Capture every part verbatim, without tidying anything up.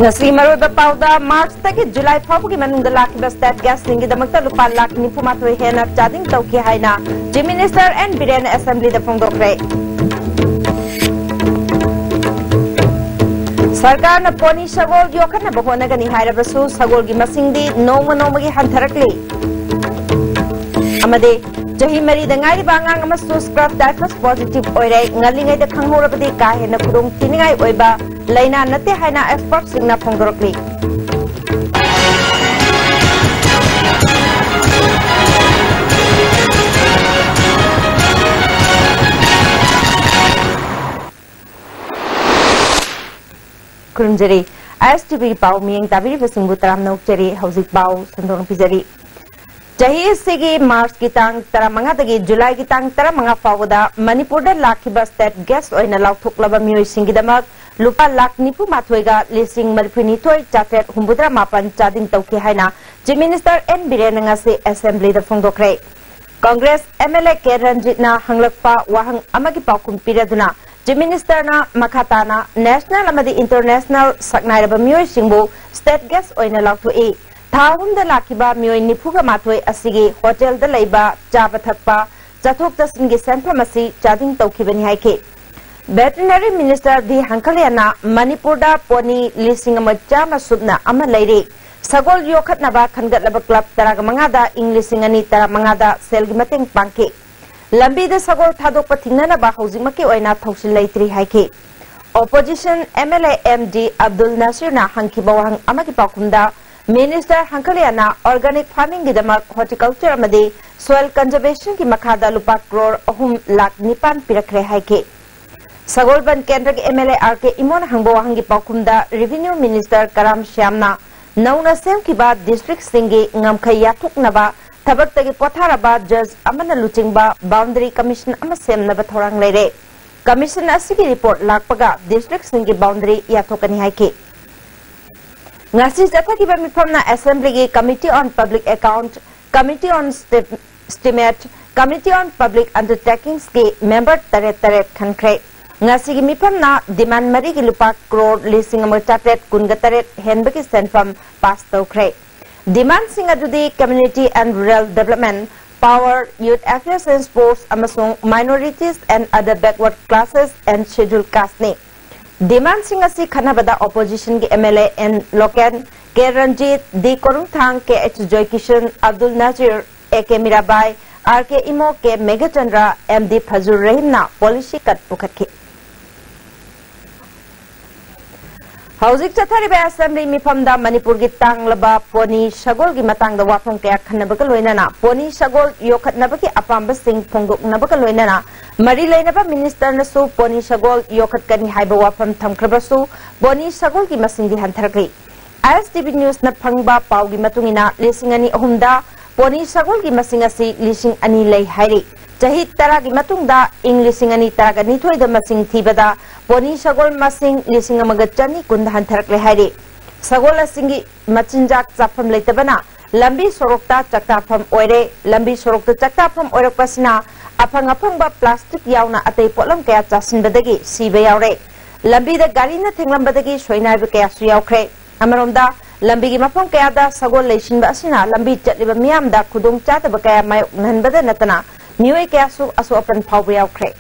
ꯉꯁꯤ ꯃꯔꯨꯑꯣꯏꯕ ꯄꯥꯎꯗ, ꯃꯥꯔꯆꯇꯒꯤ ꯖꯨꯂꯥꯏ ꯐꯥꯎꯕꯒꯤ ꯃꯅꯨꯡꯗ ꯂꯥꯛꯈꯤꯕ ꯁ꯭ꯇꯦꯠ ꯒꯦꯁꯁꯤꯡꯒꯤꯗꯃꯛꯇ ꯂꯨꯄꯥ ꯂꯥꯈ ꯅꯤꯐꯨ ꯃꯥꯊꯣꯏ ꯍꯦꯟꯅ ꯆꯥꯗꯤꯡ ꯇꯧꯈꯤ ꯍꯥꯏꯅ ꯆꯤꯐ ꯃꯤꯅꯤꯁꯇꯔ ꯑꯦꯟ ꯕꯤꯔꯦꯟꯅ ꯑꯦꯁꯦꯝꯕ꯭ꯂꯤꯗ ꯐꯣꯡꯗꯣꯛꯈ꯭ꯔꯦ꯫ ꯁꯔꯀꯥꯔꯅ ꯄꯣꯅꯤ ꯁꯒꯣꯜ ꯌꯣꯛꯈꯠꯅꯕ ꯍꯣꯠꯅꯒꯅꯤ ꯍꯥꯏꯔꯕꯁꯨ ꯁꯒꯣꯜꯒꯤ ꯃꯁꯤꯡꯗꯤ ꯅꯣꯡꯃ ꯅꯣꯡꯃꯒꯤ ꯍꯟꯊꯔꯛꯂꯤ꯫ ꯑꯃꯗꯤ ꯆꯍꯤ ꯃꯔꯤꯗ ꯉꯥꯏꯔꯤꯕ ꯑꯉꯥꯡ ꯑꯃꯁꯨ ꯁ꯭ꯀ꯭ꯔꯕ ꯇꯥꯏꯐꯁ ꯄꯣꯖꯤꯇꯤꯚ ꯑꯣꯏꯔꯦ꯫ ꯉꯜꯂꯤꯉꯩꯗ ꯈꯪꯍꯧꯔꯕꯗꯤ ꯀꯥ ꯍꯦꯟꯅ ꯈꯨꯗꯣꯡ ꯊꯤꯅꯤꯡꯉꯥꯏ ꯑꯣꯏꯕ ꯂꯥꯏꯅꯥ ꯅꯠꯇꯦ ꯍꯥꯏꯅ ꯑꯦꯛꯁꯄꯔꯠꯁꯤꯡꯅ ꯐꯣꯡꯗꯣꯔꯛꯂꯤ꯫ ꯈꯨꯔꯨꯝꯖꯔꯤ꯫ ꯑꯥꯏ ꯑꯦꯁ ꯇꯤ ꯚꯤ ꯄꯥꯎ ꯃꯤꯠꯌꯦꯡ ꯇꯥꯕꯤꯔꯤꯕꯁꯤꯡꯕꯨ ꯇꯔꯥꯝꯅ ꯑꯣꯛꯆꯔꯤ꯫ ꯍꯧꯖꯤꯛ ꯄꯥꯎ ꯁꯟꯗꯣꯛꯅ ꯄꯤꯖꯔꯤ꯫ ꯆꯍꯤ ꯑꯁꯤꯒꯤ ꯃꯥꯔꯆꯀꯤ ꯇꯥꯡ ꯇꯔꯥꯃꯉꯥꯗꯒꯤ ꯖꯨꯂꯥꯏꯒꯤ ꯇꯥꯡ ꯇꯔꯥꯃꯉꯥ ꯐꯥꯎꯕꯗ ꯃꯅꯤꯄꯨꯔꯗ ꯂꯥꯛꯈꯤꯕ ꯁ꯭ꯇꯦꯠ ꯒꯦꯁ ꯑꯣꯏꯅ ꯂꯥꯎꯊꯣꯛꯂꯕ ꯃꯤꯑꯣꯏꯁꯤꯡꯒꯤꯗꯃꯛ ꯂꯨꯄꯥ ꯂꯥꯈ ꯅꯤꯐꯨ ꯃꯥꯊꯣꯏꯒ ꯂꯤꯁꯤꯡ ꯃꯔꯤꯐꯨ ꯅꯤꯊꯣꯏ ꯆꯥꯇ꯭ꯔꯦꯠ ꯍꯨꯝꯐꯨꯇꯔꯥ ꯃꯥꯄꯟ ꯆꯥꯗꯤꯡ ꯇꯧꯈꯤ ꯍꯥꯏꯅ ꯆꯤꯐ ꯃꯤꯅꯤꯁꯇꯔ ꯑꯦꯟ ꯕꯤꯔꯦꯟꯅ ꯉꯁꯤ ꯑꯦꯁꯦꯝꯕ꯭ꯂꯤꯗ ꯐꯣꯡꯗꯣꯛꯈ꯭ꯔꯦ꯫ Congress M L A K ꯔꯟꯖꯤꯠꯅ ꯍꯪꯂꯛꯄ ꯋꯥꯍꯪ ꯑꯃꯒꯤ ꯄꯥꯎꯈꯨꯝ ꯄꯤꯔꯗꯨꯅ ꯆꯤꯐ ꯃꯤꯅꯤꯁꯇꯔꯅ ꯃꯈꯥ ꯇꯥꯅ ꯅꯦꯁꯅꯦꯜ ꯑꯃꯗꯤ ꯏꯟꯇꯔꯅꯦꯁꯅꯦꯜ ꯁꯛꯅꯥꯏꯔꯕ ꯃꯤꯑꯣꯏꯁꯤꯡꯕꯨ ꯁ꯭ꯇꯦꯠ ꯒꯦꯁ ꯑꯣꯏꯅ ꯂꯥꯎꯊꯣꯛꯏ꯫ ꯊꯥ ꯑꯍꯨꯝꯗ ꯂꯥꯛꯈꯤꯕ ꯃꯤꯑꯣꯏ ꯅꯤꯐꯨꯒ ꯃꯥꯊꯣꯏ ꯑꯁꯤꯒꯤ ꯍꯣꯇꯦꯜꯗ ꯂꯩꯕ ꯆꯥꯕ ꯊꯛꯄ, ꯆꯠꯊꯣꯛ ꯆꯠꯁꯤꯟꯒꯤ ꯁꯦꯟꯐꯝ ꯑꯁꯤ ꯆꯥꯗꯤꯡ ꯇꯧꯈꯤꯕꯅꯤ ꯍꯥꯏꯈꯤ꯫ ꯚꯦꯇꯦꯔꯤꯅꯔꯤ ꯃꯤꯅꯤꯁꯇꯔ ꯚꯤ ꯍꯪꯀꯂꯤꯌꯥꯅ ꯃꯅꯤꯄꯨꯔꯗ ꯄꯣꯅꯤ ꯂꯤꯁꯤꯡ ꯑꯃ ꯆꯥꯝꯃ ꯁꯨꯞꯅ ꯑꯃ ꯂꯩꯔꯤ꯫ ꯁꯒꯣꯜ ꯌꯣꯛꯈꯠꯅꯕ ꯈꯟꯒꯠꯂꯕ ꯀ꯭ꯂꯕ ꯇꯔꯥꯃꯉꯥꯗ ꯏꯪ ꯂꯤꯁꯤꯡ ꯑꯅꯤ ꯇꯔꯥꯃꯉꯥꯗ ꯁꯦꯜꯒꯤ ꯃꯇꯦꯡ ꯄꯥꯡꯈꯤ꯫ ꯂꯝꯕꯤꯗ ꯁꯒꯣꯜ ꯊꯥꯗꯣꯛꯄ ꯊꯤꯡꯅꯅꯕ ꯍꯧꯖꯤꯛꯃꯛꯀꯤ ꯑꯣꯏꯅ ꯊꯧꯁꯤꯜ ꯂꯩꯇ꯭ꯔꯤ ꯍꯥꯏꯈꯤ꯫ Opposition M L A M D Abdul ꯅꯥꯁꯤꯔꯅ ꯍꯪꯈꯤꯕ ꯋꯥꯍꯪ ꯑꯃꯒꯤ ꯄꯥꯎꯈꯨꯝꯗ ꯃꯤꯅꯤꯁꯇꯔ ꯍꯪꯀꯂꯤꯌꯥꯅ ꯑꯣꯔꯒꯥꯅꯤꯛ ꯐꯥꯔꯃꯤꯡꯒꯤꯗꯃꯛ ꯍꯣꯔꯇꯤꯀꯜꯆꯔ ꯑꯃꯗꯤ ꯁꯣꯏꯜ ꯀꯟꯖꯔꯕꯦꯁꯟꯒꯤ ꯃꯈꯥꯗ ꯂꯨꯄꯥ ꯀ꯭ꯔꯣꯔ ꯑꯍꯨꯝ ꯂꯥꯈ ꯅꯤꯄꯥꯟ ꯄꯤꯔꯛꯈ꯭ꯔꯦ ꯍꯥꯏꯈꯤ꯫ ꯁꯒꯣꯜꯕꯟ ꯀꯦꯟꯗ꯭ꯔꯒꯤ ꯑꯦꯝ ꯑꯦꯜ ꯑꯦ ꯑꯥꯔ ꯀꯦ ꯏꯃꯣꯅ ꯍꯪꯕ ꯋꯥꯍꯪꯒꯤ ꯄꯥꯎꯈꯨꯝꯗ ꯔꯦꯚꯤꯅ꯭ꯌꯨ ꯃꯤꯅꯤꯁꯇꯔ ꯀꯔꯥꯝ ꯁ꯭ꯌꯥꯝꯅ ꯅꯧꯅ ꯁꯦꯝꯈꯤꯕ ꯗꯤꯁꯇ꯭ꯔꯤꯛꯁꯤꯡꯒꯤ ꯉꯝꯈꯩ ꯌꯥꯊꯣꯛꯅꯕ ꯊꯕꯛꯇꯒꯤ ꯄꯣꯊꯥꯔꯕ ꯖꯖ ꯑꯃꯅ ꯂꯨꯆꯤꯡꯕ ꯕꯥꯎꯟꯗꯔꯤ ꯀꯃꯤꯁꯟ ꯑꯃ ꯁꯦꯝꯅꯕ ꯊꯧꯔꯥꯡ ꯂꯩꯔꯦ꯫ ꯀꯃꯤꯁꯟ ꯑꯁꯤꯒꯤ ꯔꯤꯄꯣꯔꯠ ꯂꯥꯛꯄꯒ ꯗꯤꯁꯇ꯭ꯔꯤꯛꯁꯤꯡꯒꯤ ꯕꯥꯎꯟꯗꯔꯤ ꯌꯥꯊꯣꯛꯀꯅꯤ ꯍꯥꯏꯈꯤ꯫ ꯉꯁꯤ ꯆꯠꯊꯈꯤꯕ ꯃꯤꯐꯝꯅ ꯑꯦꯁꯦꯝꯕ꯭ꯂꯤꯒꯤ committee on public account, committee on ꯁ꯭ꯇꯤꯞ-, ꯁ꯭ꯇꯤꯃꯦꯠ, ꯀꯃꯤꯇꯤ ꯑꯣꯟ ꯄꯕ꯭ꯂꯤꯛ ꯑꯟꯗꯔꯇꯦꯀꯤꯡꯁꯀꯤ ꯃꯦꯝꯕꯔ ꯇꯔꯦꯠ ꯇꯔꯦꯠ ꯈꯟꯈ꯭ꯔꯦ꯫ ꯉꯁꯤꯒꯤ ꯃꯤꯐꯝꯅ demand ꯃꯔꯤꯒꯤ ꯂꯨꯄꯥ ꯀ꯭ꯔꯣꯔ ꯂꯤꯁꯤꯡ ꯑꯃ ꯆꯥꯇ꯭ꯔꯦꯠ ꯀꯨꯟꯒ ꯇꯔꯦꯠ ꯍꯦꯟꯕꯒꯤ ꯁꯦꯟꯐꯝ ꯄꯥꯁ ꯇꯧꯈ꯭ꯔꯦ꯫ Demandꯁꯤꯡ ꯑꯗꯨꯗꯤ Community and Rural Development, Power, Youth Affairs and Sports ꯑꯃꯁꯨꯡ Minorities and Other Backward Classes and Scheduled Casteꯅꯤ꯫ Demandꯁꯤꯡ ꯑꯁꯤ ꯈꯟꯅꯕꯗ oppositionꯒꯤ MLA N Loken, K Ranjit, D Korungthang, Kh Joykishan, Abdul Nazir, A K Mirabai, R K Imo, K Meghachandra, M D Fazlur Rahimꯅ policy cut ꯄꯨꯈꯠꯈꯤ꯫ ꯍꯧꯖꯤꯛ ꯆꯠꯊꯔꯤꯕ assembly ꯃꯤꯐꯝꯗ ꯃꯅꯤꯄꯨꯔꯒꯤ ꯇꯥꯡꯂꯕ pony ꯁꯒꯣꯜꯒꯤ ꯃꯇꯥꯡꯗ ꯋꯥꯐꯝ ꯀꯌꯥ ꯈꯟꯅꯕꯒ ꯂꯣꯏꯅꯅ pony ꯁꯒꯣꯜ ꯌꯣꯛꯈꯠꯅꯕꯒꯤ ꯑꯄꯥꯝꯕꯁꯤꯡ ꯐꯣꯡꯗꯣꯛꯅꯕꯒ ꯂꯣꯏꯅꯅ ꯃꯔꯤ ꯂꯩꯅꯕ ministerꯅꯁꯨ ꯄꯣꯅꯤ ꯁꯒꯣꯜ ꯌꯣꯛꯈꯠꯀꯅꯤ ꯍꯥꯏꯕ ꯋꯥꯐꯝ ꯊꯝꯈ꯭ꯔꯕꯁꯨ ꯄꯣꯅꯤ ꯁꯒꯣꯜꯒꯤ ꯃꯁꯤꯡꯗꯤ ꯍꯟꯊꯔꯛꯂꯤ꯫ ISTV newsꯅ ꯐꯪꯕ ꯄꯥꯎꯒꯤ ꯃꯇꯨꯡ ꯏꯟꯅ ꯂꯤꯁꯤꯡ ꯑꯅꯤ ꯑꯍꯨꯝꯗ ꯄꯣꯅꯤ ꯁꯒꯣꯜꯒꯤ ꯃꯁꯤꯡ ꯑꯁꯤ ꯂꯤꯁꯤꯡ ꯑꯅꯤ ꯂꯩ ꯍꯥꯏꯔꯤ꯫ ꯆꯍꯤ ꯇꯔꯥꯒꯤ ꯃꯇꯨꯡꯗ ꯏꯪ ꯂꯤꯁꯤꯡ ꯑꯅꯤ ꯇꯔꯥꯒ ꯅꯤꯊꯣꯏꯗ ꯃꯁꯤꯡ ꯊꯤꯕꯗ ꯄꯣꯅꯤ ꯁꯒꯣꯜ ꯃꯁꯤꯡ ꯂꯤꯁꯤꯡ ꯑꯃꯒ ꯆꯅꯤ ꯀꯨꯟꯗ ꯍꯟꯊꯔꯛꯂꯦ ꯍꯥꯏꯔꯤ꯫ ꯁꯒꯣꯜ ꯑꯁꯤꯒꯤ ꯃꯆꯤꯟꯖꯥꯛ ꯆꯥꯐꯝ ꯂꯩꯇꯕꯅ ꯂꯝꯕꯤ ꯁꯣꯔꯣꯛꯇ ꯆꯥꯛꯇꯥꯐꯝ ꯑꯣꯏꯔꯦ꯫ ꯂꯝꯕꯤ ꯁꯣꯔꯣꯛꯇ ꯆꯥꯛꯇꯥꯐꯝ ꯑꯣꯏꯔꯛꯄꯁꯤꯅ ꯑꯐꯪ ꯑꯐꯪꯕ plastic ꯌꯥꯎꯅ ꯑꯇꯩ ꯄꯣꯠꯂꯝ ꯀꯌꯥ ꯆꯥꯁꯤꯟꯕꯗꯒꯤ ꯁꯤꯕ ꯌꯥꯎꯔꯦ꯫ ꯂꯝꯕꯤꯗ ꯒꯥꯔꯤꯅ ꯊꯦꯡꯂꯝꯕꯗꯒꯤ ꯁꯣꯏꯅꯥꯏꯕ ꯀꯌꯥꯁꯨ ꯌꯥꯎꯈ꯭ꯔꯦ꯫ ꯑꯃꯔꯣꯝꯗ, ꯂꯝꯕꯤꯒꯤ ꯃꯐꯝ ꯀꯌꯥꯗ ꯁꯒꯣꯜ ꯂꯩꯁꯤꯟꯕ ꯑꯁꯤꯅ ꯂꯝꯕꯤ ꯆꯠꯂꯤꯕ ꯃꯤꯌꯥꯝꯗ ꯈꯨꯗꯣꯡꯆꯥꯗꯕ ꯀꯌꯥ ꯃꯥꯌꯣꯛꯅꯍꯟꯕꯗ ꯅꯠꯇꯅ ꯃꯤꯑꯣꯏ ꯀꯌꯥꯁꯨ ꯑꯁꯣꯛ ꯑꯄꯟ ꯐꯥꯎꯕ ꯌꯥꯎꯈ꯭ꯔꯦ꯫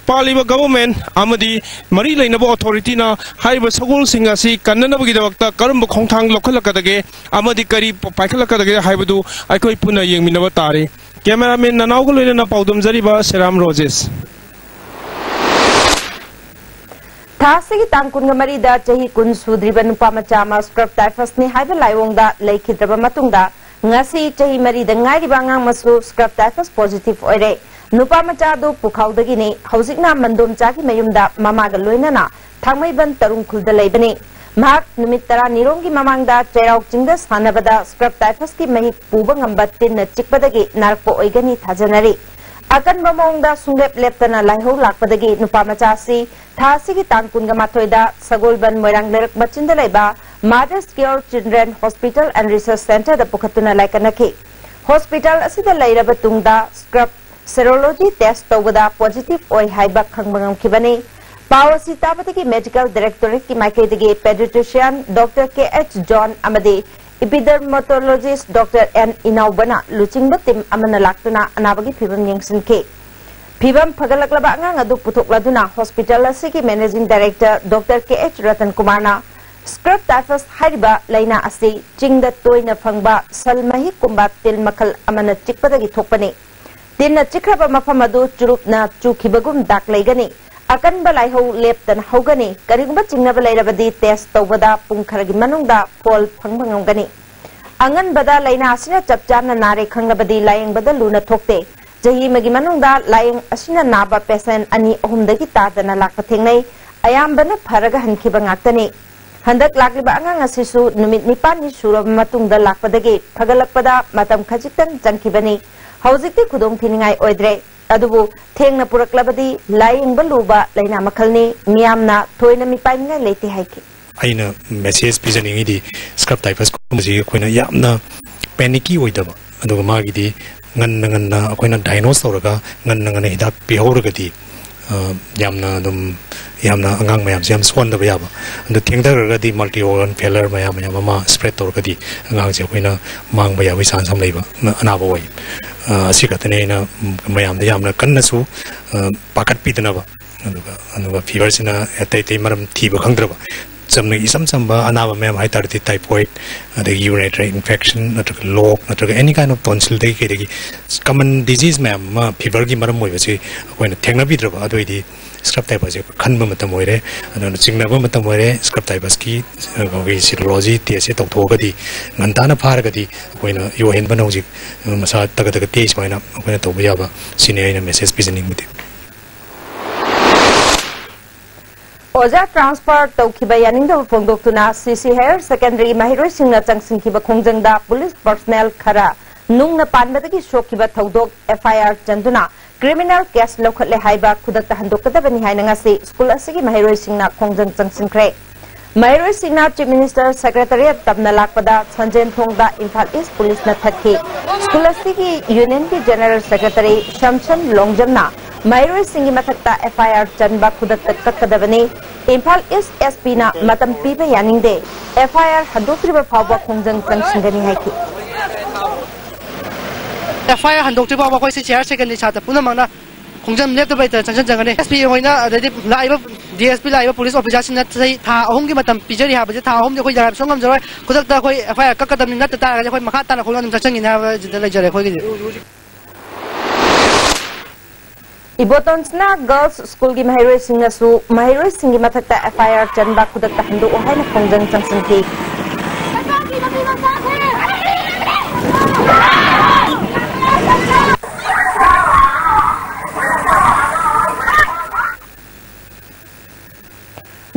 ꯄꯥꯜꯂꯤꯕ government ꯑꯃꯗꯤ ꯃꯔꯤ ꯂꯩꯅꯕ authorityꯅ ꯍꯥꯏꯔꯤꯕ ꯁꯒꯣꯜꯁꯤꯡ ꯑꯁꯤ ꯀꯟꯅꯅꯕꯒꯤꯗꯃꯛꯇ ꯀꯔꯝꯕ ꯈꯣꯡꯊꯥꯡ ꯂꯧꯈꯠꯂꯛꯀꯗꯒꯦ ꯑꯃꯗꯤ ꯀꯔꯤ ꯄꯥꯏꯈꯠꯂꯛꯀꯗꯒꯦ ꯍꯥꯏꯕꯗꯨ ꯑꯩꯈꯣꯏ ꯄꯨꯟꯅ ꯌꯦꯡꯃꯤꯟꯅꯕ ꯇꯥꯔꯦ꯫ Cameraman ꯅꯅꯥꯎꯒ ꯂꯣꯏꯅꯅ ꯄꯥꯎꯗꯝꯖꯔꯤꯕ ꯁꯦꯔꯥꯝ ꯔꯣꯖꯦꯁ꯫ ꯊꯥ ꯑꯁꯤꯒꯤ ꯇꯥꯡ ꯀꯨꯟꯒ ꯃꯔꯤꯗ ꯆꯍꯤ ꯀꯨꯟ ꯁꯨꯗ꯭ꯔꯤꯕ ꯅꯨꯄꯥ ꯃꯆꯥ ꯑꯃ scrub typhusꯅꯤ ꯍꯥꯏꯕ ꯂꯥꯏꯑꯣꯡꯗ ꯂꯩꯈꯤꯗ꯭ꯔꯕ ꯃꯇꯨꯡꯗ, ꯉꯁꯤ ꯆꯍꯤ ꯃꯔꯤꯗ ꯉꯥꯏꯔꯤꯕ ꯑꯉꯥꯡ ꯑꯃꯁꯨ scrub typhus positive ꯑꯣꯏꯔꯦ꯫ ꯅꯨꯄꯥ ꯃꯆꯥ ꯑꯗꯨ ꯄꯨꯈꯥꯎꯗꯒꯤꯅꯤ꯫ ꯍꯧꯖꯤꯛꯅ ꯃꯟꯗꯣꯝꯆꯥꯒꯤ ꯃꯌꯨꯝꯗ ꯃꯃꯥꯒ ꯂꯣꯏꯅꯅ ꯊꯥꯡꯃꯩꯕꯟ ꯇꯔꯨꯡꯈꯨꯜꯗ ꯂꯩꯕꯅꯤ꯫ ꯃꯍꯥꯛ ꯅꯨꯃꯤꯠ ꯇꯔꯥꯅꯤꯔꯣꯝꯒꯤ ꯃꯃꯥꯡꯗ ꯆꯩꯔꯥꯎ ꯆꯤꯡꯗ ꯁꯥꯟꯅꯕꯗ scrub typhusꯀꯤ ꯃꯍꯤꯛ ꯄꯨꯕ ꯉꯝꯕ ꯇꯤꯟꯅ ꯆꯤꯛꯄꯗꯒꯤ ꯅꯥꯔꯛꯄ ꯑꯣꯏꯒꯅꯤ ꯊꯥꯖꯅꯔꯤ꯫ ꯑꯀꯟꯕ ꯃꯑꯣꯡꯗ ꯁꯨꯡꯂꯦꯞ ꯂꯦꯞꯇꯅ ꯂꯥꯏꯍꯧ ꯂꯥꯛꯄꯗꯒꯤ ꯅꯨꯄꯥ ꯃꯆꯥ ꯑꯁꯤ ꯊꯥ ꯑꯁꯤꯒꯤ ꯇꯥꯡ ꯀꯨꯟꯒ ꯃꯥꯊꯣꯏꯗ ꯁꯒꯣꯜꯕꯟ ꯃꯣꯏꯔꯥꯡ ꯂꯩꯔꯛ ꯃꯆꯤꯟꯗ ꯂꯩꯕ Mother's Care Children Hospital and Research Centreꯗ ꯄꯨꯈꯠꯇꯨꯅ ꯂꯥꯏꯀꯠꯅꯈꯤ꯫ Hospital ꯑꯁꯤꯗ ꯂꯩꯔꯕ ꯇꯨꯡꯗ scrub serology test ꯇꯧꯕꯗ positive ꯑꯣꯏ ꯍꯥꯏꯕ ꯈꯪꯕ ꯉꯝꯈꯤꯕꯅꯤ꯫ ꯄꯥꯎ ꯑꯁꯤ ꯇꯥꯕꯗꯒꯤ medical directorateꯀꯤ ꯃꯥꯏꯀꯩꯗꯒꯤ pediatrician Doctor K H John ꯑꯃꯗꯤ epidermatologist Doctor N ꯏꯅꯥꯎꯕꯅ ꯂꯨꯆꯤꯡꯕ team ꯑꯃꯅ ꯂꯥꯛꯇꯨꯅ ꯑꯅꯥꯕꯒꯤ ꯐꯤꯕꯝ ꯌꯦꯡꯁꯤꯟꯈꯤ꯫ ꯐꯤꯕꯝ ꯐꯒꯠꯂꯛꯂꯕ ꯑꯉꯥꯡ ꯑꯗꯨ ꯄꯨꯊꯣꯛꯂꯗꯨꯅ hospital ꯑꯁꯤꯒꯤ managing director Doctor K H Ratan ꯀꯨꯃꯥꯔꯅ scrub typhus ꯍꯥꯏꯔꯤꯕ ꯂꯥꯏꯅꯥ ꯑꯁꯤ ꯆꯤꯡꯗ ꯇꯣꯏꯅ ꯐꯪꯕ ꯁꯜ ꯃꯍꯤꯛꯀꯨꯝꯕ ꯇꯤꯜ ꯃꯈꯜ ꯑꯃꯅ ꯆꯤꯛꯄꯗꯒꯤ ꯊꯣꯛꯄꯅꯤ꯫ ꯇꯤꯟꯅ ꯆꯤꯛꯈ꯭ꯔꯕ ꯃꯐꯝ ꯑꯗꯨ ꯆꯨꯔꯨꯞꯅ ꯆꯨꯈꯤꯕꯒꯨꯝ ꯗꯥꯛ ꯂꯩꯒꯅꯤ꯫ ꯑꯀꯟꯕ ꯂꯥꯏꯍꯧ ꯂꯦꯞꯇꯅ ꯍꯧꯒꯅꯤ꯫ ꯀꯔꯤꯒꯨꯝꯕ ꯆꯤꯡꯅꯕ ꯂꯩꯔꯕꯗꯤ test ꯇꯧꯕꯗ ꯄꯨꯡ ꯈꯔꯒꯤ ꯃꯅꯨꯡꯗ ꯐꯣꯜ ꯐꯪꯕ ꯉꯝꯒꯅꯤ꯫ ꯑꯉꯟꯕꯗ ꯂꯥꯏꯅꯥ ꯑꯁꯤꯅ ꯆꯞ ꯆꯥꯅ ꯅꯥꯔꯦ ꯈꯪꯂꯕꯗꯤ ꯂꯥꯌꯦꯡꯕꯗ ꯂꯨꯅ ꯊꯣꯛꯇꯦ꯫ ꯆꯍꯤ ꯑꯃꯒꯤ ꯃꯅꯨꯡꯗ ꯂꯥꯏꯌꯦꯡ ꯑꯁꯤꯅ ꯅꯥꯕ patient ꯑꯅꯤ ꯑꯍꯨꯝꯗꯒꯤ ꯇꯥꯗꯅ ꯂꯥꯛꯄ ꯊꯦꯡꯅꯩ꯫ ꯑꯌꯥꯝꯕꯅ ꯐꯔꯒ ꯍꯟꯈꯤꯕ ꯉꯥꯛꯇꯅꯤ꯫ ꯍꯟꯗꯛ ꯂꯥꯛꯂꯤꯕ ꯑꯉꯥꯡ ꯑꯁꯤꯁꯨ ꯅꯨꯃꯤꯠ ꯅꯤꯄꯥꯟꯅꯤ ꯁꯨꯔꯕ ꯃꯇꯨꯡꯗ ꯂꯥꯛꯄꯗꯒꯤ ꯐꯒꯠꯂꯛꯄꯗ ꯃꯇꯝ ꯈꯖꯤꯛꯇꯪ ꯆꯪꯈꯤꯕꯅꯤ꯫ ꯍꯧꯖꯤꯛꯇꯤ ꯈꯨꯗꯣꯡ ꯊꯤꯅꯤꯡꯉꯥꯏ ꯑꯣꯏꯗ꯭ꯔꯦ꯫ ꯑꯗꯨꯕꯨ ꯊꯦꯡꯅ ꯄꯨꯔꯛꯂꯕꯗꯤ ꯂꯥꯏꯌꯦꯡꯕ ꯂꯨꯕ ꯂꯥꯏꯅꯥ ꯃꯈꯜꯅꯤ꯫ ꯃꯤꯌꯥꯝꯅ ꯊꯣꯏꯅ ꯃꯤꯄꯥꯏꯅꯤꯡꯉꯥꯏ ꯂꯩꯇꯦ ꯍꯥꯏꯈꯤ꯫ ꯑꯩꯅ message ꯄꯤꯖꯅꯤꯡꯉꯤꯗꯤ scrub typhusꯀꯨꯝꯕꯁꯤ ꯑꯩꯈꯣꯏꯅ ꯌꯥꯝꯅ panicky ꯑꯣꯏꯗꯕ, ꯑꯗꯨꯒ ꯃꯥꯒꯤꯗꯤ ꯉꯟꯅ ꯉꯟꯅ ꯑꯩꯈꯣꯏꯅ diagnose ꯇꯧꯔꯒ ꯉꯟꯅ ꯉꯟꯅ ꯍꯤꯗꯥꯛ ꯄꯤꯍꯧꯔꯒꯗꯤ, ꯑ, ꯌꯥꯝꯅ ꯑꯗꯨꯝ, ꯌꯥꯝꯅ ꯑꯉꯥꯡ ꯃꯌꯥꯝꯁꯦ ꯌꯥꯝ ꯁꯣꯟꯗꯕ ꯌꯥꯕ꯫ ꯑꯗꯨ ꯊꯦꯡꯊꯈ꯭ꯔꯒꯗꯤ multi organ failure ꯃꯌꯥꯝ ꯃꯌꯥꯝ ꯑꯃ spread ꯇꯧꯔꯒꯗꯤ ꯑꯉꯥꯡꯁꯦ ꯑꯩꯈꯣꯏꯅ ꯃꯥꯡꯕ ꯌꯥꯕꯒꯤ chance ꯑꯃ ꯂꯩꯕ ꯑꯅꯥꯕ ꯑꯣꯏ꯫ ꯑ, ꯑꯁꯤ ꯈꯛꯇꯅꯤ ꯑꯩꯅ, ꯎꯝ, ꯃꯌꯥꯝꯗ ꯌꯥꯝꯅ ꯀꯟꯅꯁꯨ, ꯑ, ꯄꯥꯈꯠꯄꯤꯗꯅꯕ꯫ ꯑꯗꯨꯒ, ꯑꯗꯨꯒ feverꯁꯤꯅ ꯑꯇꯩ ꯑꯇꯩ ꯃꯔꯝ ꯊꯤꯕ ꯈꯪꯗ꯭ꯔꯕ, ꯆꯝꯅ ꯏꯆꯝ ꯆꯝꯕ ꯑꯅꯥꯕ ꯃꯌꯥꯝ ꯍꯥꯏ ꯇꯥꯔꯗꯤ typhoid, ꯑꯗꯒꯤ urinary tract infection, ꯅꯠꯇ꯭ꯔꯒ ꯂꯣꯛ, ꯅꯠꯇ꯭ꯔꯒ any kind of tonsilꯗꯒꯤ ꯀꯩꯗꯒꯤ common disease ꯃꯌꯥꯝ ꯑꯃ feverꯒꯤ ꯃꯔꯝ ꯑꯣꯏꯕꯁꯤ ꯑꯩꯈꯣꯏꯅ ꯊꯦꯡꯅꯕꯤꯗ꯭ꯔꯕ, ꯑꯗꯨ ꯑꯣꯏꯗꯤ scrub typhusꯁꯦ ꯈꯟꯕ ꯃꯇꯝ ꯑꯣꯏꯔꯦ꯫ ꯑꯗꯨꯅ ꯆꯤꯡꯅꯕ ꯃꯇꯝ ꯑꯣꯏꯔꯦ꯫ Scrub typhusꯀꯤ ꯑꯩꯈꯣꯏꯒꯤ serology testꯁꯦ ꯇꯧꯊꯣꯛꯑꯒꯗꯤ, ꯉꯟꯇꯥꯅ ꯐꯥꯔꯒꯗꯤ ꯑꯩꯈꯣꯏꯅ ꯌꯣꯍꯦꯟꯕꯅ ꯍꯧꯖꯤꯛ ꯃꯁꯥ ꯇꯒ ꯇꯒ ꯇꯦꯛꯏ ꯁꯨꯃꯥꯏꯅ ꯑꯩꯈꯣꯏꯅ ꯇꯧꯕ ꯌꯥꯕ꯫ ꯁꯤꯅꯤ ꯑꯩꯅ message ꯄꯤꯖꯅꯤꯡꯕꯗꯤ꯫ ꯑꯣꯖꯥ transfer ꯇꯧꯈꯤꯕ ꯌꯥꯅꯤꯡꯗꯕ ꯐꯣꯡꯗꯣꯛꯇꯨꯅ C C Higher Secondary ꯃꯍꯩꯔꯣꯏꯁꯤꯡꯅ ꯆꯪꯁꯤꯟꯈꯤꯕ ꯈꯣꯡꯖꯪꯗ police personnel ꯈꯔ ꯅꯨꯡꯅ ꯄꯥꯟꯕꯗꯒꯤ ꯁꯣꯛꯈꯤꯕ ꯊꯧꯗꯣꯛ F I R ꯆꯟꯗꯨꯅ criminal case ꯂꯧꯈꯠꯂꯦ ꯍꯥꯏꯕ ꯈꯨꯗꯛꯇ ꯍꯟꯗꯣꯛꯀꯗꯕꯅꯤ ꯍꯥꯏꯅ ꯉꯁꯤ school ꯑꯁꯤꯒꯤ ꯃꯍꯩꯔꯣꯏꯁꯤꯡꯅ ꯈꯣꯡꯖꯪ ꯆꯪꯁꯤꯟꯈ꯭ꯔꯦ꯫ ꯃꯍꯩꯔꯣꯏꯁꯤꯡꯅ Chief Minister Secretariat ꯇꯝꯅ ꯂꯥꯛꯄꯗ ꯁꯟꯖꯦꯟꯊꯣꯡꯗ ꯏꯝꯐꯥꯜ ꯏꯁ ꯄꯨꯂꯤꯁꯅ ꯊꯠꯈꯤ꯫ ꯁ꯭ꯀꯨꯜ ꯑꯁꯤꯒꯤ ꯌꯨꯅꯤꯌꯟꯒꯤ ꯖꯦꯅꯔꯦꯜ ꯁꯦꯀ꯭ꯔꯦꯇꯔꯤ ꯁꯝꯁꯟ ꯂꯣꯡꯖꯝꯅ ꯃꯍꯩꯔꯣꯏꯁꯤꯡꯒꯤ ꯃꯊꯛꯇ F I R ꯆꯟꯕ ꯈꯨꯗꯛꯇ ꯀꯛꯀꯗꯕꯅꯤ꯫ ꯏꯝꯐꯥꯜ ꯏꯁ S P ꯅ ꯃꯇꯝ ꯄꯤꯕ ꯌꯥꯅꯤꯡꯗꯦ꯫ F I R ꯍꯟꯗꯣꯛꯇ꯭ꯔꯤꯕ ꯐꯥꯎꯕ ꯈꯣꯡꯖꯪ ꯆꯪꯁꯤꯟꯒꯅꯤ ꯍꯥꯏꯈꯤ꯫ F I R ꯍꯟꯗꯣꯛꯇ꯭ꯔꯤ ꯐꯥꯎꯕ ꯑꯩꯈꯣꯏ ꯁꯤ ꯍꯥꯌꯔ ꯁꯦꯀꯦꯟꯗꯔꯤ ꯁꯥꯇ꯭ꯔ ꯄꯨꯝꯅꯃꯛꯅ ꯈꯣꯡꯖꯪ ꯂꯦꯞꯇꯕ ꯂꯩꯇꯅ ꯆꯪꯁꯤꯟꯖꯒꯅꯤ꯫ S P ꯍꯣꯏꯅ ꯑꯗꯩꯗꯤ ꯂꯥꯛꯏꯕ D S P, ꯂꯥꯛꯏꯕ ꯄꯨꯂꯤꯁ ꯑꯣꯐꯤꯁꯥꯔꯁꯤꯡꯅ ꯆꯍꯤ ꯊꯥ ꯑꯍꯨꯝꯒꯤ ꯃꯇꯝ ꯄꯤꯖꯔꯤ ꯍꯥꯏꯕꯁꯦ, ꯊꯥ ꯑꯍꯨꯝꯗꯤ ꯑꯩꯈꯣꯏ ꯌꯥꯔꯝ ꯁꯨꯡ ꯉꯝꯖꯔꯣꯏ꯫ ꯈꯨꯗꯛꯇ ꯑꯩꯈꯣꯏ F I R ꯀꯛꯀꯗꯕꯅꯤ, ꯅꯠꯇ ꯇꯥꯔꯒꯗꯤ ꯑꯩꯈꯣꯏ ꯃꯈꯥ ꯇꯥꯅ ꯈꯣꯡꯖꯪ ꯑꯗꯨꯝ ꯆꯪꯁꯤꯟꯒꯅꯤ ꯍꯥꯏꯕꯁꯤꯗ ꯂꯩꯖꯔꯦ ꯑꯩꯈꯣꯏꯒꯤꯗꯤ꯫ ꯏꯕꯣꯇꯣꯟꯁꯅ ꯒꯔꯜꯁ ꯁ꯭ꯀꯨꯜꯒꯤ ꯃꯍꯩꯔꯣꯏꯁꯤꯡꯅꯁꯨ ꯃꯍꯩꯔꯣꯏꯁꯤꯡꯒꯤ ꯃꯊꯛꯇ F I R ꯆꯟꯕ ꯈꯨꯗꯛꯇ ꯍꯟꯗꯣꯛꯎ ꯍꯥꯏꯅ ꯈꯣꯡꯖꯪ ꯆꯪꯁꯤꯟꯈꯤ꯫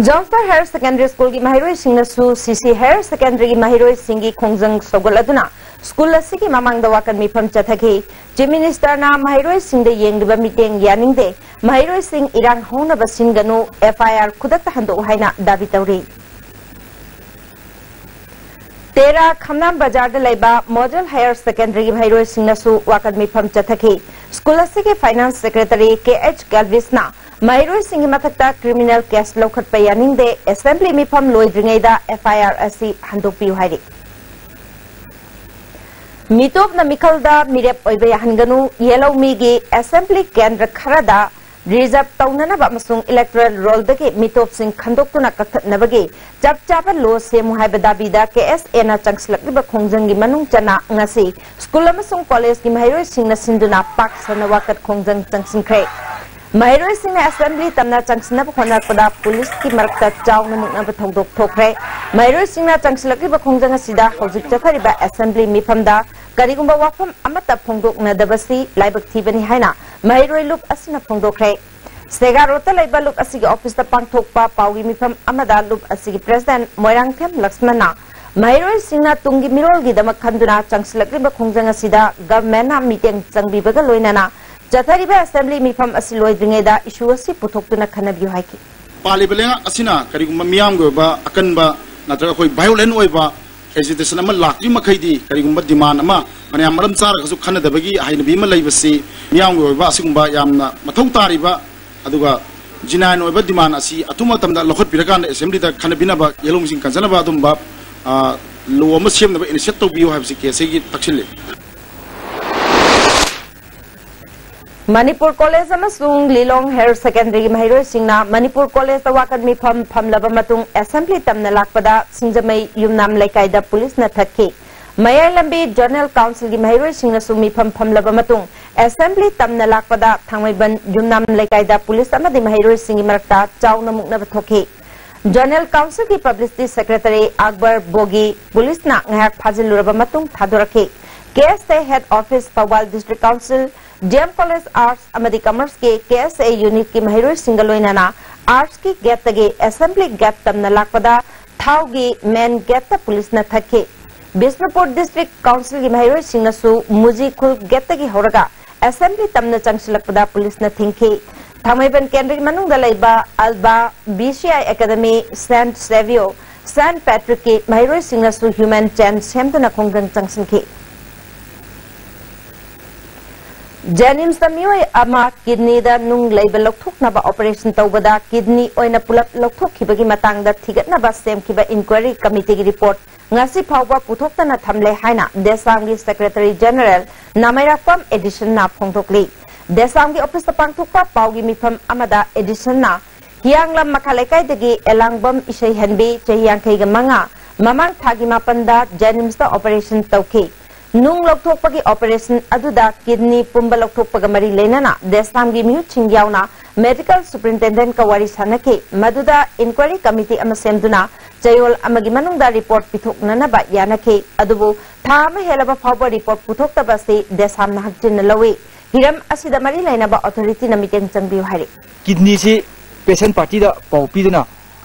ꯖꯣꯟꯁꯇꯟ ꯍꯥꯌꯔ ꯁꯦꯀꯦꯟꯗꯔꯤ ꯁ꯭ꯀꯨꯜꯒꯤ ꯃꯍꯩꯔꯣꯏꯁꯤꯡꯅꯁꯨ C C ꯍꯥꯌꯔ ꯁꯦꯀꯦꯟꯗꯔꯤꯒꯤ ꯃꯍꯩꯔꯣꯏꯁꯤꯡꯒꯤ ꯈꯣꯡꯖꯪ ꯁꯧꯒꯠꯂꯗꯨꯅ ꯁ꯭ꯀꯨꯜ ꯑꯁꯤꯒꯤ ꯃꯃꯥꯡꯗ ꯋꯥꯀꯠ ꯃꯤꯐꯝ ꯆꯠꯊꯈꯤ꯫ Chief Minister ꯅ ꯃꯍꯩꯔꯣꯏꯁꯤꯡꯗ ꯌꯦꯡꯂꯤꯕ ꯃꯤꯠꯌꯦꯡ ꯌꯥꯅꯤꯡꯗꯦ, ꯃꯍꯩꯔꯣꯏꯁꯤꯡ ꯏꯔꯥꯡ ꯍꯧꯅꯕ ꯁꯤꯟꯒꯅꯨ, F I R ꯈꯨꯗꯛꯇ ꯍꯟꯗꯣꯛꯎ ꯍꯥꯏꯅ ꯗꯥꯕꯤ ꯇꯧꯔꯤ꯫ ꯇꯦꯔꯥ ꯈꯝꯅꯥꯝ ꯕꯖꯥꯔꯗ ꯂꯩꯕ ꯃꯣꯗꯦꯜ ꯍꯥꯌꯔ ꯁꯦꯀꯦꯟꯗꯔꯤꯒꯤ ꯃꯍꯩꯔꯣꯏꯁꯤꯡꯅꯁꯨ ꯋꯥꯀꯠ ꯃꯤꯐꯝ ꯆꯠꯊꯈꯤ꯫ ꯁ꯭ꯀꯨꯜ ꯑꯁꯤꯒꯤ ꯐꯥꯏꯅꯥꯟꯁ ꯁꯦꯀ꯭ꯔꯦꯇꯔꯤ K H ꯀꯦꯜꯚꯤꯁꯅ ꯃꯍꯩꯔꯣꯏꯁꯤꯡꯒꯤ ꯃꯊꯛꯇ ꯀ꯭ꯔꯤꯃꯤꯅꯦꯜ ꯀꯦꯁ ꯂꯧꯈꯠꯄ ꯌꯥꯅꯤꯡꯗꯦ, ꯑꯦꯁꯦꯝꯕ꯭ꯂꯤ ꯃꯤꯐꯝ ꯂꯣꯏꯗ꯭ꯔꯤꯉꯩꯗ F I R ꯑꯁꯤ ꯍꯟꯗꯣꯛꯄꯤꯌꯨ ꯍꯥꯏꯔꯤ꯫ ꯃꯤꯇꯣꯞꯅ ꯃꯤꯈꯜꯗ ꯃꯤꯔꯦꯞ ꯑꯣꯏꯕ ꯌꯥꯍꯟꯒꯅꯨ, ꯌꯦꯜꯍꯧꯃꯤꯒꯤ ꯑꯦꯁꯦꯝꯕ꯭ꯂꯤ ꯀꯦꯟꯗ꯭ꯔ ꯈꯔꯗ ꯔꯤꯖꯔꯚ ꯇꯧꯅꯅꯕ ꯑꯃꯁꯨꯡ ꯏꯂꯦꯛꯇꯣꯔꯦꯜ ꯔꯣꯜꯗꯒꯤ ꯃꯤꯇꯣꯞꯁꯤꯡ ꯈꯟꯗꯣꯛꯇꯨꯅ ꯀꯛꯊꯠꯅꯕꯒꯤ ꯆꯞ ꯆꯥꯕ ꯂꯣ ꯁꯦꯝꯃꯨ ꯍꯥꯏꯕ ꯗꯥꯕꯤꯗ K S A ꯅ ꯆꯪꯁꯤꯜꯂꯛꯂꯤꯕ ꯈꯣꯡꯖꯪꯒꯤ ꯃꯅꯨꯡ ꯆꯟꯅ ꯉꯁꯤ ꯁ꯭ꯀꯨꯜ ꯑꯃꯁꯨꯡ ꯀꯣꯂꯦꯖꯀꯤ ꯃꯍꯩꯔꯣꯏꯁꯤꯡꯅ ꯁꯤꯟꯗꯨꯅ ꯄꯥꯛ ꯁꯟꯅ ꯋꯥꯀꯠ ꯈꯣꯡꯖꯪ ꯆꯪꯁꯤꯟꯈ꯭ꯔꯦ꯫ ꯃꯍꯩꯔꯣꯏꯁꯤꯡꯅ ꯑꯦꯁꯦꯝꯕ꯭ꯂꯤ ꯇꯝꯅ ꯆꯪꯁꯤꯟꯅꯕ ꯍꯣꯠꯅꯔꯛꯄꯗ ꯄꯨꯂꯤꯁꯀꯤ ꯃꯔꯛꯇ ꯆꯥꯎꯅ ꯃꯨꯛꯅꯕ ꯊꯧꯗꯣꯛ ꯊꯣꯛꯈ꯭ꯔꯦ꯫ ꯃꯍꯩꯔꯣꯏꯁꯤꯡꯅ ꯆꯪꯁꯤꯜꯂꯛꯂꯤꯕ ꯈꯣꯡꯖꯪ ꯑꯁꯤꯗ ꯍꯧꯖꯤꯛ ꯆꯠꯊꯔꯤꯕ ꯑꯦꯁꯦꯝꯕ꯭ꯂꯤ ꯃꯤꯐꯝꯗ ꯀꯔꯤꯒꯨꯝꯕ ꯋꯥꯐꯝ ꯑꯃꯠꯇ ꯐꯣꯡꯗꯣꯛꯅꯗꯕꯁꯤ ꯂꯥꯏꯕꯛ ꯊꯤꯕꯅꯤ ꯍꯥꯏꯅ ꯃꯍꯩꯔꯣꯏ ꯂꯨꯞ ꯑꯁꯤꯅ ꯐꯣꯡꯗꯣꯛꯈ꯭ꯔꯦ꯫ ꯁꯦꯒꯥ ꯔꯣꯗꯇ ꯂꯩꯕ ꯂꯨꯞ ꯑꯁꯤꯒꯤ ꯑꯣꯐꯤꯁꯇ ꯄꯥꯡꯊꯣꯛꯄ ꯄꯥꯎꯒꯤ ꯃꯤꯐꯝ ꯑꯃꯗ ꯂꯨꯞ ꯑꯁꯤꯒꯤ ꯄ꯭ꯔꯦꯁꯤꯗꯦꯟꯠ ꯃꯣꯏꯔꯥꯡꯊꯦꯝ ꯂꯛꯁꯃꯟꯅ ꯃꯍꯩꯔꯣꯏꯁꯤꯡꯅ ꯇꯨꯡꯒꯤ ꯃꯤꯔꯣꯜꯒꯤꯗꯃꯛ ꯈꯟꯗꯨꯅ ꯆꯪꯁꯤꯜꯂꯛꯂꯤꯕ ꯈꯣꯡꯖꯪ ꯑꯁꯤꯗ ꯒꯚꯔꯟꯃꯦꯟꯠꯅ ꯃꯤꯠꯌꯦꯡ ꯆꯪꯕꯤꯕꯒ ꯂꯣꯏꯅꯅ ꯆꯠꯊꯔꯤꯕ ꯑꯦꯁꯦꯝꯕ꯭ꯂꯤ ꯃꯤꯐꯝ ꯑꯁꯤ ꯂꯣꯏꯗ꯭ꯔꯤꯉꯩꯗ ꯏꯁꯨ ꯑꯁꯤ ꯄꯨꯊꯣꯛꯇꯨꯅ ꯈꯟꯅꯕꯤꯌꯨ ꯍꯥꯏꯈꯤ꯫ ꯄꯥꯜꯂꯤꯕ ꯂꯩꯉꯥꯛ ꯑꯁꯤꯅ ꯀꯔꯤꯒꯨꯝꯕ ꯃꯤꯌꯥꯝꯒꯤ ꯑꯣꯏꯕ ꯑꯀꯟꯕ ꯅꯠꯇ꯭ꯔꯒ ꯑꯩꯈꯣꯏ violent ꯑꯣꯏꯕ agitation ꯑꯃ ꯂꯥꯛꯇ꯭ꯔꯤ ꯃꯈꯩꯗꯤ, ꯀꯔꯤꯒꯨꯝꯕ demand ꯑꯃ ꯐꯅꯌꯥꯝ ꯃꯔꯝ ꯆꯥꯔꯒꯁꯨ ꯈꯟꯅꯗꯕꯒꯤ ꯍꯩꯅꯕꯤ ꯑꯃ ꯂꯩꯕꯁꯤ, ꯃꯤꯌꯥꯝꯒꯤ ꯑꯣꯏꯕ ꯑꯁꯤꯒꯨꯝꯕ ꯌꯥꯝꯅ ꯃꯊꯧ ꯇꯥꯔꯤꯕ ꯑꯗꯨꯒ genuine ꯑꯣꯏꯕ demand ꯑꯁꯤ ꯑꯊꯨꯕ ꯃꯇꯝꯗ ꯂꯧꯈꯠꯄꯤꯔꯀꯥꯟꯗ assembly ꯗ ꯈꯟꯅꯕꯤꯅꯕ, ꯌꯦꯜꯍꯧ ꯃꯁꯤꯡ ꯀꯟꯖꯅꯕ ꯑꯗꯨꯝꯕ, ꯑ, law ꯑꯃ ꯁꯦꯝꯅꯕ initiate ꯇꯧꯕꯤꯌꯨ ꯍꯥꯏꯕꯁꯤ ꯀꯦ ꯑꯦꯁ ꯑꯦꯒꯤ ꯇꯛꯁꯤꯜꯂꯤ꯫ ꯃꯅꯤꯄꯨꯔ ꯀꯣꯂꯦꯖ ꯑꯃꯁꯨꯡ ꯂꯤꯂꯣꯡ ꯍꯥꯌꯔ ꯁꯦꯀꯦꯟꯗꯔꯤꯒꯤ ꯃꯍꯩꯔꯣꯏꯁꯤꯡꯅ ꯃꯅꯤꯄꯨꯔ ꯀꯣꯂꯦꯖꯇ ꯋꯥꯀꯠ ꯃꯤꯐꯝ ꯐꯝꯂꯕ ꯃꯇꯨꯡ assembly ꯇꯝꯅ ꯂꯥꯛꯄꯗ ꯁꯤꯡꯖꯃꯩ ꯌꯨꯝꯅꯥꯝ ꯂꯩꯀꯥꯏꯗ ꯄꯨꯂꯤꯁꯅ ꯊꯠꯈꯤ꯫ ꯃꯌꯥꯏ ꯂꯝꯕꯤ zonal council ꯒꯤ ꯃꯍꯩꯔꯣꯏꯁꯤꯡꯅꯁꯨ ꯃꯤꯐꯝ ꯐꯝꯂꯕ ꯃꯇꯨꯡ assembly ꯇꯝꯅ ꯂꯥꯛꯄꯗ ꯊꯥꯡꯃꯩꯕꯟ ꯌꯨꯝꯅꯥꯝ ꯂꯩꯀꯥꯏꯗ ꯄꯨꯂꯤꯁ ꯑꯃꯗꯤ ꯃꯍꯩꯔꯣꯏꯁꯤꯡꯒꯤ ꯃꯔꯛꯇ ꯆꯥꯎꯅ ꯃꯨꯛꯅꯕ ꯊꯣꯛꯈꯤ꯫ Zonal council ꯒꯤ publicity secretary ꯑꯛꯕꯔ ꯕꯣꯒꯤ ꯄꯨꯂꯤꯁꯅ ꯉꯥꯏꯍꯥꯛ ꯐꯥꯖꯤꯜꯂꯨꯔꯕ ꯃꯇꯨꯡ ꯊꯥꯗꯣꯔꯛꯈꯤ꯫ ꯀꯦ ꯑꯦꯁ ꯑꯦ head office, Thoubal district council, D M College Arts ꯑꯃꯗꯤ Commerce ꯀꯤ K S A unit ꯀꯤ ꯃꯍꯩꯔꯣꯏꯁꯤꯡꯒ ꯂꯣꯏꯅꯅ arts ꯀꯤ gate ꯇꯒꯤ assembly gate ꯇꯝꯅ ꯂꯥꯛꯄꯗ ꯊꯥꯎꯒꯤ main gate ꯇ ꯄꯨꯂꯤꯁꯅ ꯊꯠꯈꯤ꯫ ꯕꯤꯁꯅꯨꯄꯨꯔ district council ꯒꯤ ꯃꯍꯩꯔꯣꯏꯁꯤꯡꯅꯁꯨ ꯃꯨꯖꯤ ꯈꯨꯜ gate ꯇꯒꯤ ꯍꯧꯔꯒ assembly ꯇꯝꯅ ꯆꯪꯁꯤꯜꯂꯛꯄꯗ ꯄꯨꯂꯤꯁꯅ ꯊꯤꯡꯈꯤ꯫ ꯊꯥꯡꯃꯩꯕꯟ ꯀꯦꯟꯗ꯭ꯔꯒꯤ ꯃꯅꯨꯡꯗ ꯂꯩꯕ ꯑꯜꯕꯥ, B C I Academy, Saint Savio, Saint Patrick ꯀꯤ ꯃꯍꯩꯔꯣꯏꯁꯤꯡꯅꯁꯨ human chain ꯁꯦꯝꯗꯨꯅ ꯈꯣꯡꯖꯪ ꯆꯪꯁꯤꯟꯈꯤ꯫ JNIMS ꯇ ꯃꯤꯑꯣꯏ ꯑꯃ kidney ꯗ ꯅꯨꯡ ꯂꯩꯕ ꯂꯧꯊꯣꯛꯅꯕ operation ꯇꯧꯕꯗ kidney ꯑꯣꯏꯅ ꯄꯨꯂꯞ ꯂꯧꯊꯣꯛꯈꯤꯕꯒꯤ ꯃꯇꯥꯡꯗ ꯊꯤꯒꯠꯅꯕ ꯁꯦꯝꯈꯤꯕ inquiry committee ꯒꯤ report ꯉꯁꯤ ꯐꯥꯎꯕ ꯄꯨꯊꯣꯛꯇꯅ ꯊꯝꯂꯦ ꯍꯥꯏꯅ DESAM ꯒꯤ secretary general ꯅꯥꯃꯩꯔꯥꯛꯄꯝ ꯑꯦꯗꯤꯁꯟꯅ ꯐꯣꯡꯗꯣꯛꯂꯤ꯫ DESAM ꯒꯤ office ꯇ ꯄꯥꯡꯊꯣꯛꯄ ꯄꯥꯎꯒꯤ ꯃꯤꯐꯝ ꯑꯃꯗ ꯑꯦꯗꯤꯁꯟꯅ ꯍꯤꯌꯥꯡꯂꯝ ꯃꯈꯥ ꯂꯩꯀꯥꯏꯗꯒꯤ ꯑꯦꯂꯥꯡꯕꯝ ꯏꯁꯩꯍꯟꯕꯤ, ꯆꯍꯤ ꯌꯥꯡꯈꯩꯒ ꯃꯉꯥ, ꯃꯃꯥꯡ ꯊꯥꯒꯤ ꯃꯥꯄꯟꯗ JNIMS ꯇ operation ꯇꯧꯈꯤ꯫ ꯅꯨꯡ ꯂꯧꯊꯣꯛꯄꯒꯤ operation ꯑꯗꯨꯗ kidney ꯄꯨꯝꯕ ꯂꯧꯊꯣꯛꯄꯒ ꯃꯔꯤ ꯂꯩꯅꯅ DESAM ꯒꯤ ꯃꯤꯍꯨꯠꯁꯤꯡ ꯌꯥꯎꯅ medical superintendent ꯀ ꯋꯥꯔꯤ ꯁꯥꯟꯅꯈꯤ꯫ ꯃꯗꯨꯗ inquiry committee ꯑꯃ ꯁꯦꯝꯗꯨꯅ ꯆꯌꯣꯜ ꯑꯃꯒꯤ ꯃꯅꯨꯡꯗ report ꯄꯤꯊꯣꯛꯅꯅꯕ ꯌꯥꯅꯈꯤ꯫ ꯑꯗꯨꯕꯨ ꯊꯥ ꯑꯃ ꯍꯦꯜꯂꯕ ꯐꯥꯎꯕ report ꯄꯨꯊꯣꯛꯇꯕ ꯑꯁꯤ DESAM ꯅ ꯍꯛꯆꯤꯟꯅ ꯂꯧꯏ꯫ ꯍꯤꯔꯝ ꯑꯁꯤꯗ ꯃꯔꯤ ꯂꯩꯅꯕ authority ꯅ ꯃꯤꯠꯌꯦꯡ ꯆꯪꯕꯤꯌꯨ ꯍꯥꯏꯔꯤ꯫ Kidney ꯁꯤ patient party ꯗ ꯄꯥꯎ ꯄꯤꯗꯨꯅ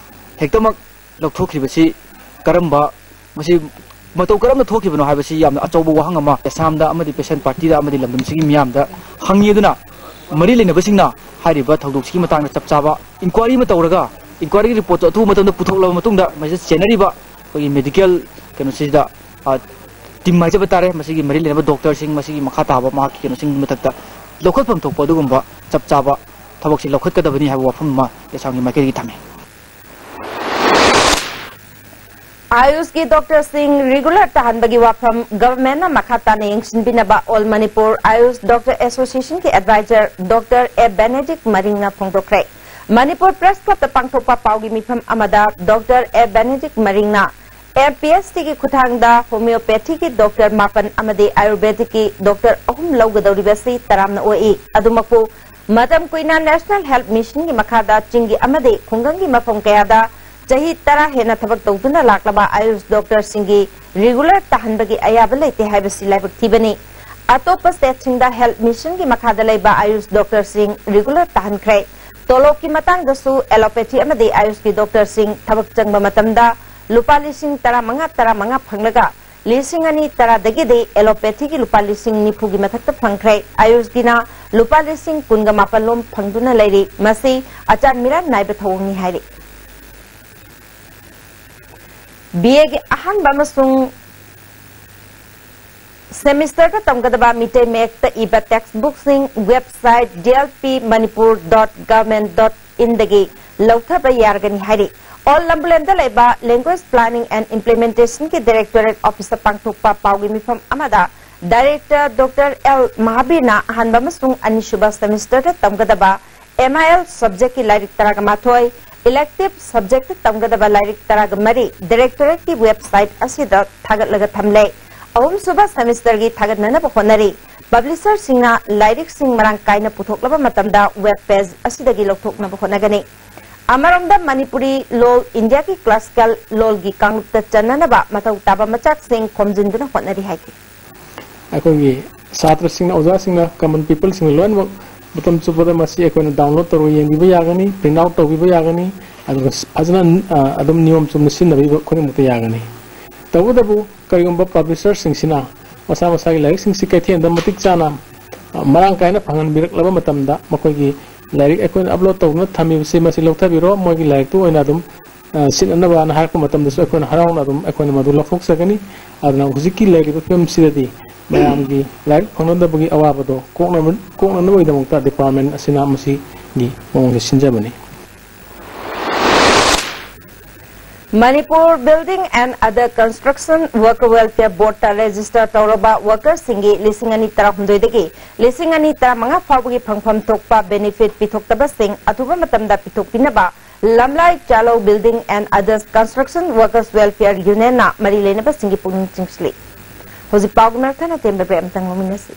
ꯍꯦꯛꯇꯃꯛ ꯂꯧꯊꯣꯛꯈ꯭ꯔꯤꯕꯁꯤ ꯀꯔꯝꯕ, ꯃꯁꯤ ꯃꯇꯧ ꯀꯔꯝꯅ ꯊꯣꯛꯈꯤꯕꯅꯣ ꯍꯥꯏꯕꯁꯤ ꯌꯥꯝꯅ ꯑꯆꯧꯕ ꯋꯥꯍꯪ ꯑꯃ DESAM ꯗ ꯑꯃꯗꯤ patient party ꯗ ꯑꯃꯗꯤ ꯂꯝꯗꯝꯁꯤꯒꯤ ꯃꯤꯌꯥꯝꯗ ꯍꯪꯉꯤ꯫ ꯑꯗꯨꯅ ꯃꯔꯤ ꯂꯩꯅꯕꯁꯤꯡꯅ ꯍꯥꯏꯔꯤꯕ ꯊꯧꯗꯣꯛꯁꯤꯒꯤ ꯃꯇꯥꯡꯗ ꯆꯞ ꯆꯥꯕ ꯏꯟꯀ꯭ꯋꯥꯔꯤ ꯑꯃ ꯇꯧꯔꯒ, ꯏꯟꯀ꯭ꯋꯥꯔꯤꯒꯤ ꯔꯤꯄꯣꯔꯠꯇꯨ ꯑꯊꯨꯕ ꯃꯇꯝꯗ ꯄꯨꯊꯣꯛꯂꯕ ꯃꯇꯨꯡꯗ, ꯃꯁꯤꯗ ꯆꯦꯟꯅꯔꯤꯕ ꯑꯩꯈꯣꯏꯒꯤ ꯃꯦꯗꯤꯀꯦꯜ ꯀꯩꯅꯣꯁꯤꯗ, ꯑ, ꯇꯤꯝ ꯍꯥꯏꯖꯕ ꯇꯥꯔꯦ, ꯃꯁꯤꯒꯤ ꯃꯔꯤ ꯂꯩꯅꯕ ꯗꯣꯛꯇꯔꯁꯤꯡ, ꯃꯁꯤꯒꯤ ꯃꯈꯥ ꯇꯥꯕ ꯃꯍꯥꯛꯀꯤ ꯀꯩꯅꯣꯁꯤꯡꯒꯤ ꯃꯊꯛꯇ ꯂꯧꯈꯠꯐꯝ ꯊꯣꯛꯄ ꯑꯗꯨꯒꯨꯝꯕ ꯆꯞ ꯆꯥꯕ ꯊꯕꯛꯁꯤ ꯂꯧꯈꯠꯀꯗꯕꯅꯤ ꯍꯥꯏꯕ ꯋꯥꯐꯝ ꯑꯃ ꯑꯦꯁꯥꯝꯒꯤ ꯃꯥꯏꯀꯩꯗꯒꯤ ꯊꯝꯃꯤ꯫ ꯑꯥꯌꯨꯁꯀꯤ ꯗꯣꯛꯇꯔꯁꯤꯡ ꯔꯤꯒꯨꯂꯔ ꯇꯥꯍꯟꯕꯒꯤ ꯋꯥꯐꯝ ꯒꯚꯔꯟꯃꯦꯟꯠꯅ ꯃꯈꯥ ꯇꯥꯅ ꯌꯦꯡꯁꯤꯟꯕꯤꯅꯕ ꯑꯣꯜ ꯃꯅꯤꯄꯨꯔ ꯑꯥꯌꯨꯁ ꯗꯣꯛꯇꯔ ꯑꯦꯁꯣꯁꯤꯌꯦꯁꯟꯒꯤ ꯑꯦꯗꯚꯥꯏꯖꯔ ꯗꯣꯛꯇꯔ ꯑꯦ ꯕꯦꯅꯦꯗꯤꯛ ꯃꯔꯤꯡꯅ ꯐꯣꯡꯗꯣꯛꯈ꯭ꯔꯦ꯫ ꯃꯅꯤꯄꯨꯔ ꯄ꯭ꯔꯦꯁ ꯀ꯭ꯂꯕꯇ ꯄꯥꯡꯊꯣꯛꯄ ꯄꯥꯎꯒꯤ ꯃꯤꯐꯝ ꯑꯃꯗ doctor A Benedict ꯃꯔꯤꯡꯅ M P S ꯇꯤꯒꯤ ꯈꯨꯠꯊꯥꯡꯗ ꯍꯣꯃꯤꯌꯣꯄꯦꯊꯤꯒꯤ ꯗꯣꯛꯇꯔ ꯃꯥꯄꯟ ꯑꯃꯗꯤ ꯑꯥꯌꯨꯔꯕꯦꯗꯤꯛꯀꯤ ꯗꯣꯛꯇꯔ ꯑꯍꯨꯝ ꯂꯧꯒꯗꯧꯔꯤꯕꯁꯤ ꯇꯔꯥꯝꯅ ꯑꯣꯛꯏ꯫ ꯑꯗꯨꯃꯛꯄꯨ ꯃꯇꯝ ꯀꯨꯏꯅ ꯅꯦꯁꯅꯦꯜ ꯍꯦꯜꯊ ꯃꯤꯁꯟꯒꯤ ꯃꯈꯥꯗ ꯆꯤꯡꯒꯤ ꯑꯃꯗꯤ ꯈꯨꯡꯒꯪꯒꯤ ꯃꯐꯝ ꯀꯌꯥꯗ ꯆꯍꯤ ꯇꯔꯥ ꯍꯦꯟꯅ ꯊꯕꯛ ꯇꯧꯗꯨꯅ ꯂꯥꯛꯂꯕ ꯑꯥꯌꯨꯁ ꯗꯣꯛꯇꯔꯁꯤꯡꯒꯤ ꯔꯤꯒꯨꯂꯔ ꯇꯥꯍꯟꯕꯒꯤ ꯑꯌꯥꯕ ꯂꯩꯇꯦ ꯍꯥꯏꯕꯁꯤ ꯂꯥꯏꯕꯛ ꯊꯤꯕꯅꯤ꯫ ꯑꯇꯣꯞꯄ ꯁ꯭ꯇꯦꯠꯁꯤꯡꯗ ꯍꯦꯜꯊ ꯃꯤꯁꯟꯒꯤ ꯃꯈꯥꯗ ꯂꯩꯕ ꯑꯥꯌꯨꯁ ꯗꯣꯛꯇꯔꯁꯤꯡ ꯔꯤꯒꯨꯂꯔ ꯇꯥꯍꯟꯈ꯭ꯔꯦ꯫ ꯇꯣꯂꯣꯞꯀꯤ ꯃꯇꯥꯡꯗꯁꯨ ꯑꯦꯂꯣꯄꯦꯊꯤ ꯑꯃꯗꯤ ꯑꯥꯌꯨꯁꯀꯤ ꯗꯣꯛꯇꯔꯁꯤꯡ ꯊꯕꯛ ꯆꯪꯕ ꯃꯇꯝꯗ ꯂꯨꯄꯥ ꯂꯤꯁꯤꯡ ꯇꯔꯥꯃꯉꯥ, ꯇꯔꯥꯃꯉꯥ ꯐꯪꯂꯒ ꯂꯤꯁꯤꯡ ꯑꯅꯤ ꯇꯔꯥꯗꯒꯤꯗꯤ ꯑꯦꯂꯣꯄꯦꯊꯤꯒꯤ ꯂꯨꯄꯥ ꯂꯤꯁꯤꯡ ꯅꯤꯐꯨꯒꯤ ꯃꯊꯛꯇ ꯐꯪꯈ꯭ꯔꯦ꯫ ꯑꯥꯌꯨꯁꯀꯤꯅ ꯂꯨꯄꯥ ꯂꯤꯁꯤꯡ ꯀꯨꯟꯒ ꯃꯥꯄꯟ ꯂꯣꯝ ꯐꯪꯗꯨꯅ ꯂꯩꯔꯤ꯫ ꯃꯁꯤ ꯑꯆꯥꯟ ꯃꯤꯔꯥꯟ ꯅꯥꯏꯕ ꯊꯧꯑꯣꯡꯅꯤ ꯍꯥꯏꯔꯤ꯫ ꯕꯤ ꯑꯦꯒꯤ ꯑꯍꯥꯟꯕ ꯑꯃꯁꯨꯡ ꯁꯦꯃꯤꯁꯇꯔꯗ ꯇꯝꯒꯗꯕ ꯃꯤꯇꯩ ꯃꯌꯦꯛꯇ ꯏꯕ ꯇꯦꯛꯁꯕꯨꯛꯁꯤꯡ website D L P Manipur dot government dot ꯏꯟꯗꯒꯤ ꯂꯧꯊꯕ ꯌꯥꯔꯒꯅꯤ ꯍꯥꯏꯔꯤ꯫ ꯑꯣꯜ ꯂꯝꯕꯨꯂꯦꯟꯗ ꯂꯩꯕ ꯂꯦꯡꯒ꯭ꯋꯦꯖ ꯄ꯭ꯂꯥꯅꯤꯡ ꯑꯦꯟ ꯏꯝꯄ꯭ꯂꯤꯃꯦꯟꯇꯦꯁꯟꯒꯤ ꯗꯥꯏꯔꯦꯛꯇꯣꯔꯦꯠ ꯑꯣꯐꯤꯁꯇ ꯄꯥꯡꯊꯣꯛꯄ ꯄꯥꯎꯒꯤ ꯃꯤꯐꯝ ꯑꯃꯗ ꯗꯥꯏꯔꯦꯛꯇꯔ ꯗꯣꯛꯇꯔ ꯑꯦꯜ ꯃꯍꯥꯕꯤꯔꯅ ꯑꯍꯥꯟꯕ ꯑꯃꯁꯨꯡ ꯑꯅꯤꯁꯨꯕ ꯁꯦꯃꯤꯁꯇꯔꯗ ꯇꯝꯒꯗꯕ ꯑꯦꯝ ꯑꯥꯏ ꯑꯦꯜ ꯁꯕꯖꯦꯛꯀꯤ ꯂꯥꯏꯔꯤꯛ ꯇꯔꯥꯒ ꯃꯥꯊꯣꯏ, ꯏꯂꯦꯛꯇꯤꯚ ꯁꯕꯖꯦꯛꯇ ꯇꯝꯒꯗꯕ ꯂꯥꯏꯔꯤꯛ ꯇꯔꯥꯒ ꯃꯔꯤ ꯗꯥꯏꯔꯦꯛꯇꯣꯔꯦꯠꯀꯤ ꯋꯦꯕꯁꯥꯏꯠ ꯑꯁꯤꯗ ꯊꯥꯒꯠꯂꯒ ꯊꯝꯂꯦ꯫ ꯑꯍꯨꯝꯁꯨꯕ ꯁꯦꯃꯤꯁꯇꯔꯒꯤ ꯊꯥꯒꯠꯅꯅꯕ ꯍꯣꯠꯅꯔꯤ꯫ ꯄꯕ꯭ꯂꯤꯁꯔꯁꯤꯡꯅ ꯂꯥꯏꯔꯤꯛꯁꯤꯡ ꯃꯔꯥꯡ ꯀꯥꯏꯅ ꯄꯨꯊꯣꯛꯂꯕ ꯃꯇꯝꯗ ꯋꯦꯕ ꯄꯦꯖ ꯑꯁꯤꯗꯒꯤ ꯂꯧꯊꯣꯛꯅꯕ ꯍꯣꯠꯅꯒꯅꯤ꯫ ꯑꯃꯔꯣꯝꯗ ꯃꯅꯤꯄꯨꯔꯤ ꯂꯣꯜ ꯏꯟꯗꯤꯌꯥꯒꯤ ꯀ꯭ꯂꯥꯁꯤꯀꯦꯜ ꯂꯣꯜꯒꯤ ꯀꯥꯡꯂꯨꯞꯇ ꯆꯟꯅꯅꯕ ꯃꯊꯧ ꯇꯥꯕ ꯃꯆꯥꯛꯁꯤꯡ ꯈꯣꯝꯖꯤꯟꯗꯨꯅ ꯍꯣꯠꯅꯔꯤ ꯍꯥꯏꯈꯤ꯫ ꯑꯩꯈꯣꯏꯒꯤ ꯁꯥꯇ꯭ꯔꯁꯤꯡꯅ, ꯑꯣꯖꯥꯁꯤꯡꯅ, ꯀꯃꯟ ꯄꯤꯄꯜꯁꯤꯡꯅ ꯂꯣꯏꯅꯃꯛ ꯃꯇꯝ ꯆꯨꯞꯄꯗ ꯃꯁꯤ ꯑꯩꯈꯣꯏꯅ ꯗꯥꯎꯟꯂꯣꯗ ꯇꯧꯔꯒ ꯌꯦꯡꯕꯤꯕ ꯌꯥꯒꯅꯤ, ꯄ꯭ꯔꯤꯟꯠ ꯑꯥꯎꯠ ꯇꯧꯕꯤꯕ ꯌꯥꯒꯅꯤ, ꯑꯗꯨꯒ ꯐꯖꯅ, ꯑ, ꯑꯗꯨꯝ ꯅꯤꯌꯣꯝ ꯆꯨꯝꯅ ꯁꯤꯖꯤꯟꯅꯕꯤꯕ ꯈꯨꯗꯤꯡꯃꯛꯇ ꯌꯥꯒꯅꯤ꯫ ꯇꯧꯕꯇꯕꯨ ꯀꯔꯤꯒꯨꯝꯕ ꯄꯕ꯭ꯂꯤꯁꯔꯁꯤꯡꯁꯤꯅ ꯃꯁꯥ ꯃꯁꯥꯒꯤ ꯂꯥꯏꯔꯤꯛꯁꯤꯡꯁꯤ ꯀꯩꯊꯦꯜꯗ ꯃꯇꯤꯛ ꯆꯥꯅ ꯃꯔꯥꯡ ꯀꯥꯏꯅ ꯐꯪꯍꯟꯕꯤꯔꯛꯂꯕ ꯃꯇꯝꯗ ꯃꯈꯣꯏꯒꯤ ꯂꯥꯏꯔꯤꯛ ꯑꯩꯈꯣꯏꯅ ꯑꯞꯂꯣꯗ ꯇꯧꯗꯨꯅ ꯊꯝꯃꯤꯕꯁꯤ ꯃꯁꯤ ꯂꯧꯊꯕꯤꯔꯣ, ꯃꯣꯏꯒꯤ ꯂꯥꯏꯔꯤꯛꯇꯨ ꯑꯣꯏꯅ ꯑꯗꯨꯝ ꯁꯤꯟꯅꯅꯕꯅ ꯍꯥꯏꯔꯛꯄ ꯃꯇꯝꯗꯁꯨ ꯑꯩꯈꯣꯏꯅ ꯍꯔꯥꯎꯅ ꯑꯗꯨꯝ ꯑꯩꯈꯣꯏꯅ ꯃꯗꯨ ꯂꯧꯊꯣꯛꯆꯒꯅꯤ꯫ ꯑꯗꯨꯅ ꯍꯧꯖꯤꯛꯀꯤ ꯂꯩꯔꯤꯕ ꯐꯤꯕꯝꯁꯤꯗꯗꯤ ꯃꯌꯥꯝꯒꯤ ꯂꯥꯏꯔꯤꯛ ꯐꯪꯅꯗꯕꯒꯤ ꯑꯋꯥꯕꯗꯣ ꯀꯣꯛꯅꯕ ꯀꯣꯛꯅꯅꯕꯒꯤꯗꯃꯛꯇ ꯗꯤꯄꯥꯔꯠꯃꯦꯟ ꯑꯁꯤꯅ ꯃꯁꯤꯒꯤ ꯃꯑꯣꯡꯁꯦ ꯁꯤꯟꯖꯕꯅꯤ꯫ Manipur building and other construction worker welfare ꯕꯣꯔꯗꯇ ꯔꯦꯖꯤꯁꯇꯔ ꯇꯧꯔꯕ ꯋꯥꯔꯀꯔꯁꯤꯡꯒꯤ ꯂꯤꯁꯤꯡ ꯑꯅꯤ ꯇꯔꯥꯍꯨꯝꯗꯣꯏꯗꯒꯤ ꯂꯤꯁꯤꯡ ꯑꯅꯤ ꯇꯔꯥꯃꯉꯥ ꯐꯥꯎꯕꯒꯤ ꯐꯪꯐꯝ ꯊꯣꯛꯄ ꯕꯦꯅꯤꯐꯤꯠ ꯄꯤꯊꯣꯛꯇꯕꯁꯤꯡ ꯑꯊꯨꯕ ꯃꯇꯝꯗ ꯄꯤꯊꯣꯛꯄꯤꯅꯕ ꯂꯝꯂꯥꯏ ꯆꯥꯂꯧ building and other construction workers welfare ꯌꯨꯅꯤꯌꯟꯅ ꯃꯔꯤ ꯂꯩꯅꯕꯁꯤꯡꯒꯤ ꯄꯨꯛꯅꯤꯡ ꯆꯤꯡꯁꯤꯜꯂꯤ꯫ ꯍꯧꯖꯤꯛ ꯄꯥꯎꯒꯤ ꯃꯔꯛ ꯊꯠꯅ ꯇꯦꯟꯕ ꯕ꯭ꯔꯦꯛ ꯑꯃꯇꯪ ꯂꯧꯃꯤꯟꯅꯁꯤ꯫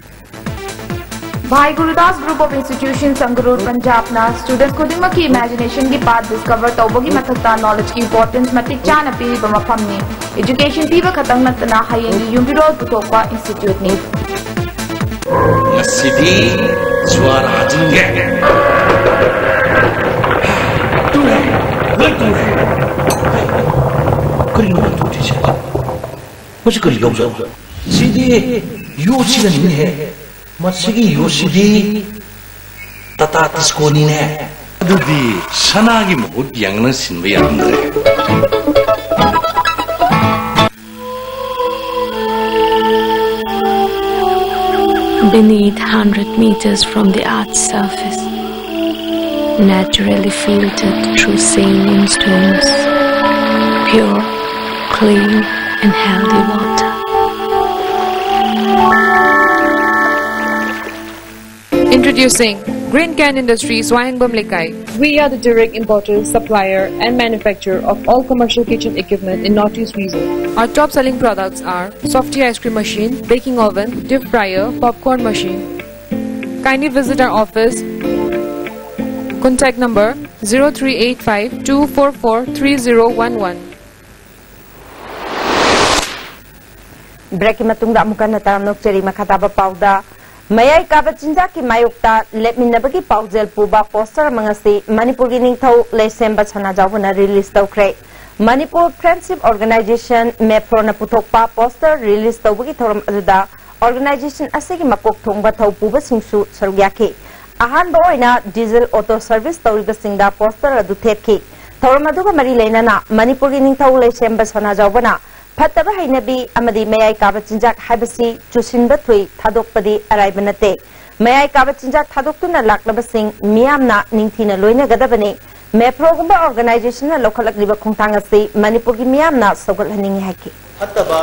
ꯚꯥꯏ ꯒꯨꯔꯨꯗꯥꯁ ꯒ꯭ꯔꯨꯞ ꯑꯣꯐ ꯏꯟꯁꯇꯤꯇ꯭ꯌꯨꯁꯟ ꯁꯪꯒꯔꯨꯔ ꯄꯟꯖꯥꯕꯅ ꯁ꯭ꯇꯨꯗꯦꯟꯠ ꯈꯨꯗꯤꯡꯃꯛꯀꯤ ꯏꯃꯦꯖꯤꯅꯦꯁꯟꯒꯤ ꯄꯥꯊ ꯗꯤꯁꯀꯚꯔ ꯇꯧꯕꯒꯤ ꯃꯊꯛꯇ ꯅꯣꯂꯦꯖꯀꯤ ꯏꯝꯄꯣꯔꯇꯦꯟꯁ ꯃꯇꯤꯛ ꯆꯥꯅ ꯄꯤꯔꯤꯕ ꯃꯐꯝꯅꯤ꯫ ꯑꯦꯖꯨꯀꯦꯁꯟ ꯄꯤꯕ ꯈꯛꯇꯪ ꯅꯠꯇꯅ ꯍꯌꯦꯡꯒꯤ ꯌꯨꯝꯕꯤꯔꯣꯜ ꯄꯨꯊꯣꯛꯄ ꯏꯟꯁꯇꯤꯇ꯭ꯌꯨꯠꯅꯤ꯫ ꯉꯁꯤꯗꯤ ꯖ꯭ꯋꯥꯔ ꯍꯥꯖꯤꯟꯒꯦ꯫ ꯇꯨꯔꯦ, ꯂꯣꯏ ꯇꯨꯔꯦ꯫ ꯀꯔꯤꯅꯣ ꯇꯧꯔꯤꯁꯦ? ꯃꯁꯤ ꯀꯔꯤ ꯂꯧꯖꯥꯠꯅꯣ? ꯁꯤꯗꯤ ꯌꯣꯠꯁꯤꯗꯅꯤꯅꯦꯍꯦ꯫ ꯃꯁꯤꯒꯤ ꯌꯣꯠꯁꯤꯗꯤ ꯇꯥꯇꯥ ꯇꯤꯁꯀꯣꯅꯤꯅꯦ꯫ ꯑꯗꯨꯗꯤ ꯁꯅꯥꯒꯤ ꯃꯍꯨꯠ ꯌꯦꯡꯅ ꯁꯤꯟꯕ ꯌꯥꯔꯝꯗ꯭ꯔꯦ꯫ Beneath, hundred meters from the earth's surface, naturally filtered through saline stones, pure, clean, and healthy water. Introducing Green Can Industries, Wahengbam Lekai. We are the direct importer, supplier, and manufacturer of all commercial kitchen equipment in Northeast region. Our top selling products are softy ice cream machine, baking oven, deep fryer, popcorn machine. Kindly visit our office. Contact number zero three eight five two four four three zero one one. ꯕ꯭ꯔꯦꯛꯀꯤ ꯃꯇꯨꯡꯗ ꯑꯃꯨꯛ ꯍꯟꯅ ꯇꯔꯥꯝꯅ ꯑꯣꯛꯆꯔꯤ꯫ ꯃꯈꯥ ꯇꯥꯕ ꯄꯥꯎꯗ, ꯃꯌꯥꯏ ꯀꯥꯕ ꯆꯤꯟꯖꯥꯛꯀꯤ ꯃꯥꯌꯣꯛꯇ ꯂꯦꯞꯃꯤꯟꯅꯕꯒꯤ ꯄꯥꯎꯖꯦꯜ ꯄꯨꯕ ꯄꯣꯁꯇꯔ ꯑꯃ ꯉꯁꯤ ꯃꯅꯤꯄꯨꯔꯒꯤ ꯅꯤꯡꯊꯧ ꯂꯩꯁꯦꯝꯕ ꯁꯅꯥꯖꯥꯎꯕꯅ ꯔꯤꯂꯤꯖ ꯇꯧꯈ꯭ꯔꯦ꯫ ꯃꯅꯤꯄꯨꯔ ꯐ꯭ꯔꯦꯟꯗꯁꯤꯞ ꯑꯣꯔꯒꯅꯥꯏꯖꯦꯁꯟ, ꯃꯦꯐ꯭ꯔꯣꯅ ꯄꯨꯊꯣꯛꯄ ꯄꯣꯁꯇꯔ ꯔꯤꯂꯤꯖ ꯇꯧꯕꯒꯤ ꯊꯧꯔꯝ ꯑꯗꯨꯗ organization ꯑꯁꯤꯒꯤ ꯃꯀꯣꯛ ꯊꯣꯡꯕ ꯊꯧ ꯄꯨꯕꯁꯤꯡꯁꯨ ꯁꯔꯨꯛ ꯌꯥꯈꯤ꯫ ꯑꯍꯥꯟꯕ ꯑꯣꯏꯅ diesel auto service ꯇꯧꯔꯤꯕꯁꯤꯡꯗ poster ꯑꯗꯨ ꯊꯦꯠꯈꯤ꯫ ꯊꯧꯔꯝ ꯑꯗꯨꯒ ꯃꯔꯤ ꯂꯩꯅꯅ ꯃꯅꯤꯄꯨꯔꯒꯤ ꯅꯤꯡꯊꯧ ꯂꯩꯁꯦꯝꯕ ꯁꯅꯥꯖꯥꯎꯕꯅ ꯐꯠꯇꯕ ꯍꯩꯅꯕꯤ ꯑꯃꯗꯤ ꯃꯌꯥꯏ ꯀꯥꯕ ꯆꯤꯟꯖꯥꯛ ꯍꯥꯏꯕꯁꯤ ꯆꯨꯁꯤꯟꯕ ꯊꯨꯏ, ꯊꯥꯗꯣꯛꯄꯗꯤ ꯑꯔꯥꯏꯕ ꯅꯠꯇꯦ꯫ ꯃꯌꯥꯏ ꯀꯥꯕ ꯆꯤꯟꯖꯥꯛ ꯊꯥꯗꯣꯛꯇꯨꯅ ꯂꯥꯛꯂꯕꯁꯤꯡ ꯃꯤꯌꯥꯝꯅ ꯅꯤꯡꯊꯤꯅ ꯂꯣꯏꯅꯒꯗꯕꯅꯤ꯫ MEPHROꯒꯨꯝꯕ organizationꯅ ꯂꯧꯈꯠꯂꯛꯂꯤꯕ ꯈꯣꯡꯊꯥꯡ ꯑꯁꯤ ꯃꯅꯤꯄꯨꯔꯒꯤ ꯃꯤꯌꯥꯝꯅ ꯁꯧꯒꯠꯍꯟꯅꯤꯡꯏ ꯍꯥꯏꯈꯤ꯫ ꯐꯠꯇꯕ,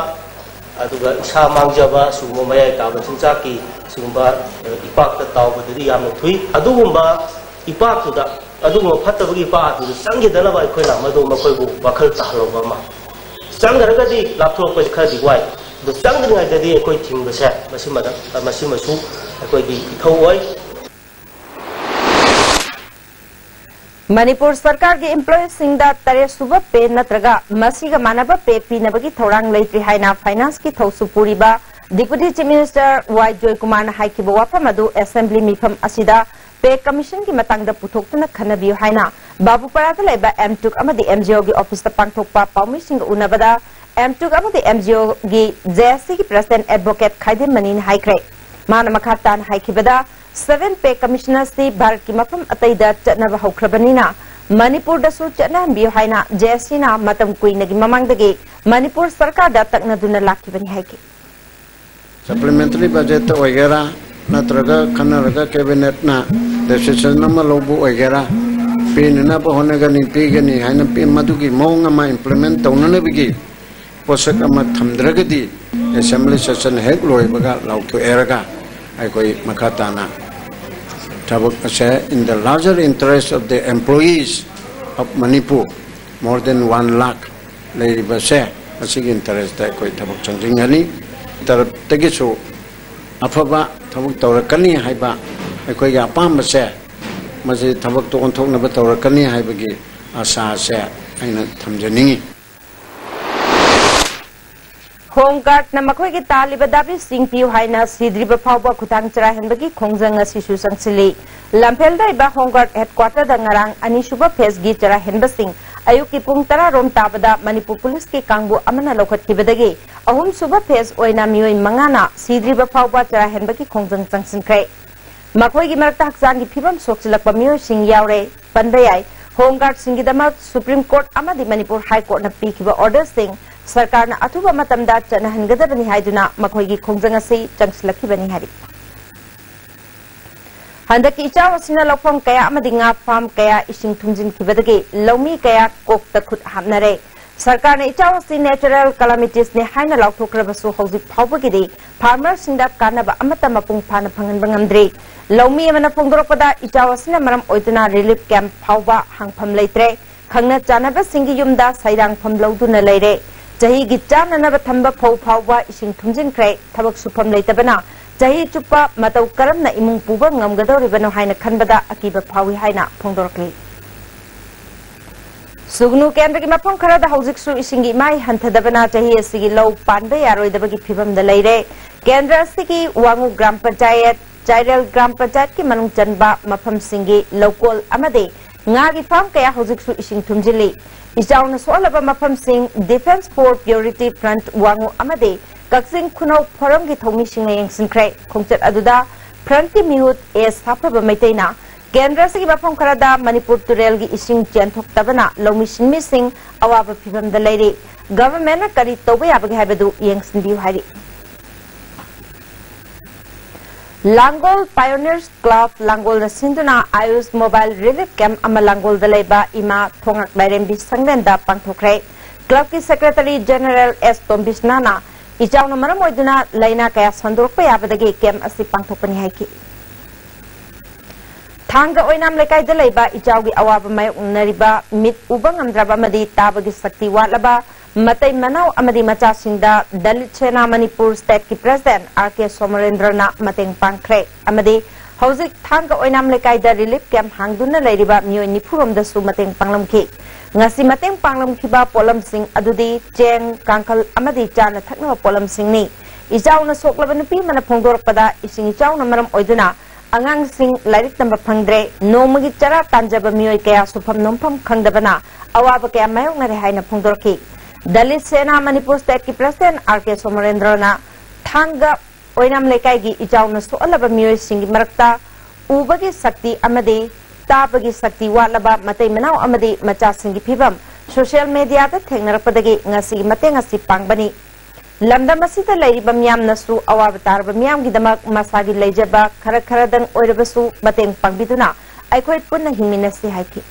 ꯑꯗꯨꯒ ꯏꯁꯥ ꯃꯥꯡꯖꯕ, ꯁꯤꯒꯨꯝꯕ ꯃꯌꯥꯏ ꯀꯥꯕ ꯆꯤꯟꯖꯥꯛꯀꯤ ꯁꯤꯒꯨꯝꯕ, ꯑ, ꯏꯄꯥꯛꯇ ꯇꯥꯎꯕꯗꯨꯗꯤ ꯌꯥꯝꯅ ꯊꯨꯏ꯫ ꯑꯗꯨꯒꯨꯝꯕ ꯏꯄꯥꯛꯇꯨꯗ, ꯑꯗꯨꯒꯨꯝꯕ ꯐꯠꯇꯕꯒꯤ ꯏꯄꯥꯛ ꯑꯗꯨꯗ ꯆꯪꯈꯤꯗꯅꯕ ꯑꯩꯈꯣꯏꯅ ꯃꯗꯨ ꯃꯈꯣꯏꯕꯨ ꯋꯥꯈꯜ ꯇꯥꯍꯜꯍꯧꯕ ꯑꯃ꯫ ꯆꯪꯈ꯭ꯔꯒꯗꯤ ꯂꯥꯞꯊꯣꯔꯛꯄꯁꯤ ꯈꯔꯗꯤ ꯋꯥꯏ꯫ ꯑꯗꯨ ꯆꯪꯗ꯭ꯔꯤꯉꯩꯗꯗꯤ ꯑꯩꯈꯣꯏ ꯊꯤꯡꯕꯁꯦ ꯃꯁꯤꯃꯗ, ꯃꯁꯤꯃꯁꯨ ꯑꯩꯈꯣꯏꯒꯤ ꯏꯊꯧ ꯑꯣꯏ꯫ ꯃꯅꯤꯄꯨꯔ ꯁꯔꯀꯥꯔꯒꯤ employeeꯁꯤꯡꯗ ꯇꯔꯦꯠ ꯁꯨꯕ pay ꯅꯠꯇ꯭ꯔꯒ ꯃꯁꯤꯒ ꯃꯥꯟꯅꯕ pay ꯄꯤꯅꯕꯒꯤ ꯊꯧꯔꯥꯡ ꯂꯩꯇ꯭ꯔꯤ ꯍꯥꯏꯅ financeꯀꯤ ꯊꯧꯁꯨ ꯄꯨꯔꯤꯕ Deputy Chief Minister ꯋꯥꯏ ꯖꯣꯏꯀꯨꯃꯥꯔꯅ ꯍꯥꯏꯈꯤꯕ ꯋꯥꯐꯝ ꯑꯗꯨ assembly ꯃꯤꯐꯝ ꯑꯁꯤꯗ pay commissionꯒꯤ ꯃꯇꯥꯡꯗ ꯄꯨꯊꯣꯛꯇꯨꯅ ꯈꯟꯅꯕꯤꯌꯨ ꯍꯥꯏꯅ ꯕꯥꯕꯨꯄꯥꯔꯥꯗ ꯂꯩꯕ MTUC ꯑꯃꯗꯤ MGOꯒꯤ officeꯇ ꯄꯥꯡꯊꯣꯛꯄ ꯄꯥꯎꯃꯤꯁꯤꯡꯒ ꯎꯅꯕꯗ MTUC ꯑꯃꯗꯤ MGOꯒꯤ JACꯒꯤ president advocate ꯈꯥꯏꯗꯦꯝ ꯃꯅꯤꯅ ꯍꯥꯏꯈ꯭ꯔꯦ꯫ ꯃꯥꯅ ꯃꯈꯥ ꯇꯥꯅ ꯍꯥꯏꯈꯤꯕꯗ, seven pay commission ꯑꯁꯤ ꯚꯥꯔꯠꯀꯤ ꯃꯐꯝ ꯑꯇꯩꯗ ꯆꯠꯅꯕ ꯍꯧꯈ꯭ꯔꯕꯅꯤꯅ ꯃꯅꯤꯄꯨꯔꯗꯁꯨ ꯆꯠꯅꯍꯟꯕꯤꯌꯨ ꯍꯥꯏꯅ JACꯅ ꯃꯇꯝ ꯀꯨꯏꯅꯒꯤ ꯃꯃꯥꯡꯗꯒꯤ ꯃꯅꯤꯄꯨꯔ ꯁꯔꯀꯥꯔꯗ ꯇꯛꯅꯗꯨꯅ ꯂꯥꯛꯈꯤꯕꯅꯤ ꯍꯥꯏꯈꯤ꯫ Supplementary budgetꯇ ꯑꯣꯏꯒꯦꯔꯥ, ꯅꯠꯇ꯭ꯔꯒ ꯈꯟꯅꯔꯒ cabinetꯅ decision ꯑꯃ ꯂꯧꯕ ꯑꯣꯏꯒꯦꯔꯥ, ꯄꯤꯅꯅꯕ ꯍꯣꯠꯅꯒꯅꯤ, ꯄꯤꯒꯅꯤ ꯍꯥꯏꯅ ꯄꯤ-, ꯃꯗꯨꯒꯤ ꯃꯑꯣꯡ ꯑꯃ implement ꯇꯧꯅꯅꯕꯒꯤ ꯄꯣꯠꯁꯛ ꯑꯃ ꯊꯝꯗ꯭ꯔꯒꯗꯤ assembly session ꯍꯦꯛ ꯂꯣꯏꯕꯒ ꯂꯥꯎꯊꯣꯛꯑꯦꯔꯒ ꯑꯩꯈꯣꯏ ꯃꯈꯥ ꯇꯥꯅ ꯊꯕꯛ ꯑꯁꯦ in the larger interest of the employees of Manipur, more than one lakh ꯂꯩꯔꯤꯕꯁꯦ, ꯃꯁꯤꯒꯤ interestꯇ ꯑꯩꯈꯣꯏ ꯊꯕꯛ ꯆꯪꯁꯤꯟꯒꯅꯤ꯫ ꯇꯔꯞꯇꯒꯤꯁꯨ ꯑꯐꯕ ꯊꯕꯛ ꯇꯧꯔꯛꯀꯅꯤ ꯍꯥꯏꯕ ꯑꯩꯈꯣꯏꯒꯤ ꯑꯄꯥꯝꯕꯁꯦ, ꯃꯁꯤ ꯊꯕꯛꯇ ꯑꯣꯟꯊꯣꯛꯅꯕ ꯇꯧꯔꯛꯀꯅꯤ ꯍꯥꯏꯕꯒꯤ ꯑꯥꯁꯥꯁꯦ ꯑꯩꯅ ꯊꯝꯖꯅꯤꯡꯉꯤ꯫ Home Guardꯅ ꯃꯈꯣꯏꯒꯤ ꯇꯥꯜꯂꯤꯕ ꯗꯥꯕꯤꯁꯤꯡ ꯄꯤꯌꯨ ꯍꯥꯏꯅ ꯁꯤꯗ꯭ꯔꯤꯕ ꯐꯥꯎꯕ ꯈꯨꯊꯥꯡ ꯆꯔꯥ ꯍꯦꯟꯕꯒꯤ ꯈꯣꯡꯖꯪ ꯑꯁꯤꯁꯨ ꯆꯪꯁꯤꯜꯂꯤ꯫ ꯂꯝꯐꯦꯜꯗ ꯂꯩꯕ Home Guard headquarterꯗ ꯉꯔꯥꯡ ꯑꯅꯤꯁꯨꯕ phaseꯀꯤ ꯆꯔꯥ ꯍꯦꯟꯕꯁꯤꯡ ꯑꯌꯨꯛꯀꯤ ꯄꯨꯡ ꯇꯔꯥ ꯔꯣꯝ ꯇꯥꯕꯗ ꯃꯅꯤꯄꯨꯔ ꯄꯨꯂꯤꯁꯀꯤ ꯀꯥꯡꯕꯨ ꯑꯃꯅ ꯂꯧꯈꯠꯈꯤꯕꯗꯒꯤ ꯑꯍꯨꯝꯁꯨꯕ ꯐꯦꯖ ꯑꯣꯏꯅ ꯃꯤꯑꯣꯏ ꯃꯉꯥꯅ ꯁꯤꯗ꯭ꯔꯤꯕ ꯐꯥꯎꯕ ꯆꯔꯥ ꯍꯦꯟꯕꯒꯤ ꯈꯣꯡꯖꯪ ꯆꯪꯁꯤꯟꯈ꯭ꯔꯦ꯫ ꯃꯈꯣꯏꯒꯤ ꯃꯔꯛꯇ ꯍꯛꯆꯥꯡꯒꯤ ꯐꯤꯕꯝ ꯁꯣꯛꯆꯤꯜꯂꯛꯄ ꯃꯤꯑꯣꯏꯁꯤꯡ ꯌꯥꯎꯔꯦ꯫ ꯄꯟꯕ ꯌꯥꯏ, ꯍꯣꯝ ꯒꯥꯔꯗꯁꯤꯡꯒꯤꯗꯃꯛ ꯁꯨꯄ꯭ꯔꯤꯝ ꯀꯣꯔꯠ ꯑꯃꯗꯤ ꯃꯅꯤꯄꯨꯔ ꯍꯥꯏ ꯀꯣꯔꯠꯅ ꯄꯤꯈꯤꯕ ꯑꯣꯔꯗꯔꯁꯤꯡ ꯁꯔꯀꯥꯔꯅ ꯑꯊꯨꯕ ꯃꯇꯝꯗ ꯆꯠꯅꯍꯟꯒꯗꯕꯅꯤ ꯍꯥꯏꯗꯨꯅ ꯃꯈꯣꯏꯒꯤ ꯈꯣꯡꯖꯪ ꯑꯁꯤ ꯆꯪꯁꯤꯜꯂꯛꯈꯤꯕꯅꯤ ꯍꯥꯏꯔꯤ꯫ ꯍꯟꯗꯛꯀꯤ ꯏꯆꯥꯎ ꯑꯁꯤꯅ ꯂꯧꯐꯝ ꯀꯌꯥ ꯑꯃꯗꯤ ꯉꯥ ꯐꯥꯔꯝ ꯀꯌꯥ ꯏꯁꯤꯡ ꯊꯨꯝꯖꯤꯟꯈꯤꯕꯗꯒꯤ ꯂꯧꯃꯤ ꯀꯌꯥ ꯀꯣꯛꯇ ꯈꯨꯠ ꯍꯥꯞꯅꯔꯦ꯫ ꯁꯔꯀꯥꯔꯅ ꯏꯆꯥꯎ ꯑꯁꯤ natural calamitiesꯅꯤ ꯍꯥꯏꯅ ꯂꯥꯎꯊꯣꯛꯈ꯭ꯔꯕꯁꯨ ꯍꯧꯖꯤꯛ ꯐꯥꯎꯕꯒꯤꯗꯤ farmerꯁꯤꯡꯗ ꯀꯥꯟꯅꯕ ꯑꯃꯠꯇ ꯃꯄꯨꯡ ꯐꯥꯅ ꯐꯪꯍꯟꯕ ꯉꯝꯗ꯭ꯔꯤ꯫ ꯂꯧꯃꯤ ꯑꯃꯅ ꯐꯣꯡꯗꯣꯔꯛꯄꯗ ꯏꯆꯥꯎ ꯑꯁꯤꯅ ꯃꯔꯝ ꯑꯣꯏꯗꯨꯅ relief camp ꯐꯥꯎꯕ ꯍꯥꯡꯐꯝ ꯂꯩꯇ꯭ꯔꯦ꯫ ꯈꯪꯅ ꯆꯥꯟꯅꯕꯁꯤꯡꯒꯤ ꯌꯨꯝꯗ ꯁꯩꯔꯥꯡꯐꯝ ꯂꯧꯗꯨꯅ ꯂꯩꯔꯦ꯫ ꯆꯍꯤꯒꯤ ꯆꯥꯅꯅꯕ ꯊꯝꯕ ꯐꯧ ꯐꯥꯎꯕ ꯏꯁꯤꯡ ꯊꯨꯝꯖꯤꯟꯈ꯭ꯔꯦ꯫ ꯊꯕꯛ ꯁꯨꯐꯝ ꯂꯩꯇꯕꯅ ꯆꯍꯤ ꯆꯨꯞꯄ ꯃꯇꯧ ꯀꯔꯝꯅ ꯏꯃꯨꯡ ꯄꯨꯕ ꯉꯝꯒꯗꯧꯔꯤꯕꯅꯣ ꯍꯥꯏꯅ ꯈꯟꯕꯗ ꯑꯀꯤꯕ ꯐꯥꯎꯏ ꯍꯥꯏꯅ ꯐꯣꯡꯗꯣꯔꯛꯂꯤ꯫ ꯁꯨꯒꯅꯨ ꯀꯦꯟꯗ꯭ꯔꯒꯤ ꯃꯐꯝ ꯈꯔꯗ ꯍꯧꯖꯤꯛꯁꯨ ꯏꯁꯤꯡꯒꯤ ꯏꯃꯥꯏ ꯍꯟꯊꯗꯕꯅ ꯆꯍꯤ ꯑꯁꯤꯒꯤ ꯂꯧ ꯄꯥꯟꯕ ꯌꯥꯔꯣꯏꯗꯕꯒꯤ ꯐꯤꯕꯝꯗ ꯂꯩꯔꯦ꯫ ꯀꯦꯟꯗ꯭ꯔ ꯑꯁꯤꯒꯤ ꯋꯥꯉꯨ ꯒ꯭ꯔꯥꯝ ꯄꯟꯆꯥꯌꯠ, ꯆꯥꯏꯔꯦꯜ ꯒ꯭ꯔꯥꯝ ꯄꯟꯆꯥꯌꯠꯀꯤ ꯃꯅꯨꯡ ꯆꯟꯕ ꯃꯐꯝꯁꯤꯡꯒꯤ ꯂꯧꯀꯣꯜ ꯑꯃꯗꯤ ꯉꯥꯒꯤ ꯐꯥꯔꯝ ꯀꯌꯥ ꯍꯧꯖꯤꯛꯁꯨ ꯏꯁꯤꯡ ꯊꯨꯝꯖꯤꯜꯂꯤ꯫ ꯏꯆꯥꯎꯅ ꯁꯣꯛꯍꯜꯂꯕ ꯃꯐꯝꯁꯤꯡ Defence for Purity Front ꯋꯥꯉꯨ ꯑꯃꯗꯤ ꯀꯛꯆꯤꯡ ꯈꯨꯅꯧ ꯐꯣꯔꯝꯒꯤ ꯊꯧꯃꯤꯁꯤꯡꯅ ꯌꯦꯡꯁꯤꯟꯈ꯭ꯔꯦ꯫ ꯈꯣꯡꯆꯠ ꯑꯗꯨꯗ Frontꯀꯤ ꯃꯤꯍꯨꯠ ꯑꯦ ꯁꯥꯐꯕ ꯃꯩꯇꯩꯅ ꯀꯦꯟꯗ꯭ꯔ ꯑꯁꯤꯒꯤ ꯃꯐꯝ ꯈꯔꯗ ꯃꯅꯤꯄꯨꯔ ꯇꯨꯔꯦꯜꯒꯤ ꯏꯁꯤꯡ ꯆꯦꯟꯊꯣꯛꯇꯕꯅ ꯂꯧꯃꯤ ꯁꯤꯟꯃꯤꯁꯤꯡ ꯑꯋꯥꯕ ꯐꯤꯚꯝꯗ ꯂꯩꯔꯤ꯫ Governmentꯅ ꯀꯔꯤ ꯇꯧꯕ ꯌꯥꯕꯒꯦ ꯍꯥꯏꯕꯗꯨ ꯌꯦꯡꯁꯤꯟꯕꯤꯌꯨ ꯍꯥꯏꯔꯤ꯫ ꯂꯥꯡꯒꯣꯜ Pioneers Club ꯂꯥꯡꯒꯣꯜꯅ ꯁꯤꯟꯗꯨꯅ ꯑꯥꯌꯨꯁ mobile relief camp ꯑꯃ ꯂꯥꯡꯒꯣꯜꯗ ꯂꯩꯕ ꯏꯃꯥ ꯊꯣꯉꯛ ꯂꯥꯏꯔꯦꯝꯕꯤ ꯁꯪꯂꯦꯟꯗ ꯄꯥꯡꯊꯣꯛꯈ꯭ꯔꯦ꯫ Clubꯀꯤ Secretary General ꯑꯦꯁ ꯇꯣꯝꯕꯤꯁꯅꯥꯅ ꯏꯆꯥꯎꯅ ꯃꯔꯝ ꯑꯣꯏꯗꯨꯅ ꯂꯥꯏꯅꯥ ꯀꯌꯥ ꯁꯟꯗꯣꯔꯛꯄ ꯌꯥꯕꯗꯒꯤ camp ꯑꯁꯤ ꯄꯥꯡꯊꯣꯛꯄꯅꯤ ꯍꯥꯏꯈꯤ꯫ ꯊꯥꯡꯒ ꯑꯣꯏꯅꯥꯝ ꯂꯩꯀꯥꯏꯗ ꯂꯩꯕ ꯏꯆꯥꯎꯒꯤ ꯑꯋꯥꯕ ꯃꯥꯌꯣꯛꯅꯔꯤꯕ ꯃꯤꯠ ꯎꯕ ꯉꯝꯗ꯭ꯔꯕ ꯑꯃꯗꯤ ꯇꯥꯕꯒꯤ ꯁꯛꯇꯤ ꯋꯥꯠꯂꯕ ꯃꯇꯩ ꯃꯅꯥꯎ ꯑꯃꯗꯤ ꯃꯆꯥꯁꯤꯡꯗ ꯗꯂꯤꯠ ꯁꯦꯅꯥ ꯃꯅꯤꯄꯨꯔ stateꯀꯤ president ꯑꯥꯔ ꯀꯦ ꯁꯣꯃꯔꯦꯟꯗ꯭ꯔꯅ ꯃꯇꯦꯡ ꯄꯥꯡꯈ꯭ꯔꯦ ꯑꯃꯗꯤ ꯍꯧꯖꯤꯛ ꯊꯥꯡꯒ ꯑꯣꯏꯅꯥꯝ ꯂꯩꯀꯥꯏꯗ relief camp ꯍꯥꯡꯗꯨꯅ ꯂꯩꯔꯤꯕ ꯃꯤꯑꯣꯏ ꯅꯤꯐꯨ ꯔꯣꯝꯗꯁꯨ ꯃꯇꯦꯡ ꯄꯥꯡꯂꯝꯈꯤ꯫ ꯉꯁꯤ ꯃꯇꯦꯡ ꯄꯥꯡꯂꯝꯈꯤꯕ ꯄꯣꯠꯂꯝꯁꯤꯡ ꯑꯗꯨꯗꯤ ꯆꯦꯡ, ꯀꯥꯡꯈꯜ ꯑꯃꯗꯤ ꯆꯥꯅ ꯊꯛꯅꯕ ꯄꯣꯠꯂꯝꯁꯤꯡꯅꯤ꯫ ꯏꯆꯥꯎꯅ ꯁꯣꯛꯂꯕ ꯅꯨꯄꯤ ꯑꯃꯅ ꯐꯣꯡꯗꯣꯔꯛꯄꯗ, ꯏꯁꯤꯡ ꯏꯆꯥꯎꯅ ꯃꯔꯝ ꯑꯣꯏꯗꯨꯅ ꯑꯉꯥꯡꯁꯤꯡ ꯂꯥꯏꯔꯤꯛ ꯇꯝꯕ ꯐꯪꯗ꯭ꯔꯦ꯫ ꯅꯣꯡꯃꯒꯤ ꯆꯔꯥ ꯇꯥꯟꯖꯕ ꯃꯤꯑꯣꯏ ꯀꯌꯥ ꯁꯨꯐꯝ ꯅꯣꯝꯐꯝ ꯈꯪꯗꯕꯅ ꯑꯋꯥꯕ ꯀꯌꯥ ꯃꯥꯌꯣꯛꯅꯔꯦ ꯍꯥꯏꯅ ꯐꯣꯡꯗꯣꯔꯛꯈꯤ꯫ ꯗꯂꯤꯠ ꯁꯦꯅꯥ ꯃꯅꯤꯄꯨꯔ ꯁ꯭ꯇꯦꯠꯀꯤ ꯄ꯭ꯔꯁꯤꯗꯦꯟꯠ ꯑꯥꯔ ꯀꯦ ꯁꯣꯃꯣꯔꯦꯟꯗ꯭ꯔꯣꯅ ꯊꯥꯡꯒ ꯑꯣꯏꯅꯥꯝ ꯂꯩꯀꯥꯏꯒꯤ ꯏꯆꯥꯎꯅ ꯁꯣꯛꯍꯜꯂꯕ ꯃꯤꯑꯣꯏꯁꯤꯡꯒꯤ ꯃꯔꯛꯇ ꯎꯕꯒꯤ ꯁꯛꯇꯤ ꯑꯃꯗꯤ ꯇꯥꯕꯒꯤ ꯁꯛꯇꯤ ꯋꯥꯠꯂꯕ ꯃꯇꯩ ꯃꯅꯥꯎ ꯑꯃꯗꯤ ꯃꯆꯥꯁꯤꯡꯒꯤ ꯐꯤꯚꯝ ꯁꯣꯁꯤꯌꯦꯜ ꯃꯦꯗꯤꯌꯥꯗ ꯊꯦꯡꯅꯔꯛꯄꯗꯒꯤ ꯉꯁꯤꯒꯤ ꯃꯇꯦꯡ ꯑꯁꯤ ꯄꯥꯡꯕꯅꯤ꯫ ꯂꯝꯗꯝ ꯑꯁꯤꯗ ꯂꯩꯔꯤꯕ ꯃꯤꯌꯥꯝꯅꯁꯨ ꯑꯋꯥꯕ ꯇꯥꯔꯕ ꯃꯤꯌꯥꯝꯒꯤꯗꯃꯛ ꯃꯁꯥꯒꯤ ꯂꯩꯖꯕ ꯈꯔ ꯈꯔꯗꯪ ꯑꯣꯏꯔꯕꯁꯨ ꯃꯇꯦꯡ ꯄꯥꯡꯕꯤꯗꯨꯅ ꯑꯩꯈꯣꯏ ꯄꯨꯟꯅ ꯍꯤꯡꯃꯤꯟꯅꯁꯤ ꯍꯥꯏꯈꯤ꯫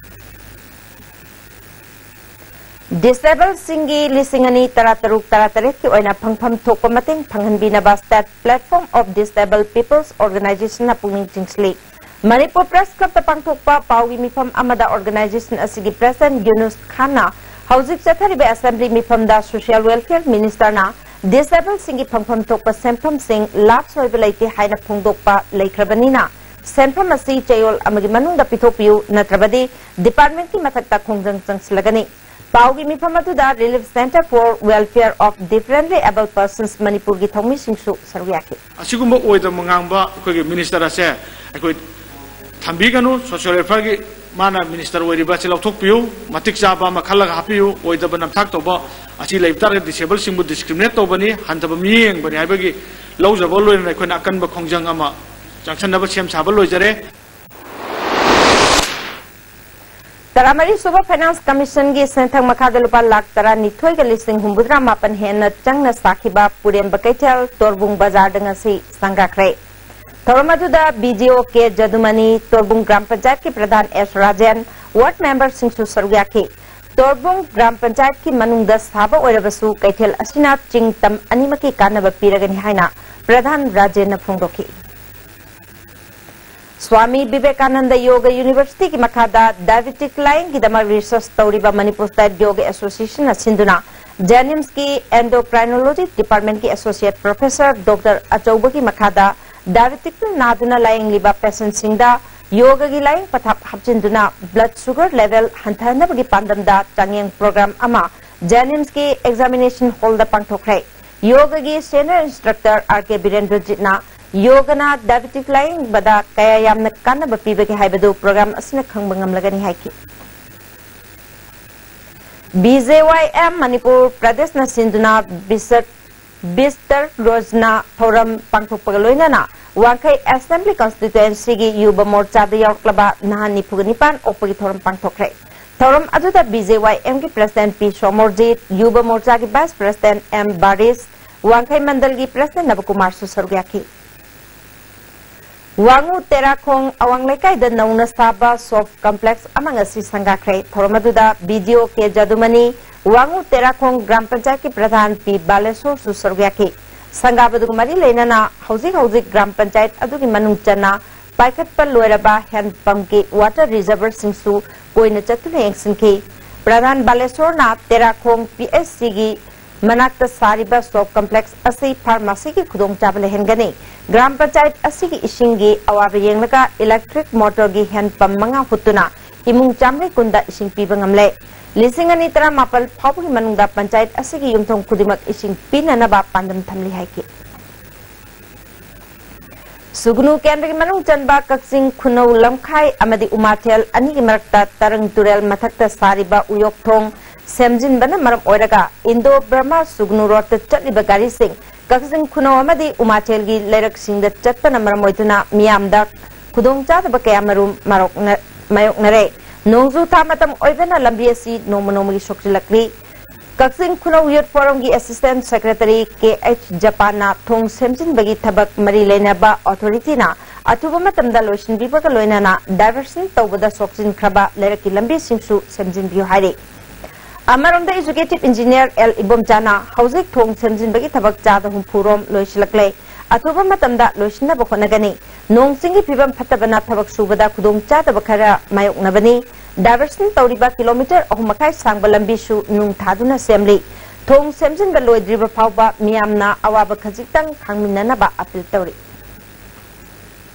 ꯗꯤꯁꯦꯕꯜꯁꯤꯡꯒꯤ ꯂꯤꯁꯤꯡ ꯑꯅꯤ ꯇꯔꯥꯇꯔꯨꯛ ꯇꯔꯥꯇꯔꯦꯠꯀꯤ ꯑꯣꯏꯅ ꯐꯪꯐꯝ ꯊꯣꯛꯄ ꯃꯇꯦꯡ ꯐꯪꯍꯟꯕꯤꯅꯕ State Platform of Disabled People's Organizationꯅ ꯄꯨꯛꯅꯤꯡ ꯆꯤꯡꯁꯤꯜꯂꯤ꯫ ꯃꯅꯤꯄꯨꯔ ꯄ꯭ꯔꯦꯁ ꯀ꯭ꯂꯕꯇ ꯄꯥꯡꯊꯣꯛꯄ ꯄꯥꯎꯒꯤ ꯃꯤꯐꯝ ꯑꯃꯗ organization ꯑꯁꯤꯒꯤ ꯄ꯭ꯔꯁꯤꯗꯦꯟꯠ ꯌꯨꯅꯨꯁ ꯈꯥꯟꯅ ꯍꯧꯖꯤꯛ ꯆꯠꯊꯔꯤꯕ ꯑꯦꯁꯦꯝꯕ꯭ꯂꯤ ꯃꯤꯐꯝꯗ ꯁꯣꯁꯤꯌꯦꯜ ꯋꯦꯜꯐꯤꯌꯔ ꯃꯤꯅꯤꯁꯇꯔꯅ ꯗꯤꯁꯦꯕꯜꯁꯤꯡꯒꯤ ꯐꯪꯐꯝ ꯊꯣꯛꯄ ꯁꯦꯟꯐꯝꯁꯤꯡ ꯂꯥꯞ ꯁꯣꯏꯕ ꯂꯩꯇꯦ ꯍꯥꯏꯅ ꯐꯣꯡꯗꯣꯛꯄ ꯂꯩꯈ꯭ꯔꯕꯅꯤꯅ ꯁꯦꯟꯐꯝ ꯑꯁꯤ ꯆꯌꯣꯜ ꯑꯃꯒꯤ ꯃꯅꯨꯡꯗ ꯄꯤꯊꯣꯛꯄꯤꯌꯨ, ꯅꯠꯇ꯭ꯔꯕꯗꯤ ꯗꯤꯄꯥꯔꯠꯃꯦꯟꯠꯀꯤ ꯃꯊꯛꯇ ꯈꯣꯡꯖꯪ ꯆꯪꯁꯤꯜꯂꯒꯅꯤ꯫ ꯄꯥꯎꯒꯤ ꯃꯤꯐꯝ ꯑꯗꯨꯗ Relief Centre for Welfare of Differently Abled Persons ꯃꯅꯤꯄꯨꯔꯒꯤ ꯊꯧꯃꯤꯁꯤꯡꯁꯨ ꯁꯔꯨꯛ ꯌꯥꯈꯤ꯫ ꯑꯁꯤꯒꯨꯝꯕ ꯑꯣꯏꯗꯕ ꯉꯥꯡꯕ ꯑꯩꯈꯣꯏꯒꯤ ꯃꯤꯅꯤꯁꯇꯔ ꯑꯁꯦ ꯑꯩꯈꯣꯏ ꯊꯝꯕꯤꯒꯅꯨ꯫ ꯁꯣꯁꯤꯌꯦꯜ ꯋꯦꯜꯐꯤꯌꯔꯒꯤ ꯃꯥꯅ ꯃꯤꯅꯤꯁꯇꯔ ꯑꯣꯏꯔꯤꯕ ꯑꯁꯤ ꯂꯧꯊꯣꯛꯄꯤꯌꯨ, ꯃꯇꯤꯛ ꯆꯥꯕ ꯑꯃ ꯈꯜꯂꯒ ꯍꯥꯞꯄꯤꯌꯨ꯫ ꯑꯣꯏꯗꯕ ꯅꯝꯊꯥꯛ ꯇꯧꯕ ꯑꯁꯤ ꯂꯩꯕ ꯇꯥꯔꯒꯗꯤ ꯗꯤꯁꯦꯕꯜꯁꯤꯡꯕꯨ ꯗꯤꯁꯀ꯭ꯔꯤꯃꯤꯅꯦꯠ ꯇꯧꯕꯅꯤ, ꯍꯟꯊꯕ ꯃꯤꯠꯌꯦꯡ ꯌꯦꯡꯕꯅꯤ ꯍꯥꯏꯕꯒꯤ ꯂꯧꯖꯕ ꯂꯣꯏꯅꯅ ꯑꯩꯈꯣꯏꯅ ꯑꯀꯟꯕ ꯈꯣꯡꯖꯪ ꯑꯃ ꯆꯪꯁꯟꯅꯕ ꯁꯦꯝ ꯁꯥꯕ ꯂꯣꯏꯖꯔꯦ꯫ ꯇꯔꯥꯃꯔꯤ ꯁꯨꯕ ꯐꯥꯏꯅꯥꯟꯁ ꯀꯃꯤꯁꯟꯒꯤ ꯁꯦꯟꯊꯪ ꯃꯈꯥꯗ ꯂꯨꯄꯥ ꯂꯥꯈ ꯇꯔꯥꯅꯤꯊꯣꯏꯒ ꯂꯤꯁꯤꯡ ꯍꯨꯝꯐꯨꯇꯔꯥ ꯃꯥꯄꯟ ꯍꯦꯟꯅ ꯆꯪꯅ ꯁꯥꯈꯤꯕ ꯄꯨꯔꯦꯝꯕ ꯀꯩꯊꯦꯜ ꯇꯣꯔꯕꯨꯡ ꯕꯖꯥꯔꯗ ꯉꯁꯤ ꯁꯪꯒꯥꯈ꯭ꯔꯦ꯫ ꯊꯧꯔꯝ ꯑꯗꯨꯗ BDO ꯀꯦ ꯖꯗꯨꯃꯅꯤ, ꯇꯣꯔꯕꯨꯡ ꯒ꯭ꯔꯥꯝ ꯄꯟꯆꯥꯌꯠꯀꯤ ꯄ꯭ꯔꯙꯥꯟ ꯑꯦꯁ ꯔꯥꯖꯦꯟ, ꯋꯥꯔꯗ ꯃꯦꯝꯕꯔꯁꯤꯡꯁꯨ ꯁꯔꯨꯛ ꯌꯥꯈꯤ꯫ ꯇꯣꯔꯕꯨꯡ ꯒ꯭ꯔꯥꯝ ꯄꯟꯆꯥꯌꯠꯀꯤ ꯃꯅꯨꯡꯗ ꯁꯥꯕ ꯑꯣꯏꯔꯕꯁꯨ ꯀꯩꯊꯦꯜ ꯑꯁꯤꯅ ꯆꯤꯡ ꯇꯝ ꯑꯅꯤꯃꯛꯀꯤ ꯀꯥꯟꯅꯕ ꯄꯤꯔꯒꯅꯤ ꯍꯥꯏꯅ ꯄ꯭ꯔꯙꯥꯟ ꯔꯥꯖꯦꯟꯅ ꯐꯣꯡꯗꯣꯛꯈꯤ꯫ ꯁ꯭ꯋꯥꯃꯤ ꯕꯤꯕꯦꯀꯥꯅꯟꯗ ꯌꯣꯒ ꯌꯨꯅꯤꯚꯔꯁꯤꯇꯤꯒꯤ ꯃꯈꯥꯗ ꯗꯥꯏꯕꯦꯇꯤꯛ ꯂꯥꯌꯦꯡꯒꯤꯗꯃꯛ ꯔꯤꯁꯔꯆ ꯇꯧꯔꯤꯕ ꯃꯅꯤꯄꯨꯔ ꯁ꯭ꯇꯦꯠ ꯌꯣꯒ ꯑꯦꯁꯣꯁꯤꯌꯦꯁꯟꯅ ꯁꯤꯟꯗꯨꯅ ꯖꯦꯅꯤꯝꯁꯀꯤ ꯑꯦꯟꯗꯣꯀ꯭ꯔꯥꯏꯅꯣꯂꯣꯖꯤ ꯗꯤꯄꯥꯔꯠꯃꯦꯟꯠꯀꯤ ꯑꯦꯁꯣꯁꯤꯌꯦꯠ ꯄ꯭ꯔꯣꯐꯦꯁꯔ ꯗꯣꯛꯇꯔ ꯑꯆꯧꯕꯒꯤ ꯃꯈꯥꯗ ꯗꯥꯏꯕꯦꯇꯤꯛꯅ ꯅꯥꯗꯨꯅ ꯂꯥꯌꯦꯡꯂꯤꯕ ꯄꯦꯁꯦꯟꯠꯁꯤꯡꯗ ꯌꯣꯒꯒꯤ ꯂꯥꯌꯦꯡ ꯄꯊꯥꯞ ꯍꯥꯞꯆꯤꯟꯗꯨꯅ ꯕ꯭ꯂꯗ ꯁꯨꯒꯔ ꯂꯦꯚꯦꯜ ꯍꯟꯊꯍꯟꯅꯕꯒꯤ ꯄꯥꯟꯗꯝꯗ ꯆꯥꯡꯌꯦꯡ ꯄ꯭ꯔꯣꯒ꯭ꯔꯥꯝ ꯑꯃ ꯖꯦꯅꯤꯝꯁꯀꯤ ꯑꯦꯛꯖꯥꯃꯤꯅꯦꯁꯟ ꯍꯣꯜꯗ ꯄꯥꯡꯊꯣꯛꯈ꯭ꯔꯦ꯫ ꯌꯣꯒꯒꯤ ꯁꯦꯅꯤꯌꯔ ꯏꯟꯁꯇ꯭ꯔꯛꯇꯔ ꯑꯥꯔ ꯀꯦ ꯕꯤꯔꯦꯟꯗ꯭ꯔꯖꯤꯠꯅ ꯌꯣꯒꯅ ꯗꯥꯏꯕꯦꯇꯤꯛ ꯂꯥꯌꯦꯡꯕꯗ ꯀꯌꯥ ꯌꯥꯝꯅ ꯀꯥꯟꯅꯕ ꯄꯤꯕꯒꯦ ꯍꯥꯏꯕꯗꯨ ꯄ꯭ꯔꯣꯒ꯭ꯔꯥꯝ ꯑꯁꯤꯅ ꯈꯪꯕ ꯉꯝꯂꯒꯅꯤ ꯍꯥꯏꯈꯤ꯫ B J Y M Manipur Pradeshꯅ ꯁꯤꯟꯗꯨꯅ ꯕꯤꯁꯠ ꯕꯤꯁꯇꯔ ꯔꯣꯖꯅꯥ ꯊꯧꯔꯝ ꯄꯥꯡꯊꯣꯛꯄꯒ ꯂꯣꯏꯅꯅ ꯋꯥꯡꯈꯩ Assembly Constituencyꯒꯤ ꯌꯨꯕ ꯃꯣꯔꯆꯥꯗ ꯌꯥꯎꯔꯛꯂꯕ ꯅꯍꯥ ꯅꯤꯐꯨꯒ ꯅꯤꯄꯥꯟ ꯑꯣꯛꯄꯒꯤ ꯊꯧꯔꯝ ꯄꯥꯡꯊꯣꯛꯈ꯭ꯔꯦ꯫ ꯊꯧꯔꯝ ꯑꯗꯨꯗ B J Y Mꯒꯤ President P Somorjit, ꯌꯨꯕ ꯃꯣꯔꯆꯥꯒꯤ Vice President M ꯕꯥꯔꯤꯁ, ꯋꯥꯡꯈꯩ ꯃꯟꯗꯜꯒꯤ President ꯅꯕꯀꯨꯃꯥꯔꯁꯨ ꯁꯔꯨꯛ ꯌꯥꯈꯤ꯫ ꯋꯥꯉꯨ ꯇꯦꯔꯥꯈꯣꯡ ꯑꯋꯥꯡ ꯂꯩꯀꯥꯏꯗ ꯅꯧꯅ ꯁꯥꯕ shop complex ꯑꯃ ꯉꯁꯤ ꯁꯪꯒꯥꯈ꯭ꯔꯦ꯫ ꯊꯧꯔꯝ ꯑꯗꯨꯗ B D O K ꯖꯥꯗꯨꯃꯅꯤ, ꯋꯥꯉꯨ ꯇꯦꯔꯥꯈꯣꯡ ꯒ꯭ꯔꯥꯝ ꯄꯟꯆꯥꯌꯠꯀꯤ ꯄ꯭ꯔꯙꯥꯟ P ꯕꯥꯂꯦꯁꯣꯔꯁꯨ ꯁꯔꯨꯛ ꯌꯥꯈꯤ꯫ ꯁꯪꯒꯥꯕꯗꯨꯒ ꯃꯔꯤ ꯂꯩꯅꯅ ꯍꯧꯖꯤꯛ ꯍꯧꯖꯤꯛ ꯒ꯭ꯔꯥꯝ ꯄꯟꯆꯥꯌꯠ ꯑꯗꯨꯒꯤ ꯃꯅꯨꯡ ꯆꯟꯅ ꯄꯥꯏꯈꯠꯄ ꯂꯣꯏꯔꯕ ꯍꯦꯟ ꯄꯝꯒꯤ water reservoirꯁꯤꯡꯁꯨ ꯀꯣꯏꯅ ꯆꯠꯇꯨꯅ ꯌꯦꯡꯁꯤꯟꯈꯤ꯫ ꯄ꯭ꯔꯙꯥꯟ ꯕꯥꯂꯦꯁꯣꯔꯅ ꯇꯦꯔꯥꯈꯣꯡ P H Cꯒꯤ ꯃꯅꯥꯛꯇ ꯁꯥꯔꯤꯕ shop complex ꯑꯁꯤ pharmacyꯒꯤ ꯈꯨꯗꯣꯡꯆꯥꯕ ꯂꯩꯍꯟꯒꯅꯤ꯫ ꯒ꯭ꯔꯥꯝ ꯄꯟꯆꯥꯌꯠ ꯑꯁꯤꯒꯤ ꯏꯁꯤꯡꯒꯤ ꯑꯋꯥꯕ ꯌꯦꯡꯂꯒ electric motorꯒꯤ ꯍꯦꯟ ꯄꯝ ꯃꯉꯥ ꯍꯨꯠꯇꯨꯅ ꯏꯃꯨꯡ ꯆꯥꯃꯔꯤ ꯀꯨꯟꯗ ꯏꯁꯤꯡ ꯄꯤꯕ ꯉꯝꯂꯦ꯫ ꯂꯤꯁꯤꯡ ꯑꯅꯤ ꯇꯔꯥꯃꯥꯄꯜ ꯐꯥꯎꯕꯒꯤ ꯃꯅꯨꯡꯗ ꯄꯟꯆꯥꯌꯠ ꯑꯁꯤꯒꯤ ꯌꯨꯝꯊꯣꯡ ꯈꯨꯗꯤꯡꯃꯛ ꯏꯁꯤꯡ ꯄꯤꯅꯅꯕ ꯄꯥꯟꯗꯝ ꯊꯝꯂꯤ ꯍꯥꯏꯈꯤ꯫ ꯁꯨꯒꯅꯨ ꯀꯦꯟꯗ꯭ꯔꯒꯤ ꯃꯅꯨꯡ ꯆꯟꯕ ꯀꯛꯆꯤꯡ ꯈꯨꯅꯧ ꯂꯝꯈꯥꯏ ꯑꯃꯗꯤ ꯎꯃꯥꯊꯦꯜ ꯑꯅꯤꯒꯤ ꯃꯔꯛꯇ ꯇꯔꯪ ꯇꯨꯔꯦꯜ ꯃꯊꯛꯇ ꯁꯥꯔꯤꯕ ꯎꯌꯣꯛ ꯊꯣꯡ ꯁꯦꯝꯖꯤꯟꯕꯅ ꯃꯔꯝ ꯑꯣꯏꯔꯒ ꯏꯟꯗꯣ ꯕꯔꯃꯥ ꯁꯨꯒꯅꯨ ꯔꯣꯗꯇ ꯆꯠꯂꯤꯕ ꯒꯥꯔꯤꯁꯤꯡ ꯀꯛꯆꯤꯡ ꯈꯨꯅꯧ ꯑꯃꯗꯤ ꯎꯃꯥꯊꯦꯜꯒꯤ ꯂꯩꯔꯛꯁꯤꯡꯗ ꯆꯠꯄꯅ ꯃꯔꯝ ꯑꯣꯏꯗꯨꯅ ꯃꯤꯌꯥꯝꯗ ꯈꯨꯗꯣꯡꯆꯥꯗꯕ ꯀꯌꯥꯃꯔꯨꯝ ꯃꯥꯔꯣꯛꯅ-, ꯃꯥꯌꯣꯛꯅꯔꯦ꯫ ꯅꯣꯡꯖꯨ ꯊꯥ ꯃꯇꯝ ꯑꯣꯏꯕꯅ ꯂꯝꯕꯤ ꯑꯁꯤ ꯅꯣꯡꯃ ꯅꯣꯡꯃꯒꯤ ꯁꯣꯛꯆꯤꯜꯂꯛꯂꯤ꯫ ꯀꯛꯆꯤꯡ ꯈꯨꯅꯧ Youth Forumꯒꯤ Assistant Secretary K H ꯖꯄꯥꯟꯅ ꯊꯣꯡ ꯁꯦꯝꯖꯤꯟꯕꯒꯤ ꯊꯕꯛ ꯃꯔꯤ ꯂꯩꯅꯕ authorityꯅ ꯑꯊꯨꯕ ꯃꯇꯝꯗ ꯂꯣꯏꯁꯤꯟꯕꯤꯕꯒ ꯂꯣꯏꯅꯅ diversion ꯇꯧꯕꯗ ꯁꯣꯛꯆꯤꯟꯈ꯭ꯔꯕ ꯂꯩꯔꯛꯀꯤ ꯂꯝꯕꯤꯁꯤꯡꯁꯨ ꯁꯦꯝꯖꯤꯟꯕꯤꯌꯨ ꯍꯥꯏꯔꯤ꯫ ꯑꯃꯔꯣꯝꯗ Executive Engineer L ꯏꯕꯣꯝꯆꯥꯅ ꯍꯧꯖꯤꯛ ꯊꯣꯡ ꯁꯦꯝꯖꯤꯟꯕꯒꯤ ꯊꯕꯛ ꯆꯥꯗ ꯍꯨꯝꯐꯨ ꯔꯣꯝ ꯂꯣꯏꯁꯤꯜꯂꯛꯂꯦ꯫ ꯑꯊꯨꯕ ꯃꯇꯝꯗ ꯂꯣꯏꯁꯤꯟꯅꯕ ꯍꯣꯠꯅꯒꯅꯤ꯫ ꯅꯣꯡ ꯆꯤꯡꯒꯤ ꯐꯤꯕꯝ ꯐꯠꯇꯕꯅ ꯊꯕꯛ ꯁꯨꯕꯗ ꯈꯨꯗꯣꯡꯆꯥꯗꯕ ꯈꯔ ꯃꯥꯌꯣꯛꯅꯕꯅꯤ꯫ Diversion ꯇꯧꯔꯤꯕ kilometre ꯑꯍꯨꯝ ꯃꯈꯥꯏ ꯁꯥꯡꯕ ꯂꯝꯕꯤꯁꯨ ꯅꯨꯡ ꯊꯥꯗꯨꯅ ꯁꯦꯝꯂꯤ꯫ ꯊꯣꯡ ꯁꯦꯝꯖꯤꯟꯕ ꯂꯣꯏꯗ꯭ꯔꯤꯕ ꯐꯥꯎꯕ ꯃꯤꯌꯥꯝꯅ ꯑꯋꯥꯕ ꯈꯖꯤꯛꯇꯪ ꯈꯥꯡꯃꯤꯟꯅꯅꯕ appeal ꯇꯧꯔꯤ꯫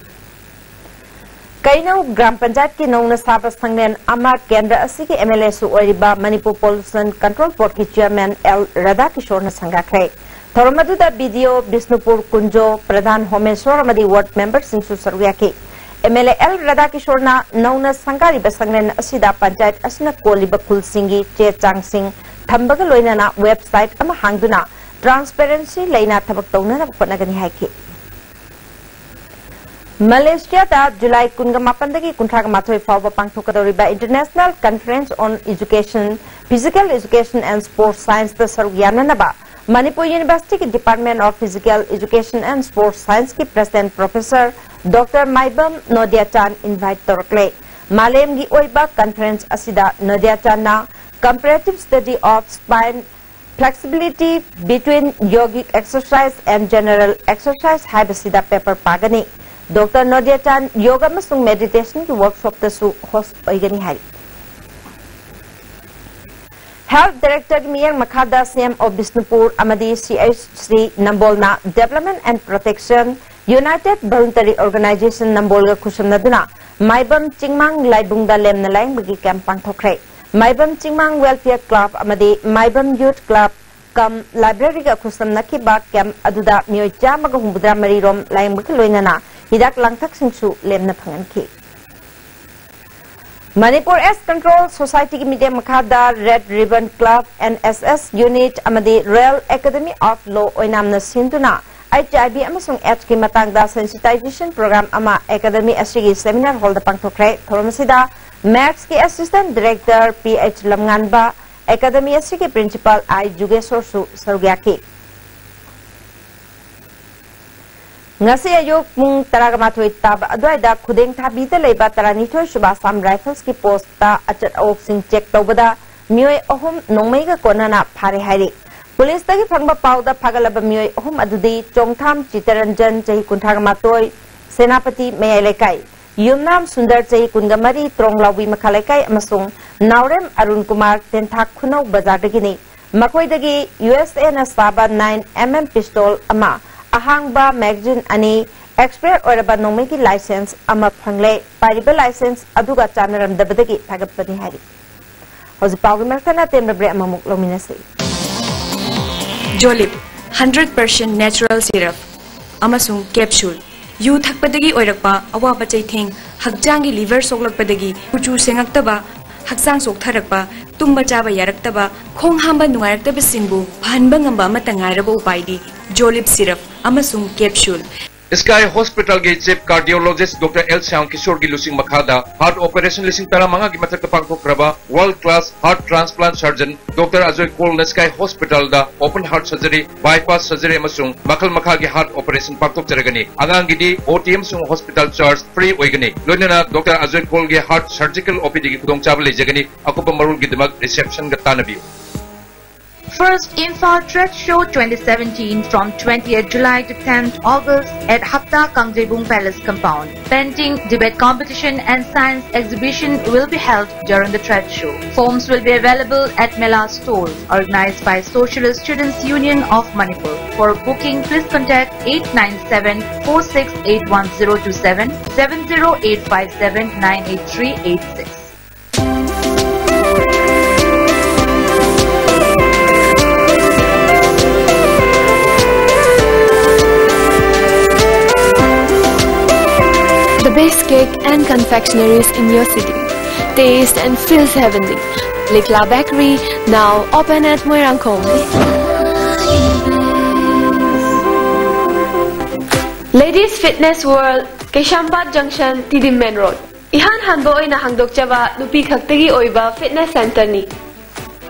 ꯀꯩꯅꯧ ꯒ꯭ꯔꯥꯝ ꯄꯟꯆꯥꯌꯠꯀꯤ ꯅꯧꯅ ꯁꯥꯕ ꯁꯪꯂꯦꯟ ꯑꯃ ꯀꯦꯟꯗ꯭ꯔ ꯑꯁꯤꯒꯤ M L Aꯁꯨ ꯑꯣꯏꯔꯤꯕ Manipur Pollution Control Boardꯀꯤ Chairman L ꯔꯥꯙꯥꯀꯤꯁꯣꯔꯅ ꯁꯪꯒꯥꯈ꯭ꯔꯦ꯫ ꯊꯧꯔꯝ ꯑꯗꯨꯗ B D O Bishnupur Kunjo, ꯄ꯭ꯔꯙꯥꯟ ꯍꯣꯃꯦꯁꯣꯔ ꯑꯃꯗꯤ ward memberꯁꯤꯡꯁꯨ ꯁꯔꯨꯛ ꯌꯥꯈꯤ꯫ ꯑꯦꯝ ꯑꯦꯜ ꯑꯦ ꯑꯦꯜ ꯔꯥꯙꯥꯀꯤꯁꯣꯔꯅ ꯅꯧꯅ ꯁꯪꯒꯥꯔꯤꯕ ꯁꯪꯂꯦꯟ ꯑꯁꯤꯗ ꯄꯟꯆꯥꯌꯠ ꯑꯁꯤꯅ ꯀꯣꯜꯂꯤꯕ ꯈꯨꯜꯁꯤꯡꯒꯤ ꯆꯦ ꯆꯥꯡꯁꯤꯡ ꯊꯝꯕꯒ ꯂꯣꯏꯅꯅ website ꯑꯃ ꯍꯥꯡꯗꯨꯅ transparency ꯂꯩꯅ ꯊꯕꯛ ꯇꯧꯅꯅꯕ ꯍꯣꯠꯅꯒꯅꯤ ꯍꯥꯏꯈꯤ꯫ ꯃꯂꯦꯁꯤꯌꯥꯗ ꯖꯨꯂꯥꯏ ꯀꯨꯟꯒ ꯃꯥꯄꯟꯗꯒꯤ ꯀꯨꯟꯊ꯭ꯔꯥꯒ ꯃꯥꯊꯣꯏ ꯐꯥꯎꯕ ꯄꯥꯡꯊꯣꯛꯀꯗꯧꯔꯤꯕ International Conference on Education, Physical Education and Sports Scienceꯇ ꯁꯔꯨꯛ ꯌꯥꯅꯅꯕ ꯃꯅꯤꯄꯨꯔ ꯌꯨꯅꯤꯚꯔꯁꯤꯇꯤꯒꯤ Department of Physical Education and Sports Scienceꯀꯤ President Professor Doctor Maibam ꯅꯣꯗꯤꯌꯥꯆꯥꯟ invite ꯇꯧꯔꯛꯂꯦ꯫ ꯃꯥꯂꯦꯝꯒꯤ ꯑꯣꯏꯕ conference ꯑꯁꯤꯗ ꯅꯣꯗꯤꯌꯥꯆꯥꯟꯅ Comparative Study of Spine Flexibility Between Yogic Exercise and General Exercise ꯍꯥꯏꯕꯁꯤꯗ paper ꯄꯥꯒꯅꯤ꯫ Doctor ꯅꯣꯗꯤꯌꯥꯆꯥꯟ ꯌꯣꯒ ꯑꯃꯁꯨꯡ meditationꯒꯤ workshopꯇꯁꯨ host ꯑꯣꯏꯒꯅꯤ ꯍꯥꯏꯔꯤ꯫ Health Directorꯒꯤ ꯃꯤꯠꯌꯦꯡ ꯃꯈꯥꯗ C M O ꯕꯤꯁꯅꯨꯄꯨꯔ ꯑꯃꯗꯤ C H C ꯅꯝꯕꯣꯜꯅ Development and Protection United Voluntary Organization ꯅꯝꯕꯣꯜꯒ ꯈꯨꯠꯁꯝꯅꯗꯨꯅ ꯃꯥꯏꯕꯝ ꯆꯤꯡꯃꯥꯡ ꯂꯥꯏꯕꯨꯡꯗ ꯂꯦꯝꯅ ꯂꯥꯌꯦꯡꯕꯒꯤ camp ꯄꯥꯡꯊꯣꯛꯈ꯭ꯔꯦ꯫ ꯃꯥꯏꯕꯝ ꯆꯤꯡꯃꯥꯡ Welfare Club ꯑꯃꯗꯤ ꯃꯥꯏꯕꯝ Youth Club cum libraryꯒ ꯈꯨꯠꯁꯝꯅꯈꯤꯕ camp ꯑꯗꯨꯗ ꯃꯤꯑꯣꯏ ꯆꯥꯝꯃꯒ ꯍꯨꯝꯐꯨꯇꯔꯥ ꯃꯔꯤ ꯔꯣꯝ ꯂꯥꯌꯦꯡꯕꯒ ꯂꯣꯏꯅꯅ ꯍꯤꯗꯥꯛ ꯂꯥꯡꯊꯛꯁꯤꯡꯁꯨ ꯂꯦꯝꯅ ꯐꯪꯍꯟꯈꯤ꯫ ꯃꯅꯤꯄꯨꯔ Ash Control Societyꯒꯤ ꯃꯤꯠꯌꯦꯡ ꯃꯈꯥꯗ Red Ribbon Club, N S S Unit ꯑꯃꯗꯤ Royal Academy of Law ꯑꯣꯏꯅꯥꯝꯅ ꯁꯤꯟꯗꯨꯅ H I V ꯑꯃꯁꯨꯡ AIDSꯀꯤ ꯃꯇꯥꯡꯗ sensitization program ꯑꯃ academy ꯑꯁꯤꯒꯤ seminar hallꯗ ꯄꯥꯡꯊꯣꯛꯈ꯭ꯔꯦ꯫ ꯊꯧꯔꯝ ꯑꯁꯤꯗ MACSꯀꯤ Assistant Director P H ꯂꯝꯉꯥꯟꯕ, academy ꯑꯁꯤꯒꯤ Principal I ꯖꯨꯒꯦꯁꯣꯔꯁꯨ ꯁꯔꯨꯛ ꯌꯥꯈꯤ꯫ ꯉꯁꯤ ꯑꯌꯨꯛ ꯄꯨꯡ ꯇꯔꯥꯒ ꯃꯥꯊꯣꯏ ꯇꯥꯕ ꯑꯗꯨꯋꯥꯏꯗ ꯈꯨꯗꯦꯡ ꯊꯥꯕꯤꯗ ꯂꯩꯕ ꯇꯔꯥꯅꯤꯊꯣꯏ ꯁꯨꯕ Assam Riflesꯀꯤ postꯇ ꯑꯆꯠ ꯑꯋꯣꯛꯁꯤꯡ check ꯇꯧꯕꯗ ꯃꯤꯑꯣꯏ ꯑꯍꯨꯝ ꯅꯣꯡꯃꯩꯒ ꯀꯣꯟꯅꯅ ꯐꯥꯔꯦ ꯍꯥꯏꯔꯤ꯫ ꯄꯨꯂꯤꯁꯇꯒꯤ ꯐꯪꯕ ꯄꯥꯎꯗ ꯐꯥꯒꯠꯂꯕ ꯃꯤꯑꯣꯏ ꯑꯍꯨꯝ ꯑꯗꯨꯗꯤ ꯆꯣꯡꯊꯥꯝ ꯆꯤꯇꯔꯟꯖꯟ, ꯆꯍꯤ ꯀꯨꯟꯊ꯭ꯔꯥꯒ ꯃꯥꯊꯣꯏ, ꯁꯦꯅꯥꯄꯇꯤ ꯃꯌꯥꯏ ꯂꯩꯀꯥꯏ, ꯌꯨꯝꯅꯥꯝ ꯁꯨꯟꯗꯔ, ꯆꯍꯤ ꯀꯨꯟꯒ ꯃꯔꯤ, ꯇ꯭ꯔꯣꯡꯂꯥꯎꯕꯤ ꯃꯈꯥ ꯂꯩꯀꯥꯏ, ꯑꯃꯁꯨꯡ ꯅꯥꯎꯔꯦꯝ ꯑꯔꯨꯟ ꯀꯨꯃꯥꯔ, ꯇꯦꯟꯊꯥ ꯈꯨꯅꯧ ꯕꯖꯥꯔꯗꯒꯤꯅꯤ꯫ ꯃꯈꯣꯏꯗꯒꯤ USAꯅ ꯁꯥꯕ nine M M pistol ꯑꯃ, ꯑꯍꯥꯡꯕ magazine ꯑꯅꯤ, expire ꯑꯣꯏꯔꯕ ꯅꯣꯡꯃꯩꯒꯤ license ꯑꯃ ꯐꯪꯂꯦ꯫ ꯄꯥꯏꯔꯤꯕ license ꯑꯗꯨꯒ ꯆꯥꯟꯅꯔꯝꯗꯕꯗꯒꯤ ꯐꯥꯒꯠꯄꯅꯤ ꯍꯥꯏꯔꯤ꯫ ꯍꯧꯖꯤꯛ ꯄꯥꯎꯒꯤ ꯃꯔꯛꯇꯅ ꯇꯦꯟꯕ break ꯑꯃꯃꯨꯛ ꯂꯧꯃꯤꯟꯅꯁꯤ꯫ ꯖꯣꯂꯤꯞ, hundred percent natural syrup ꯑꯃꯁꯨꯡ capsule꯫ ꯌꯨ ꯊꯛꯄꯗꯒꯤ ꯑꯣꯏꯔꯛꯄ ꯑꯋꯥꯕ ꯆꯩꯊꯦꯡ, ꯍꯛꯆꯥꯡꯒꯤ ꯂꯤꯚꯔ ꯁꯣꯛꯂꯛꯄꯗꯒꯤ ꯀꯨꯆꯨ ꯁꯦꯡꯉꯛꯇꯕ, ꯍꯛꯆꯥꯡ ꯆꯣꯛꯊꯔꯛꯄ, ꯇꯨꯝꯕ ꯆꯥꯕ ꯌꯥꯔꯛꯇꯕ, ꯈꯣꯡ ꯍꯥꯝꯕ ꯅꯨꯡꯉꯥꯏꯔꯛꯇꯕꯁꯤꯡꯕꯨ ꯐꯍꯟꯕ ꯉꯝꯕ ꯑꯃꯠꯇ ꯉꯥꯏꯔꯕ ꯎꯄꯥꯏꯗꯤ ꯖꯣꯂꯤꯞ ꯁꯤꯔꯞ ꯑꯃꯁꯨꯡ ꯀꯦꯞꯁꯨꯜ꯫ Sky Hospital ꯒꯤ Chief Cardiologist Doctor L Shyam ꯀꯤꯁꯣꯔꯒꯤ ꯂꯨꯆꯤꯡ ꯃꯈꯥꯗ heart operation ꯂꯤꯁꯤꯡ ꯇꯔꯥꯃꯉꯥꯒꯤ ꯃꯊꯛꯇ ꯄꯥꯡꯊꯣꯛꯈ꯭ꯔꯕ world class heart transplant surgeon Doctor Ajoy ꯀꯣꯜꯅ Sky Hospital ꯗ open heart surgery, bypass surgery ꯑꯃꯁꯨꯡ ꯃꯈꯜ ꯃꯈꯥꯒꯤ heart operation ꯄꯥꯡꯊꯣꯛꯆꯔꯒꯅꯤ꯫ ꯑꯉꯥꯡꯒꯤꯗꯤ O T ꯑꯃꯁꯨꯡ hospital charge free ꯑꯣꯏꯒꯅꯤ꯫ ꯂꯣꯏꯅꯅ Doctor Ajoy ꯀꯣꯜꯒꯤ heart surgical O P D ꯒꯤ ꯈꯨꯗꯣꯡꯆꯥꯕ ꯂꯩꯖꯒꯅꯤ꯫ ꯑꯀꯨꯞꯄ ꯃꯔꯣꯜꯒꯤꯗꯃꯛ reception ꯒ ꯇꯥꯟꯅꯕꯤꯌꯨ꯫ First Imphal Trade Show twenty seventeen from twentieth July to tenth August at Hapta Kangjebung Palace compound. Painting, debate competition and science exhibition will be held during the trade show. Forms will be available at Mela stores, organized by Socialist Students Union of Manipur. For booking, please contact eight nine seven four six eight one zero two seven, seven zero eight five seven nine eight three eight six. The best cake and confectionaries in your city. Taste and feels heavenly. Likla Bakery, now open at Moirangkhong. Ladies Fitness World, Keshwpatna Junction, T D M Main Road. ꯏꯍꯥꯟ ꯍꯥꯟꯕ ꯑꯣꯏꯅ ꯍꯥꯡꯗꯣꯛꯆꯕ ꯅꯨꯄꯤ ꯈꯛꯇꯒꯤ ꯑꯣꯏꯕ fitness centreꯅꯤ꯫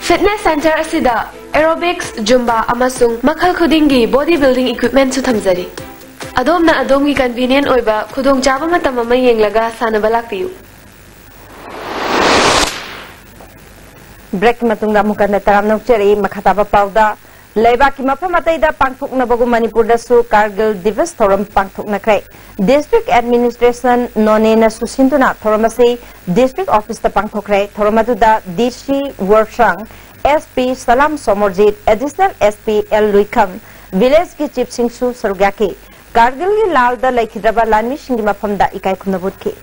Fitness centre ꯑꯁꯤꯗ aerobics, Zumba ꯑꯃꯁꯨꯡ ꯃꯈꯜ ꯈꯨꯗꯤꯡꯒꯤ body building equipmentꯁꯨ ꯊꯝꯖꯔꯤ꯫ ꯑꯗꯣꯝꯅ ꯑꯗꯣꯝꯒꯤ convenient ꯑꯣꯏꯕ ꯈꯨꯗꯣꯡꯆꯥꯕ ꯃꯇꯝ ꯑꯃ ꯌꯦꯡꯂꯒ ꯁꯥꯟꯅꯕ ꯂꯥꯛꯄꯤꯌꯨ꯫ Break ꯀꯤ ꯃꯇꯨꯡꯗ ꯑꯃꯨꯛ ꯍꯟꯅ ꯇꯔꯥꯝꯅ ꯑꯣꯛꯆꯔꯤ꯫ ꯃꯈꯥ ꯇꯥꯕ ꯄꯥꯎꯗ, ꯂꯩꯕꯥꯛꯀꯤ ꯃꯐꯝ ꯑꯇꯩꯗ ꯄꯥꯡꯊꯣꯛꯅꯕꯒꯨꯝ ꯃꯅꯤꯄꯨꯔꯗꯁꯨ ꯀꯥꯔꯒꯤꯜ ꯗꯤꯕꯁ ꯊꯧꯔꯝ ꯄꯥꯡꯊꯣꯛꯅꯈ꯭ꯔꯦ꯫ District Administration ꯅꯣꯅꯦꯅꯁꯨ ꯁꯤꯟꯗꯨꯅ ꯊꯧꯔꯝ ꯑꯁꯤ district office ꯇ ꯄꯥꯡꯊꯣꯛꯈ꯭ꯔꯦ꯫ ꯊꯧꯔꯝ ꯑꯗꯨꯗ D C ꯋꯔꯁꯪ, S P ꯁꯂꯥꯝ Somorjit, Additional S P L ꯂꯨꯏꯈꯝ, village ꯀꯤ chief ꯁꯤꯡꯁꯨ ꯁꯔꯨꯛ ꯌꯥꯈꯤ꯫ ꯀꯥꯔꯒꯤꯜꯒꯤ ꯂꯥꯜꯗ ꯂꯩꯈꯤꯗ꯭ꯔꯕ ꯂꯥꯟꯃꯤꯁꯤꯡꯒꯤ ꯃꯐꯝꯗ ꯏꯀꯥꯏ ꯈꯨꯝꯅꯕ ꯎꯠꯈꯤ꯫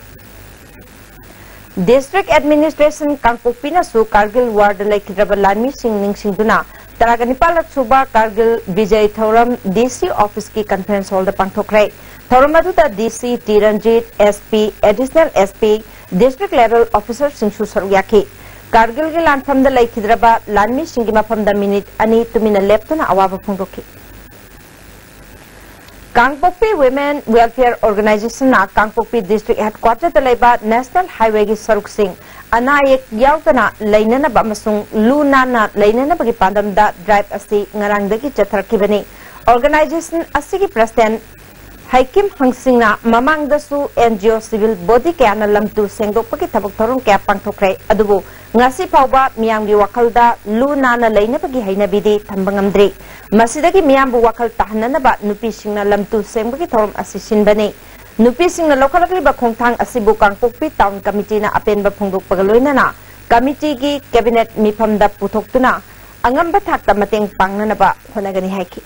District Administration ꯀꯥꯡꯄꯣꯛꯄꯤꯅꯁꯨ ꯀꯥꯔꯒꯤꯜ ꯋꯥꯔꯗ ꯂꯩꯈꯤꯗ꯭ꯔꯕ ꯂꯥꯟꯃꯤꯁꯤꯡ ꯅꯤꯡꯁꯤꯡꯗꯨꯅ ꯇꯔꯥꯒ ꯅꯤꯄꯥꯜꯂꯛ ꯁꯨꯕ ꯀꯥꯔꯒꯤꯜ ꯕꯤꯖꯌ ꯊꯧꯔꯝ D C office ꯀꯤ conference hall ꯗ ꯄꯥꯡꯊꯣꯛꯈ꯭ꯔꯦ꯫ ꯊꯧꯔꯝ ꯑꯗꯨꯗ D C T Ranjit, S P, additional S P, district level ꯑꯣꯐꯤꯁꯥꯔꯁꯤꯡꯁꯨ ꯁꯔꯨꯛ ꯌꯥꯈꯤ꯫ ꯀꯥꯔꯒꯤꯜꯒꯤ ꯂꯥꯟꯐꯝꯗ ꯂꯩꯈꯤꯗ꯭ꯔꯕ ꯂꯥꯟꯃꯤꯁꯤꯡꯒꯤ ꯃꯐꯝꯗ ꯃꯤꯅꯤꯠ ꯑꯅꯤ ꯇꯨꯃꯤꯟꯅ ꯂꯦꯞꯇꯨꯅ ꯑꯋꯥꯕ ꯐꯣꯡꯗꯣꯛꯈꯤ꯫ ꯀꯥꯡꯄꯣꯛꯄꯤ ꯋꯤꯃꯦꯟ ꯋꯦꯜꯐꯤꯌꯔ ꯑꯣꯔꯒꯅꯥꯏꯖꯦꯁꯟꯅ ꯀꯥꯡꯄꯣꯛꯄꯤ ꯗꯤꯁꯇ꯭ꯔꯤꯛ ꯍꯦꯗꯀ꯭ꯋꯥꯇꯔꯗ ꯂꯩꯕ ꯅꯦꯁꯅꯦꯜ ꯍꯥꯏꯋꯦꯒꯤ ꯁꯔꯨꯛꯁꯤꯡ ꯑꯅꯥ ꯑꯌꯦꯛ ꯌꯥꯎꯗꯅ ꯂꯩꯅꯅꯕ ꯑꯃꯁꯨꯡ ꯂꯨ ꯅꯥꯟꯅ ꯂꯩꯅꯅꯕꯒꯤ ꯄꯥꯟꯗꯝꯗ ꯗ꯭ꯔꯥꯏꯚ ꯑꯁꯤ ꯉꯔꯥꯡꯗꯒꯤ ꯆꯠꯊꯔꯛꯈꯤꯕꯅꯤ꯫ ꯑꯣꯔꯒꯅꯥꯏꯖꯦꯁꯟ ꯑꯁꯤꯒꯤ ꯄ꯭ꯔꯁꯤꯗꯦꯟꯠ ꯍꯩꯀꯤꯝ ꯍꯪꯁꯤꯡꯅ ꯃꯃꯥꯡꯗꯁꯨ and G O civil body ꯀꯌꯥꯅ ꯂꯝꯇꯨ ꯁꯦꯡꯗꯣꯛꯄꯒꯤ ꯊꯕꯛ ꯊꯧꯔꯝ ꯀꯌꯥ ꯄꯥꯡꯊꯣꯛꯈ꯭ꯔꯦ꯫ ꯑꯗꯨꯕꯨ ꯉꯁꯤ ꯐꯥꯎꯕ ꯃꯤꯌꯥꯝꯒꯤ ꯋꯥꯈꯜꯗ ꯂꯨ ꯅꯥꯟꯅ ꯂꯩꯅꯕꯒꯤ ꯍꯩꯅꯕꯤꯗꯤ ꯊꯝꯕ ꯉꯝꯗ꯭ꯔꯤ꯫ ꯃꯁꯤꯗꯒꯤ ꯃꯤꯌꯥꯝꯕꯨ ꯋꯥꯈꯜ ꯇꯥꯍꯟꯅꯅꯕ ꯅꯨꯄꯤꯁꯤꯡꯅ ꯂꯝꯇꯨ ꯁꯦꯡꯕꯒꯤ ꯊꯧꯔꯝ ꯑꯁꯤ ꯁꯤꯟꯕꯅꯤ꯫ ꯅꯨꯄꯤꯁꯤꯡꯅ ꯂꯧꯈꯠꯂꯛꯂꯤꯕ ꯈꯣꯡꯊꯥꯡ ꯑꯁꯤꯕꯨ ꯀꯥꯡꯄꯣꯛꯄꯤ ꯇꯥꯎꯟ ꯀꯃꯤꯇꯤꯅ ꯑꯄꯦꯟꯕ ꯐꯣꯡꯗꯣꯛꯄꯒ ꯂꯣꯏꯅꯅ ꯀꯃꯤꯇꯤꯒꯤ ꯀꯦꯕꯤꯅꯦꯠ ꯃꯤꯐꯝꯗ ꯄꯨꯊꯣꯛꯇꯨꯅ ꯑꯉꯝꯕ ꯊꯥꯛꯇ ꯃꯇꯦꯡ ꯄꯥꯡꯅꯅꯕ ꯍꯣꯠꯅꯒꯅꯤ ꯍꯥꯏꯈꯤ꯫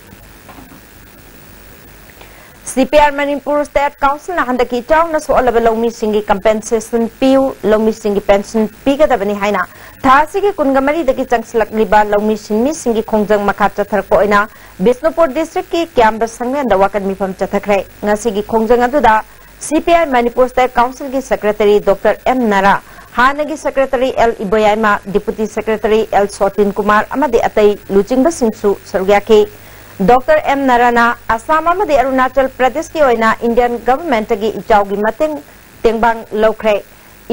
ꯁꯤ ꯄꯤ ꯑꯥꯏ ꯃꯅꯤꯄꯨꯔ ꯁ꯭ꯇꯦꯠ ꯀꯥꯎꯟꯁꯤꯜꯅ ꯍꯟꯗꯛꯀꯤ ꯏꯆꯥꯎꯅ ꯁꯣꯛꯍꯜꯂꯕ ꯂꯧꯃꯤꯁꯤꯡꯒꯤ ꯀꯝꯄꯦꯟꯁꯦꯁꯟ ꯄꯤꯌꯨ, ꯂꯧꯃꯤꯁꯤꯡꯒꯤ ꯄꯦꯟꯁꯟ ꯄꯤꯒꯗꯕꯅꯤ ꯍꯥꯏꯅ ꯊꯥ ꯑꯁꯤꯒꯤ ꯀꯨꯟꯒ ꯃꯔꯤꯗꯒꯤ ꯆꯪꯁꯤꯜꯂꯛꯂꯤꯕ ꯂꯧꯃꯤ ꯁꯤꯟꯃꯤꯁꯤꯡꯒꯤ ꯈꯣꯡꯖꯪ ꯃꯈꯥ ꯆꯠꯊꯔꯛꯄ ꯑꯣꯏꯅ ꯕꯤꯁꯅꯨꯄꯨꯔ ꯗꯤꯁꯇ꯭ꯔꯤꯛꯀꯤ ꯀ꯭ꯌꯥꯝꯕ ꯁꯪꯂꯦꯟꯗ ꯋꯥꯀꯠ ꯃꯤꯐꯝ ꯆꯠꯊꯈ꯭ꯔꯦ꯫ ꯉꯁꯤꯒꯤ ꯈꯣꯡꯖꯪ ꯑꯗꯨꯗ C P I Manipur state ꯀꯥꯎꯟꯁꯤꯜꯒꯤ ꯁꯦꯀ꯭ꯔꯦꯇꯔꯤ ꯗꯣꯛꯇꯔ ꯑꯦꯝ ꯅꯥꯔꯥ, ꯍꯥꯟꯅꯒꯤ secretary L Iboyaima, deputy secretary L Sotin Kumar ꯑꯃꯗꯤ ꯑꯇꯩ ꯂꯨꯆꯤꯡꯕꯁꯤꯡꯁꯨ ꯁꯔꯨꯛ ꯌꯥꯈꯤ꯫ ꯗꯣꯛꯇꯔ ꯑꯦꯝ ꯅꯥꯔꯥꯅ ꯑꯁꯥꯝ ꯑꯃꯗꯤ ꯑꯔꯨꯅꯥꯆꯜ ꯄ꯭ꯔꯗꯦꯁꯀꯤ ꯑꯣꯏꯅ ꯏꯟꯗꯤꯌꯟ ꯒꯚꯔꯟꯃꯦꯟꯠꯇꯒꯤ ꯏꯆꯥꯎꯒꯤ ꯃꯇꯦꯡ ꯇꯦꯡꯕꯥꯡ ꯂꯧꯈ꯭ꯔꯦ꯫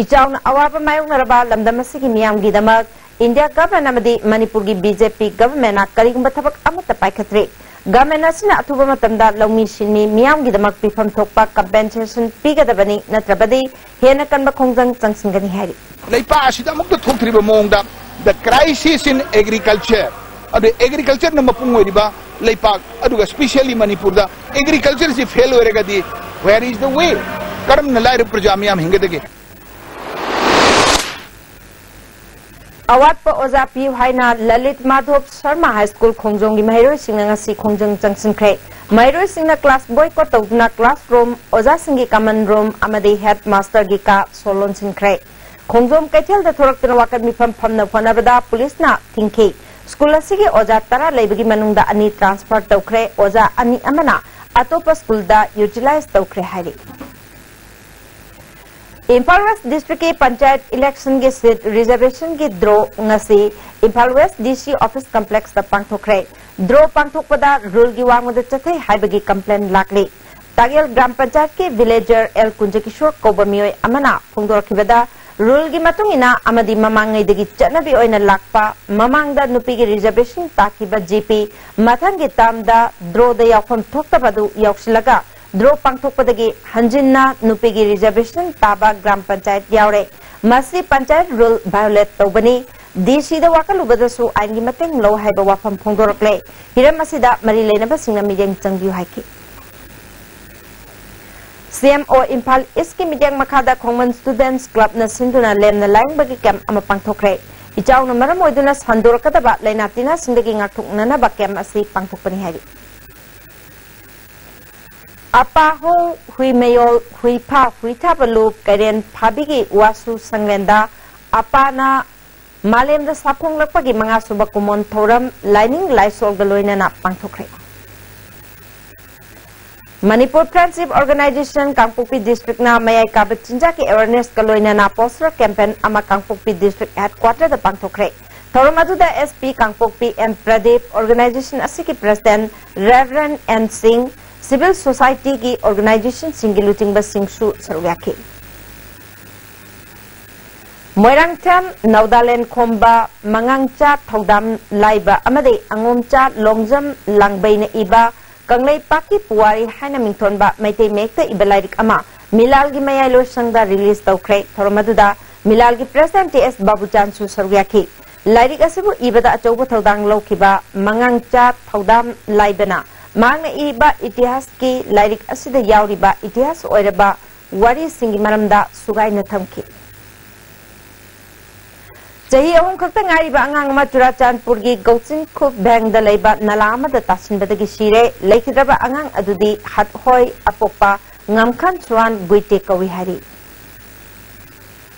ꯏꯆꯥꯎꯅ ꯑꯋꯥꯕ ꯃꯥꯌꯣꯛꯅꯔꯕ ꯂꯝꯗꯝ ꯑꯁꯤꯒꯤ ꯃꯤꯌꯥꯝꯒꯤꯗꯃꯛ ꯏꯟꯗꯤꯌꯥ ꯒꯚꯔꯟꯃꯦꯟꯠ ꯑꯃꯗꯤ ꯃꯅꯤꯄꯨꯔꯒꯤ ꯕꯤ ꯖꯦ ꯄꯤ ꯒꯚꯔꯟꯃꯦꯟꯠꯅ ꯀꯔꯤꯒꯨꯝꯕ ꯊꯕꯛ ꯑꯃꯠꯇ ꯄꯥꯏꯈꯠꯇ꯭ꯔꯤ꯫ ꯒꯚꯔꯟꯃꯦꯟꯠ ꯑꯁꯤꯅ ꯑꯊꯨꯕ ꯃꯇꯝꯗ ꯂꯧꯃꯤ ꯁꯤꯟꯃꯤ ꯃꯤꯌꯥꯝꯒꯤꯗꯃꯛ ꯄꯤꯐꯝ ꯊꯣꯛꯄ ꯀꯝꯄꯦꯟꯁꯦꯁꯟ ꯄꯤꯒꯗꯕꯅꯤ, ꯅꯠꯇ꯭ꯔꯕꯗꯤ ꯍꯦꯟꯅ ꯀꯟꯕ ꯈꯣꯡꯖꯪ ꯆꯪꯁꯤꯟꯒꯅꯤ ꯍꯥꯏꯔꯤ꯫ ꯂꯩꯄꯥꯛ ꯑꯁꯤꯗ ꯑꯃꯨꯛꯇ ꯊꯣꯛꯇ꯭ꯔꯤꯕ ꯃꯑꯣꯡꯗ the crisis in agriculture, ꯑꯗꯨ ꯑꯦꯒ꯭ꯔꯤꯀꯜꯆꯔꯅ ꯃꯄꯨꯡ ꯑꯣꯏꯔꯤꯕ ꯂꯩꯄꯥꯛ, ꯑꯗꯨꯒ specially ꯃꯅꯤꯄꯨꯔꯗ ꯑꯦꯒ꯭ꯔꯤꯀꯜꯆꯔꯁꯤ ꯐꯦꯜ ꯑꯣꯏꯔꯒꯗꯤ where is the way? ꯀꯔꯝꯅ ꯂꯥꯏꯔꯕ ꯄ꯭ꯔꯖꯥ ꯃꯤꯌꯥꯝ ꯍꯤꯡꯒꯗꯒꯦ? ꯑꯋꯥꯠꯄ ꯑꯣꯖꯥ ꯄꯤꯌꯨ ꯍꯥꯏꯅ ꯂꯂꯤꯠ ꯃꯥꯙꯣꯞ ꯁꯔꯃ ꯍꯥꯏ ꯁ꯭ꯀꯨꯜ ꯈꯣꯡꯖꯣꯝꯒꯤ ꯃꯍꯩꯔꯣꯏꯁꯤꯡꯅ ꯉꯁꯤ ꯈꯣꯡꯖꯪ ꯆꯪꯁꯤꯟꯈ꯭ꯔꯦ꯫ ꯃꯍꯩꯔꯣꯏꯁꯤꯡꯅ ꯀ꯭ꯂꯥꯁ ꯕꯣꯏꯀꯣꯠ ꯇꯧꯗꯨꯅ ꯀ꯭ꯂꯥꯁꯔꯨꯝ, ꯑꯣꯖꯥꯁꯤꯡꯒꯤ ꯀꯃꯟ ꯔꯨꯝ ꯑꯃꯗꯤ ꯍꯦꯗ ꯃꯥꯁꯇꯔꯒꯤ ꯀꯥ ꯁꯣ ꯂꯣꯟꯁꯤꯟꯈ꯭ꯔꯦ꯫ ꯈꯣꯡꯖꯣꯝ ꯀꯩꯊꯦꯜꯗ ꯊꯣꯔꯛꯇꯨꯅ ꯋꯥꯀꯠ ꯃꯤꯐꯝ ꯐꯝꯅ ꯍꯣꯠꯅꯕꯗ ꯄꯨꯂꯤꯁꯅ ꯊꯤꯡꯈꯤ꯫ ꯁ꯭ꯀꯨꯜ ꯑꯁꯤꯒꯤ ꯑꯣꯖꯥ ꯇꯔꯥ ꯂꯩꯕꯒꯤ ꯃꯅꯨꯡꯗ ꯑꯅꯤ ꯇ꯭ꯔꯥꯟꯁꯐꯔ ꯇꯧꯈ꯭ꯔꯦ꯫ ꯑꯣꯖꯥ ꯑꯅꯤ ꯑꯃꯅ ꯑꯇꯣꯞꯄ ꯁ꯭ꯀꯨꯜꯗ ꯌꯨꯇꯤꯂꯥꯏꯖ ꯇꯧꯈ꯭ꯔꯦ ꯍꯥꯏꯔꯤ꯫ ꯏꯝꯐꯥꯜ ꯋꯦꯁ ꯗꯤꯁꯇ꯭ꯔꯤꯛꯀꯤ ꯄꯟꯆꯥꯌꯠ ꯏꯂꯦꯛꯁꯟꯒꯤ ꯁꯤꯠ ꯔꯤꯖꯔꯕꯦꯁꯟꯒꯤ ꯗ꯭ꯔꯣ ꯉꯁꯤ ꯏꯝꯐꯥꯜ ꯋꯦꯁ ꯗꯤ ꯁꯤ ꯑꯣꯐꯤꯁ ꯀꯝꯄ꯭ꯂꯦꯛꯁꯇ ꯄꯥꯡꯊꯣꯛꯈ꯭ꯔꯦ꯫ ꯗ꯭ꯔꯣ ꯄꯥꯡꯊꯣꯛꯄꯗ ꯔꯨꯜꯒꯤ ꯋꯥꯡꯃꯗ ꯆꯠꯊꯩ ꯍꯥꯏꯕꯒꯤ ꯀꯝꯄ꯭ꯂꯦꯟ ꯂꯥꯛꯂꯤ꯫ ꯇꯥꯒꯦꯜ ꯒ꯭ꯔꯥꯝ ꯄꯟꯆꯥꯌꯠꯀꯤ ꯚꯤꯂꯦꯖꯔ ꯑꯦꯜ ꯀꯨꯟꯖꯀꯤꯁꯣꯔ ꯀꯧꯕ ꯃꯤꯑꯣꯏ ꯑꯃꯅ ꯐꯣꯡꯗꯣꯔꯛꯈꯤꯕꯗ, ꯔꯨꯜꯒꯤ ꯃꯇꯨꯡ ꯏꯟꯅ ꯑꯃꯗꯤ ꯃꯃꯥꯡꯉꯩꯗꯒꯤ ꯆꯠꯅꯕꯤ ꯑꯣꯏꯅ ꯂꯥꯛꯄ, ꯃꯃꯥꯡꯗ ꯅꯨꯄꯤꯒꯤ ꯔꯤꯖꯔꯕꯦꯁꯟ ꯇꯥꯈꯤꯕ ꯖꯤ ꯄꯤ ꯃꯊꯪꯒꯤ ꯇꯥꯔꯝꯗ ꯗ꯭ꯔꯣꯗ ꯌꯥꯎꯐꯝ ꯊꯣꯛꯇꯕ ꯑꯗꯨ ꯌꯥꯎꯁꯤꯜꯂꯒ ꯗ꯭ꯔꯣ ꯄꯥꯡꯊꯣꯛꯄꯗꯒꯤ ꯍꯟꯖꯤꯟꯅ ꯅꯨꯄꯤꯒꯤ ꯔꯤꯖꯔꯕꯦꯁꯟ ꯇꯥꯕ ꯒ꯭ꯔꯥꯝ ꯄꯟꯆꯥꯌꯠ ꯌꯥꯎꯔꯦ꯫ ꯃꯁꯤ ꯄꯟꯆꯥꯌꯠ ꯔꯨꯜ ꯚꯥꯏꯑꯣꯂꯦꯠ ꯇꯧꯕꯅꯤ꯫ ꯗꯤ ꯁꯤꯗ ꯋꯥꯀꯠꯂꯨꯕꯗꯁꯨ ꯑꯥꯏꯟꯒꯤ ꯃꯇꯦꯡ ꯂꯧ ꯍꯥꯏꯕ ꯋꯥꯐꯝ ꯐꯣꯡꯗꯣꯔꯛꯂꯦ꯫ ꯍꯤꯔꯝ ꯑꯁꯤꯗ ꯃꯔꯤ ꯂꯩꯅꯕꯁꯤꯡꯅ ꯃꯤꯠꯌꯦꯡ ꯆꯪꯕꯤꯌꯨ ꯍꯥꯏꯈꯤ꯫ ꯁꯤ ꯑꯦꯝ ꯑꯣ ꯏꯝꯐꯥꯜ ꯏꯁꯀꯤ ꯃꯤꯠꯌꯦꯡ ꯃꯈꯥꯗ ꯈꯣꯡꯃꯟ ꯁ꯭ꯇꯨꯗꯦꯟꯠꯁ ꯀ꯭ꯂꯕꯅ ꯁꯤꯟꯗꯨꯅ ꯂꯦꯝꯅ ꯂꯥꯏꯌꯦꯡꯕꯒꯤ ꯀꯦꯝꯞ ꯑꯃ ꯄꯥꯡꯊꯣꯛꯈ꯭ꯔꯦ꯫ ꯏꯆꯥꯎꯅ ꯃꯔꯝ ꯑꯣꯏꯗꯨꯅ ꯁꯟꯗꯣꯔꯛꯀꯗꯕ ꯂꯥꯏꯅꯥ ꯇꯤꯟꯅꯥꯁꯤꯡꯗꯒꯤ ꯉꯥꯛꯊꯣꯛꯅꯅꯕ ꯀꯦꯝꯞ ꯑꯁꯤ ꯄꯥꯡꯊꯣꯛꯄꯅꯤ ꯍꯥꯏꯔꯤ꯫ ꯑꯄꯥ ꯍꯣ ꯍꯨꯏꯃꯌꯣꯜ ꯍꯨꯏꯐꯥ ꯍꯨꯏꯊꯥꯕ ꯂꯨꯞ ꯀꯩꯔꯦꯟ ꯐꯥꯕꯤꯒꯤ ꯋꯥꯁꯨ ꯁꯪꯂꯦꯟꯗ ꯑꯄꯥꯅ ꯃꯥꯂꯦꯝꯗ ꯁꯥꯐꯣꯡꯂꯛꯄꯒꯤ ꯃꯉꯥꯁꯨꯕ ꯀꯨꯃꯣꯟ ꯊꯧꯔꯝ ꯂꯥꯏꯅꯤꯡ ꯂꯥꯏꯁꯣꯜꯒ ꯂꯣꯏꯅꯅ ꯄꯥꯡꯊꯣꯛꯈ꯭ꯔꯦ꯫ ꯃꯅꯤꯄꯨꯔ ꯐ꯭ꯔꯦꯟꯗꯁꯤꯞ ꯑꯣꯔꯒꯅꯥꯏꯖꯦꯁꯟ ꯀꯥꯡꯄꯣꯛꯄꯤ ꯗꯤꯁꯇ꯭ꯔꯤꯛꯅ ꯃꯌꯥꯏ ꯀꯥꯕ ꯆꯤꯟꯖꯥꯛꯀꯤ ꯑꯦꯋꯦꯔꯅꯦꯁꯀ ꯂꯣꯏꯅꯅ ꯄꯣꯁꯇꯔ ꯀꯦꯝꯄꯦꯟ ꯑꯃ ꯀꯥꯡꯄꯣꯛꯄꯤ ꯗꯤꯁꯇ꯭ꯔꯤꯛ ꯍꯦꯗꯀ꯭ꯋꯥꯇꯔꯗ ꯄꯥꯡꯊꯣꯛꯈ꯭ꯔꯦ꯫ ꯊꯧꯔꯝ ꯑꯗꯨꯗ ꯑꯦꯁ ꯄꯤ ꯀꯥꯡꯄꯣꯛꯄꯤ ꯑꯦꯝ ꯄ꯭ꯔꯗꯤꯞ, ꯑꯣꯔꯒꯅꯥꯏꯖꯦꯁꯟ ꯑꯁꯤꯒꯤ ꯄ꯭ꯔꯁꯤꯗꯦꯟꯠ ꯔꯦꯚꯔꯦꯟ ꯑꯦꯟ ꯁꯤꯡ, ꯁꯤꯚꯤꯜ ꯁꯣꯁꯥꯏꯇꯤꯒꯤ ꯑꯣꯔꯒꯅꯥꯏꯖꯦꯁꯟꯁꯤꯡꯒꯤ ꯂꯨꯆꯤꯡꯕꯁꯤꯡꯁꯨ ꯁꯔꯨꯛ ꯌꯥꯈꯤ꯫ ꯃꯣꯏꯔꯥꯡꯊꯦꯝ, ꯅꯧꯗꯥꯂꯦꯟ ꯈꯣꯝꯕ, ꯃꯉꯥꯡꯆꯥ, ꯊꯧꯗꯥꯝ ꯂꯥꯏꯕ ꯑꯃꯗꯤ ꯑꯉꯣꯝꯆꯥ ꯂꯣꯡꯖꯝ ꯂꯥꯡꯕꯩꯅ ꯏꯕ ꯀꯪꯂꯩꯄꯥꯛꯀꯤ ꯄꯨꯋꯥꯔꯤ ꯍꯥꯏꯅ ꯃꯤꯡꯊꯣꯟꯕ ꯃꯩꯇꯩ ꯃꯌꯦꯛꯇ ꯏꯕ ꯂꯥꯏꯔꯤꯛ ꯑꯃ ꯃꯤꯂꯥꯜꯒꯤ ꯃꯌꯥꯏ ꯂꯣꯏꯁꯪꯗ ꯔꯤꯂꯤꯖ ꯇꯧꯈ꯭ꯔꯦ꯫ ꯊꯧꯔꯝ ꯑꯗꯨꯗ ꯃꯤꯂꯥꯜꯒꯤ ꯄ꯭ꯔꯦꯁꯤꯗꯦꯟꯠ ꯇꯤ ꯑꯦꯁ ꯕꯥꯕꯨꯆꯥꯟꯁꯨ ꯁꯔꯨꯛ ꯌꯥꯈꯤ꯫ ꯂꯥꯏꯔꯤꯛ ꯑꯁꯤꯕꯨ ꯏꯕꯗ ꯑꯆꯧꯕ ꯊꯧꯗꯥꯡ ꯂꯧꯈꯤꯕ ꯃꯉꯥꯡꯆꯥ ꯊꯧꯗꯥꯝ ꯂꯥꯏꯕꯅ ꯃꯍꯥꯛꯅ ꯏꯕ ꯏꯇꯤꯍꯥꯁꯀꯤ ꯂꯥꯏꯔꯤꯛ ꯑꯁꯤꯗ ꯌꯥꯎꯔꯤꯕ ꯏꯇꯤꯍꯥꯁ ꯑꯣꯏꯔꯕ ꯋꯥꯔꯤꯁꯤꯡꯒꯤ ꯃꯔꯝꯗ ꯁꯨꯒꯥꯏꯅ ꯊꯝꯈꯤ꯫ ꯆꯍꯤ ꯑꯍꯨꯝ ꯈꯛꯇ ꯉꯥꯏꯔꯤꯕ ꯑꯉꯥꯡ ꯑꯃ ꯆꯨꯔꯥꯆꯥꯟꯄꯨꯔꯒꯤ ꯒꯧꯆꯤꯟꯈꯨꯞ ꯚꯦꯡꯗ ꯂꯩꯕ ꯅꯂꯥ ꯑꯃꯗ ꯇꯥꯁꯤꯟꯕꯗꯒꯤ ꯁꯤꯔꯦ꯫ ꯂꯩꯈꯤꯗ꯭ꯔꯕ ꯑꯉꯥꯡ ꯑꯗꯨꯗꯤ ꯍꯠꯍꯣꯏ ꯑꯄꯣꯛꯄ ꯉꯝꯈꯥꯟ ꯁꯨꯋꯥꯟ ꯒꯨꯏꯇꯦ ꯀꯧꯏ ꯍꯥꯏꯔꯤ꯫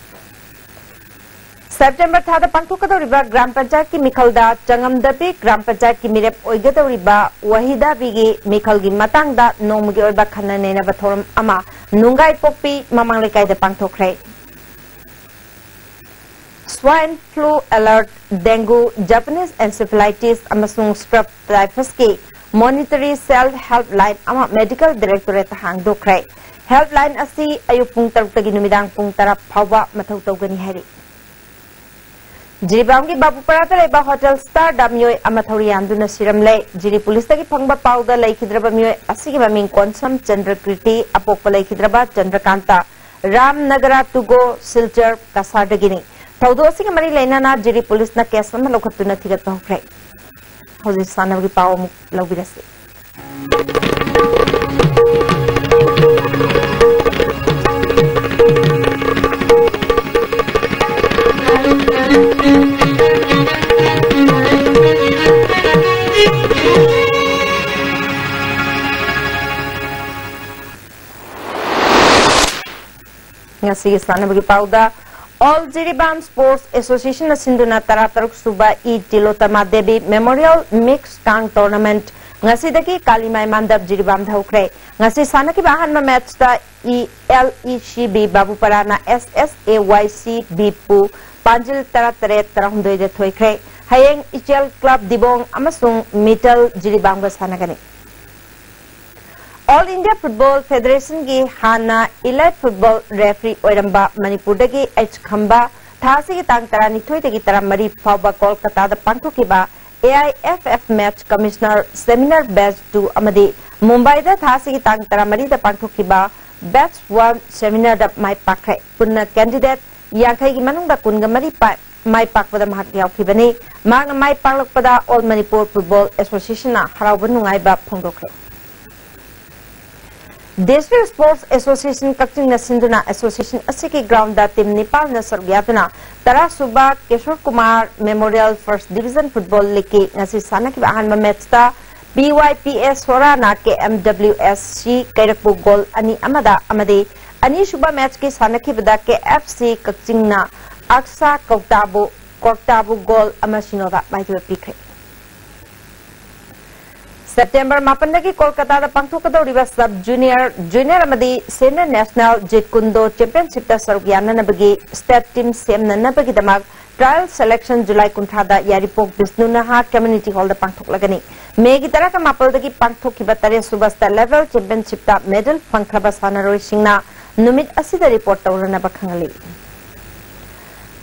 ꯁꯦꯞꯇꯦꯝꯕꯔ ꯊꯥꯗ ꯄꯥꯡꯊꯣꯛꯀꯗꯧꯔꯤꯕ ꯒ꯭ꯔꯥꯝ ꯄꯟꯆꯥꯌꯠꯀꯤ ꯃꯤꯈꯜꯗ ꯆꯉꯝꯗꯕꯤ ꯒ꯭ꯔꯥꯝ ꯄꯟꯆꯥꯌꯠꯀꯤ ꯃꯤꯔꯦꯞ ꯑꯣꯏꯒꯗꯧꯔꯤꯕ ꯋꯥꯍꯤꯗꯥꯕꯤꯒꯤ ꯃꯤꯈꯜꯒꯤ ꯃꯇꯥꯡꯗ ꯅꯣꯡꯃꯒꯤ ꯑꯣꯏꯕ ꯈꯟꯅ ꯅꯩꯅꯕ ꯊꯧꯔꯝ ꯑꯃ ꯅꯨꯡꯒꯥꯏꯄꯣꯛꯄꯤ ꯃꯃꯥꯡ ꯂꯩꯀꯥꯏꯗ ꯄꯥꯡꯊꯣꯛꯈ꯭ꯔꯦ꯫ Swine flu alert, dengue, Japanese encephalitis ꯑꯃꯁꯨꯡ scrub typhusꯀꯤ monitoring cell helpline ꯑꯃ medical directorate ꯍꯥꯡꯗꯣꯛꯈ꯭ꯔꯦ꯫ Helpline ꯑꯁꯤ ꯑꯌꯨꯛ ꯄꯨꯡ ꯇꯔꯨꯛꯇꯒꯤ ꯅꯨꯃꯤꯗꯥꯡ ꯄꯨꯡ ꯇꯔꯥ ꯐꯥꯎꯕ ꯃꯊꯧ ꯇꯧꯒꯅꯤ ꯍꯥꯏꯔꯤ꯫ ꯖꯤꯔꯤꯕꯥꯝꯒꯤ ꯕꯥꯕꯨꯄꯔꯥꯗ ꯂꯩꯕ ꯍꯣꯇꯦꯜ ꯁ꯭ꯇꯥꯔꯗ ꯃꯤꯑꯣꯏ ꯑꯃ ꯊꯧꯔꯤ ꯌꯥꯟꯗꯨꯅ ꯁꯤꯔꯝꯂꯦ꯫ ꯖꯤꯔꯤ ꯄꯨꯂꯤꯁꯇꯒꯤ ꯐꯪꯕ ꯄꯥꯎꯗ ꯂꯩꯈꯤꯗ꯭ꯔꯕ ꯃꯤꯑꯣꯏ ꯑꯁꯤꯒꯤ ꯃꯃꯤꯡ ꯀꯣꯟꯁꯝ ꯆꯟꯗ꯭ꯔꯀꯤꯔꯇꯤ, ꯑꯄꯣꯛꯄ ꯂꯩꯈꯤꯗ꯭ꯔꯕ ꯆꯟꯗ꯭ꯔꯀꯥꯟꯇ, ꯔꯥꯝꯅꯒꯔꯥ ꯇꯨꯒꯣ, ꯁꯤꯜꯆꯔ ꯀꯁꯥꯔꯗꯒꯤꯅꯤ꯫ ꯊꯧꯗꯣꯛ ꯑꯁꯤꯒ ꯃꯔꯤ ꯂꯩꯅꯅ ꯖꯤꯔꯤ ꯄꯨꯂꯤꯁꯅ ꯀꯦꯁ ꯑꯃ ꯂꯧꯈꯠꯇꯨꯅ ꯊꯤꯒꯠꯄ ꯍꯧꯈ꯭ꯔꯦ꯫ ꯍꯧꯖꯤꯛ ꯁꯥꯟꯅꯕꯒꯤ ꯄꯥꯎ ꯑꯃꯨꯛ ꯂꯧꯕꯤꯔꯁꯤ꯫ ꯉꯁꯤꯒꯤ ꯁꯥꯟꯅꯕꯒꯤ ꯄꯥꯎꯗ, All Jiribam Sports Association ꯅ ꯁꯤꯟꯗꯨꯅ ꯇꯔꯥꯇꯔꯨꯛ ꯁꯨꯕ ꯏ ꯇꯤꯂꯣꯇꯃꯥ ꯗꯦꯕꯤ Memorial Mix ꯀꯥꯡ Tournament ꯉꯁꯤꯗꯒꯤ ꯀꯥꯂꯤꯃꯥꯏ ꯃꯥꯟꯗꯞ ꯖꯤꯔꯤꯕꯥꯝꯗ ꯍꯧꯈ꯭ꯔꯦ꯫ ꯉꯁꯤ ꯁꯥꯟꯅꯈꯤꯕ ꯑꯍꯥꯟꯕ ꯃꯦꯠꯆꯇ E L E C B ꯕꯥꯕꯨꯄꯔꯥꯅ S S A Y C ꯕꯤꯄꯨ ꯄꯥꯟꯖꯤꯜ ꯇꯔꯥꯇꯔꯦꯠ ꯇꯔꯥꯍꯨꯝꯗꯣꯏꯗ ꯊꯣꯏꯈ꯭ꯔꯦ꯫ ꯍꯌꯦꯡ ꯏꯆꯦꯜ ꯀ꯭ꯂꯕ ꯗꯤꯕꯣꯡ ꯑꯃꯁꯨꯡ ꯃꯤꯇꯜ ꯖꯤꯔꯤꯕꯥꯝꯒ ꯁꯥꯟꯅꯒꯅꯤ꯫ All India Football Federation ꯒꯤ ꯍꯥꯟꯅ elite football referee ꯑꯣꯏꯔꯝꯕ ꯃꯅꯤꯄꯨꯔꯗꯒꯤ ꯑꯩꯆ ꯈꯝꯕ ꯊꯥ ꯑꯁꯤꯒꯤ ꯇꯥꯡ ꯇꯔꯥꯅꯤꯊꯣꯏꯗꯒꯤ ꯇꯔꯥꯃꯔꯤ ꯐꯥꯎꯕ ꯀꯣꯜꯀꯇꯥꯗ ꯄꯥꯡꯊꯣꯛꯈꯤꯕ A I F F match commissioner seminar batch two ꯑꯃꯗꯤ ꯃꯨꯝꯕꯥꯏꯗ ꯊꯥ ꯑꯁꯤꯒꯤ ꯇꯥꯡ ꯇꯔꯥꯃꯔꯤꯗ ꯄꯥꯡꯊꯣꯛꯈꯤꯕ batch one seminar ꯗ ꯃꯥꯏ ꯄꯥꯛꯈ꯭ꯔꯦ꯫ ꯄꯨꯟꯅ candidate ꯌꯥꯡꯈꯩꯒꯤ ꯃꯅꯨꯡꯗ ꯀꯨꯟꯒ ꯃꯔꯤ ꯄꯥꯏ-, ꯃꯥꯏ ꯄꯥꯛꯄꯗ ꯃꯍꯥꯛ ꯌꯥꯎꯈꯤꯕꯅꯤ꯫ ꯃꯍꯥꯛꯅ ꯃꯥꯏ ꯄꯥꯛꯂꯛꯄꯗ All Manipur Football Association ꯅ ꯍꯔꯥꯎꯕ ꯅꯨꯡꯉꯥꯏꯕ ꯐꯣꯡꯗꯣꯛꯈ꯭ꯔꯦ꯫ District Sports Association ꯀꯛꯆꯤꯡꯅ ꯁꯤꯟꯗꯨꯅ association ꯑꯁꯤꯒꯤ ground ꯗ team ꯅꯤꯄꯥꯜꯅ ꯁꯔꯨꯛ ꯌꯥꯗꯨꯅ ꯇꯔꯥ ꯁꯨꯕ Kishore Kumar Memorial First Division Football League ꯀꯤ ꯉꯁꯤ ꯁꯥꯟꯅꯈꯤꯕ ꯑꯍꯥꯟꯕ match ꯇ P Y P S ꯁꯣꯔꯥꯅ K M W S C ꯀꯩꯔꯛꯄꯨ goal ꯑꯅꯤ ꯑꯃꯗ ꯑꯃꯗꯤ ꯑꯅꯤꯁꯨꯕ match ꯀꯤ ꯁꯥꯟꯅꯈꯤꯕꯗ K F C ꯀꯛꯆꯤꯡꯅ ꯑꯛꯁꯥ ꯀꯧꯇꯥꯕꯨ ꯀꯣꯛꯇꯥꯕꯨ ꯒꯣꯜ ꯑꯃ ꯁꯤꯅꯣꯗ ꯃꯥꯏꯊꯤꯕ ꯄꯤꯈ꯭ꯔꯦ꯫ ꯁꯦꯞꯇꯦꯝꯕꯔ ꯃꯥꯄꯟꯗꯒꯤ ꯀꯣꯜꯀꯇꯥꯗ ꯄꯥꯡꯊꯣꯛꯀꯗꯧꯔꯤꯕ ꯁꯕ ꯖꯨꯅꯤꯌꯔ, ꯖꯨꯅꯤꯌꯔ ꯑꯃꯗꯤ ꯁꯦꯅꯤꯌꯔ ꯅꯦꯁꯅꯦꯜ ꯖꯤꯠ ꯀꯨꯟꯗꯣ ꯆꯦꯝꯄꯤꯌꯟꯁꯤꯞꯇ ꯁꯔꯨꯛ ꯌꯥꯅꯅꯕꯒꯤ ꯁ꯭ꯇꯦꯠ ꯇꯤꯝ ꯁꯦꯝꯅꯅꯕꯒꯤꯗꯃꯛ ꯇ꯭ꯔꯥꯌꯦꯜ ꯁꯦꯂꯦꯛꯁꯟ ꯖꯨꯂꯥꯏ ꯀꯨꯟꯊ꯭ꯔꯥꯗ ꯌꯥꯏꯔꯤꯄꯣꯛ ꯕꯤꯁꯅꯨ ꯅꯍꯥ ꯀꯝꯃ꯭ꯌꯨꯅꯤꯇꯤ ꯍꯣꯜꯗ ꯄꯥꯡꯊꯣꯛꯂꯒꯅꯤ꯫ ꯃꯦꯒꯤ ꯇꯔꯥꯒ ꯃꯥꯄꯜꯗꯒꯤ ꯄꯥꯡꯊꯣꯛꯈꯤꯕ ꯇꯔꯦꯠ ꯁꯨꯕ ꯁ꯭ꯇꯦꯠ ꯂꯦꯚꯦꯜ ꯆꯦꯝꯄꯤꯌꯟꯁꯤꯞꯇ ꯃꯦꯗꯜ ꯐꯪꯈ꯭ꯔꯕ ꯁꯥꯟꯅꯔꯣꯏꯁꯤꯡꯅ ꯅꯨꯃꯤꯠ ꯑꯁꯤꯗ ꯔꯤꯄꯣꯔꯠ ꯇꯧꯔꯅꯕ ꯈꯪꯍꯜꯂꯤ꯫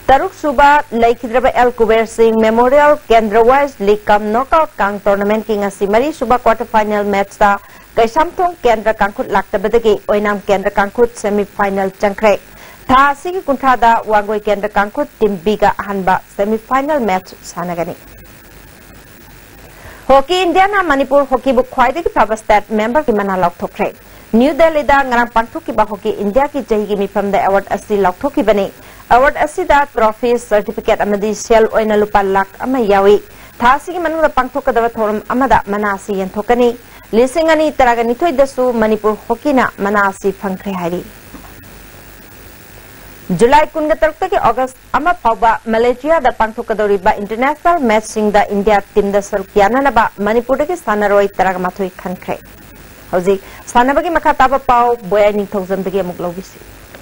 ꯇꯔꯨꯛ ꯁꯨꯕ ꯂꯩꯈꯤꯗ꯭ꯔꯕ ꯑꯦꯜ ꯀꯨꯕꯦꯔ ꯁꯤꯡ ꯃꯦꯃꯣꯔꯤꯌꯦꯜ ꯀꯦꯟꯗ꯭ꯔ ꯋꯥꯏꯁ ꯂꯤꯒ ꯀꯝ ꯅꯣꯛꯑꯥꯎꯠ ꯀꯥꯡ ꯇꯣꯔꯅꯥꯃꯦꯟꯠꯀꯤ ꯉꯁꯤ ꯃꯔꯤ ꯁꯨꯕ ꯀ꯭ꯋꯥꯔꯇꯔ ꯐꯥꯏꯅꯦꯜ ꯃꯦꯆꯇ ꯀꯩꯁꯥꯝꯊꯣꯡ ꯀꯦꯟꯗ꯭ꯔ ꯀꯥꯡꯈꯨꯠ ꯂꯥꯛꯇꯕꯗꯒꯤ ꯑꯣꯏꯅꯥꯝ ꯀꯦꯟꯗ꯭ꯔ ꯀꯥꯡꯈꯨꯠ ꯁꯦꯃꯤ ꯐꯥꯏꯅꯦꯜ ꯆꯪꯈ꯭ꯔꯦ꯫ ꯊꯥ ꯑꯁꯤꯒꯤ ꯀꯨꯟꯊ꯭ꯔꯥꯗ ꯋꯥꯡꯒꯣꯏ ꯀꯦꯟꯗ꯭ꯔ ꯀꯥꯡꯈꯨꯠ ꯇꯤꯝ ꯕꯤꯒ ꯑꯍꯥꯟꯕ ꯁꯦꯃꯤ ꯐꯥꯏꯅꯦꯜ ꯃꯦꯆ ꯁꯥꯟꯅꯒꯅꯤ꯫ ꯍꯣꯀꯤ ꯏꯟꯗꯤꯌꯥꯅ ꯃꯅꯤꯄꯨꯔ ꯍꯣꯀꯤꯕꯨ ꯈ꯭ꯋꯥꯏꯗꯒꯤ ꯐꯕ ꯁ꯭ꯇꯦꯠ ꯃꯦꯝꯕꯔꯒꯤ ꯃꯅꯥ ꯂꯥꯎꯊꯣꯛꯈ꯭ꯔꯦ꯫ ꯅ꯭ꯌꯨ ꯗꯦꯜꯂꯤꯗ ꯉꯔꯥꯡ ꯄꯥꯡꯊꯣꯛꯈꯤꯕ ꯍꯣꯀꯤ ꯏꯟꯗꯤꯌꯥꯒꯤ ꯆꯍꯤꯒꯤ ꯃꯤꯐꯝꯗ ꯑꯦꯋꯥꯔꯗ ꯑꯁꯤ ꯂꯥꯎꯊꯣꯛꯈꯤꯕꯅꯤ꯫ ꯑꯦꯋꯥꯔꯗ ꯑꯁꯤꯗ ꯇ꯭ꯔꯣꯐꯤ, ꯁꯔꯇꯤꯐꯤꯀꯦꯠ ꯑꯃꯗꯤ ꯁꯦꯜ ꯑꯣꯏꯅ ꯂꯨꯄꯥ ꯂꯥꯈ ꯑꯃ ꯌꯥꯎꯏ꯫ ꯊꯥ ꯑꯁꯤꯒꯤ ꯃꯅꯨꯡꯗ ꯄꯥꯡꯊꯣꯛꯀꯗꯕ ꯊꯧꯔꯝ ꯑꯃꯗ ꯃꯅꯥ ꯑꯁꯤ ꯌꯦꯟꯊꯣꯛꯀꯅꯤ꯫ ꯂꯤꯁꯤꯡ ꯑꯅꯤ ꯇꯔꯥꯒ ꯅꯤꯊꯣꯏꯗꯁꯨ ꯃꯅꯤꯄꯨꯔ ꯍꯣꯀꯤꯅ ꯃꯅꯥ ꯑꯁꯤ ꯐꯪꯈ꯭ꯔꯦ ꯍꯥꯏꯔꯤ꯫ ꯖꯨꯂꯥꯏ ꯀꯨꯟꯒ ꯇꯔꯨꯛꯇꯒꯤ ꯑꯣꯒꯁ ꯑꯃ ꯐꯥꯎꯕ ꯃꯂꯦꯁꯤꯌꯥꯗ ꯄꯥꯡꯊꯣꯛꯀꯗꯧꯔꯤꯕ ꯏꯟꯇꯔꯅꯦꯁꯅꯦꯜ ꯃꯦꯆꯁꯤꯡꯗ ꯏꯟꯗꯤꯌꯥ ꯇꯤꯝꯗ ꯁꯔꯨꯛ ꯌꯥꯅꯅꯕ ꯃꯅꯤꯄꯨꯔꯗꯒꯤ ꯁꯥꯟꯅꯔꯣꯏ ꯇꯔꯥꯃꯥꯊꯣꯏ ꯈꯟꯈ꯭ꯔꯦ꯫ ꯍꯧꯖꯤꯛ ꯁꯥꯟꯅꯕꯒꯤ ꯃꯈꯥ ꯇꯥꯕ ꯄꯥꯎ ꯕꯣꯌꯥꯏ ꯅꯤꯡꯊꯧꯖꯝꯗꯒꯤ ꯑꯃꯨꯛ ꯂꯧꯕꯤꯁꯤ꯫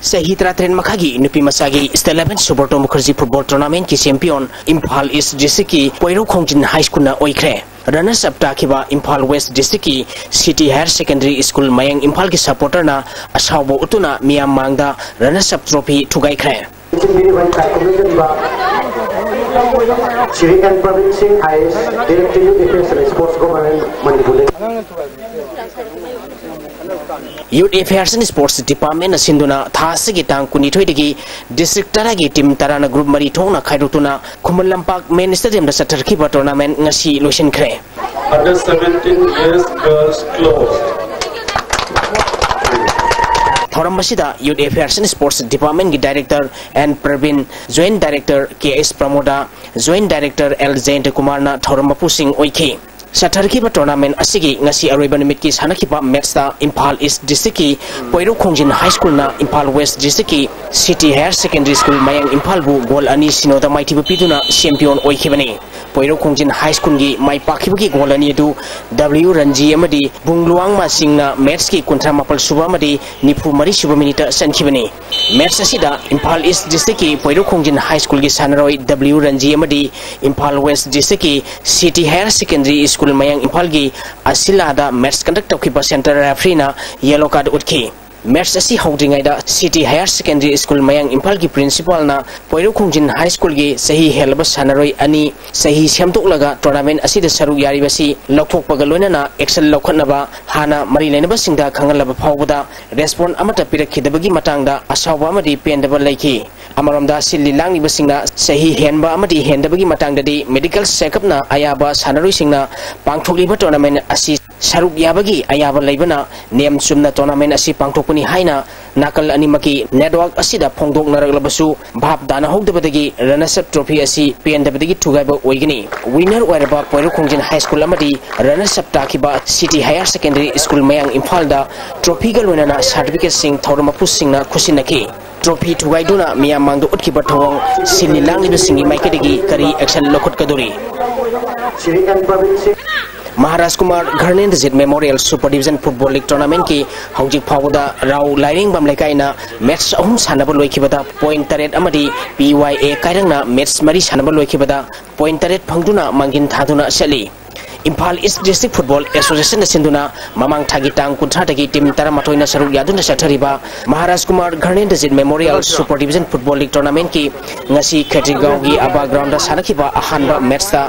ꯆꯍꯤ ꯇꯔꯥꯇꯔꯦꯠ ꯃꯈꯥꯒꯤ ꯅꯨꯄꯤ ꯃꯆꯥꯒꯤ state level Subroto Mukherjee football ꯇꯣꯔꯅꯥꯃꯦꯟꯠꯀꯤ ꯆꯦꯝꯄꯤꯌꯟ ꯏꯝꯐꯥꯜ ꯏꯁ꯭ꯠ ꯗꯤꯁꯇ꯭ꯔꯤꯛꯀꯤ ꯄꯣꯏꯔꯧ ꯈꯣꯡꯖꯤꯟ ꯍꯥꯏ ꯁ꯭ꯀꯨꯜꯅ ꯑꯣꯏꯈ꯭ꯔꯦ꯫ ꯔꯟꯅꯔꯁ ꯑꯞ ꯇꯥꯈꯤꯕ ꯏꯝꯐꯥꯜ ꯋꯦꯁ꯭ꯠ ꯗꯤꯁꯇ꯭ꯔꯤꯛꯀꯤ ꯁꯤꯇꯤ ꯍꯥꯌꯔ ꯁꯦꯀꯦꯟꯗꯔꯤ ꯁ꯭ꯀꯨꯜ ꯃꯌꯥꯡ ꯏꯝꯐꯥꯜꯒꯤ ꯁꯄꯣꯔꯇꯔꯅ ꯑꯁꯥꯎꯕ ꯎꯠꯇꯨꯅ ꯃꯤꯌꯥꯝ ꯃꯥꯡꯗ ꯔꯟꯅꯔꯁ ꯑꯞ ꯇ꯭ꯔꯣꯐꯤ ꯊꯨꯒꯥꯏꯈ꯭ꯔꯦ꯫ Shri N Prabin Singh, I S, director youth affairs and sports ꯗꯤꯄꯥꯔꯠꯃꯦꯟꯠꯅ ꯁꯤꯟꯗꯨꯅ ꯊꯥ ꯑꯁꯤꯒꯤ ꯇꯥꯡ ꯀꯨꯟꯅꯤꯊꯣꯏꯗꯒꯤ ꯗꯤꯁꯇ꯭ꯔꯤꯛ ꯇꯔꯥꯒꯤ ꯇꯤꯝ ꯇꯔꯥꯅ ꯒ꯭ꯔꯨꯞ ꯃꯔꯤ ꯊꯣꯛꯅ ꯈꯥꯏꯗꯣꯛꯇꯨꯅ ꯈꯨꯃꯟ ꯂꯝꯄꯥꯛ ꯃꯦꯟ ꯁ꯭ꯇꯦꯗꯤꯌꯝꯗ ꯆꯠꯊꯈꯤꯕ ꯇꯣꯔꯅꯥꯃꯦꯟꯠ ꯉꯁꯤ ꯂꯣꯏꯁꯤꯟꯈ꯭ꯔꯦ꯫ Under seventeen girls closed. ꯊꯧꯔꯝ ꯑꯁꯤꯗ ꯌꯨꯠ ꯑꯦꯐꯤꯌꯔꯁ ꯑꯦꯟ ꯁ꯭ꯄꯣꯔꯠꯁ ꯗꯤꯄꯥꯔꯠꯃꯦꯟꯠꯀꯤ director N Prabin, joint director K S Pramoda, joint director L Jayanta ꯀꯨꯃꯥꯔꯅ ꯊꯧꯔꯝ ꯃꯄꯨꯁꯤꯡ ꯑꯣꯏꯈꯤ꯫ ꯆꯠꯊꯔꯛꯈꯤꯕ tournament ꯑꯁꯤꯒꯤ ꯉꯁꯤ ꯑꯔꯣꯏꯕ ꯅꯨꯃꯤꯠꯀꯤ ꯁꯥꯟꯅꯈꯤꯕ matchꯇ Imphal East Districtꯀꯤ ꯄꯣꯏꯔꯧ ꯈꯣꯡꯖꯤꯟ High Schoolꯅ Imphal West Districtꯀꯤ City Higher Secondary School ꯃꯌꯥꯡ ꯏꯝꯐꯥꯜꯕꯨ goal ꯑꯅꯤ ꯁꯤꯅꯣꯗ ꯃꯥꯏꯊꯤꯕ ꯄꯤꯗꯨꯅ champion ꯑꯣꯏꯈꯤꯕꯅꯤ꯫ ꯄꯣꯏꯔꯧ ꯈꯣꯡꯖꯤꯟ High Schoolꯒꯤ ꯃꯥꯏ ꯄꯥꯛꯈꯤꯕꯒꯤ goal ꯑꯅꯤ ꯑꯗꯨ W ꯔꯟꯖꯤ ꯑꯃꯗꯤ ꯕꯨꯡꯂꯨꯋꯥꯡꯃ ꯁꯤꯡꯅ matchꯀꯤ ꯀꯨꯟꯊ꯭ꯔꯥ ꯃꯥꯄꯜ ꯁꯨꯕ ꯑꯃꯗꯤ ꯅꯤꯐꯨ ꯃꯔꯤ ꯁꯨꯕ minuteꯇ ꯆꯟꯈꯤꯕꯅꯤ꯫ Match ꯑꯁꯤꯗ ꯏꯝꯐꯥꯜ East Districtꯀꯤ ꯄꯣꯏꯔꯧ ꯈꯣꯡꯖꯤꯟ High Schoolꯒꯤ ꯁꯥꯟꯅꯔꯣꯏ W ꯔꯟꯖꯤ ꯑꯃꯗꯤ Imphal West Districtꯀꯤ City Higher Secondary School ꯃꯌꯥꯡ ꯏꯝꯐꯥꯜꯒꯤ ꯑꯁꯤꯂꯥꯗ match conduct ꯇꯧꯈꯤꯕ centre refereeꯅ yellow card ꯎꯠꯈꯤ꯫ Match ꯑꯁꯤ ꯍꯧꯗ꯭ꯔꯤꯉꯩꯗ City Higher Secondary School ꯃꯌꯥꯡ ꯏꯝꯐꯥꯜꯒꯤ principalꯅ ꯄꯣꯏꯔꯧ ꯈꯣꯡꯖꯤꯟ High Schoolꯒꯤ ꯆꯍꯤ ꯍꯦꯜꯂꯕ ꯁꯥꯟꯅꯔꯣꯏ ꯑꯅꯤ ꯆꯍꯤ ꯁꯦꯝꯗꯣꯛꯂꯒ tournament ꯑꯁꯤꯗ ꯁꯔꯨꯛ ꯌꯥꯔꯤꯕꯁꯤ ꯂꯧꯊꯣꯛꯄꯒ ꯂꯣꯏꯅꯅ action ꯂꯧꯈꯠꯅꯕ ꯍꯥꯟꯅ ꯃꯔꯤ ꯂꯩꯅꯕꯁꯤꯡꯗ ꯈꯪꯍꯜꯂꯕ ꯐꯥꯎꯕꯗ response ꯑꯃꯠꯇ ꯄꯤꯔꯛꯈꯤꯗꯕꯒꯤ ꯃꯇꯥꯡꯗ ꯑꯁꯥꯎꯕ ꯑꯃꯗꯤ ꯄꯦꯟꯗꯕ ꯂꯩꯈꯤ꯫ ꯑꯃꯔꯣꯝꯗ ꯁꯤꯜꯂꯤ ꯂꯥꯡꯂꯤꯕꯁꯤꯡꯅ ꯆꯍꯤ ꯍꯦꯟꯕ ꯑꯃꯗꯤ ꯍꯦꯟꯗꯕꯒꯤ ꯃꯇꯥꯡꯗꯗꯤ medical check-upꯅ ꯑꯌꯥꯕ ꯁꯥꯟꯅꯔꯣꯏꯁꯤꯡꯅ ꯄꯥꯡꯊꯣꯛꯂꯤꯕ tournament ꯑꯁꯤ ꯁꯔꯨꯛ ꯌꯥꯕꯒꯤ ꯑꯌꯥꯕ ꯂꯩꯕꯅ ꯅꯤꯌꯝ ꯆꯨꯝꯅ tournament ꯑꯁꯤ ꯄꯥꯡꯊꯣꯛꯄꯅꯤ ꯍꯥꯏꯅ ꯅꯥꯀꯜ ꯑꯅꯤꯃꯛꯀꯤ network ꯑꯁꯤꯗ ꯐꯣꯡꯗꯣꯛꯅꯔꯛꯂꯕꯁꯨ ꯚꯥꯞ ꯇꯥꯅꯍꯧꯗꯕꯗꯒꯤ runners up trophy ꯑꯁꯤ ꯄꯦꯟꯗꯕꯗꯒꯤ ꯊꯨꯒꯥꯏꯕ ꯑꯣꯏꯒꯅꯤ꯫ Winner ꯑꯣꯏꯔꯕ ꯄꯣꯏꯔꯧ ꯈꯣꯡꯖꯤꯟ High School ꯑꯃꯗꯤ runners up ꯇꯥꯈꯤꯕ City Higher Secondary School ꯃꯌꯥꯡ ꯏꯝꯐꯥꯜꯗ trophyꯒ ꯂꯣꯏꯅꯅ certificateꯁꯤꯡ ꯊꯧꯔꯝ ꯃꯄꯨꯁꯤꯡꯅ ꯈꯨꯠꯁꯤꯟꯅꯈꯤ꯫ Trophy ꯊꯨꯒꯥꯏꯗꯨꯅ ꯃꯤꯌꯥꯝ ꯃꯥꯡꯗ ꯎꯠꯈꯤꯕ ꯊꯧꯑꯣꯡ ꯁꯤꯜꯂꯤ ꯂꯥꯡꯂꯤꯕꯁꯤꯡꯒꯤ ꯃꯥꯏꯀꯩꯗꯒꯤ ꯀꯔꯤ action ꯂꯧꯈꯠꯀꯗꯧꯔꯤ? Maharaj Kumar ꯘꯔꯅꯦꯟꯗꯖꯤꯠ Memorial Super Division Football League Tournamentꯀꯤ ꯍꯧꯖꯤꯛ ꯐꯥꯎꯕꯗ ꯔꯥꯎ ꯂꯥꯏꯔꯦꯡꯕꯝ ꯂꯩꯀꯥꯏꯅ match ꯑꯍꯨꯝ ꯁꯥꯟꯅꯕ ꯂꯣꯏꯈꯤꯕꯗ point ꯇꯔꯦꯠ ꯑꯃꯗꯤ P Y A ꯀꯥꯏꯔꯪꯅ match ꯃꯔꯤ ꯁꯥꯟꯅꯕ ꯂꯣꯏꯈꯤꯕꯗ point ꯇꯔꯦꯠ ꯐꯪꯗꯨꯅ ꯃꯥꯡꯖꯤꯟ ꯊꯥꯗꯨꯅ ꯆꯠꯂꯤ꯫ ꯏꯝꯐꯥꯜ East District Football Associationꯅ ꯁꯤꯟꯗꯨꯅ ꯃꯃꯥꯡ ꯊꯥꯒꯤ ꯇꯥꯡ ꯀꯨꯟꯊ꯭ꯔꯥꯗꯒꯤ team ꯇꯔꯥꯃꯥꯊꯣꯏꯅ ꯁꯔꯨꯛ ꯌꯥꯗꯨꯅ ꯆꯠꯊꯔꯤꯕ Maharaj Kumar ꯘꯔꯅꯦꯟꯗꯖꯤꯠ Memorial Super Division Football League Tournamentꯀꯤ ꯉꯁꯤ ꯈꯦꯇ꯭ꯔꯤꯒꯥꯎꯒꯤ ꯑꯕꯥ groundꯗ ꯁꯥꯟꯅꯈꯤꯕ ꯑꯍꯥꯟꯕ matchꯇ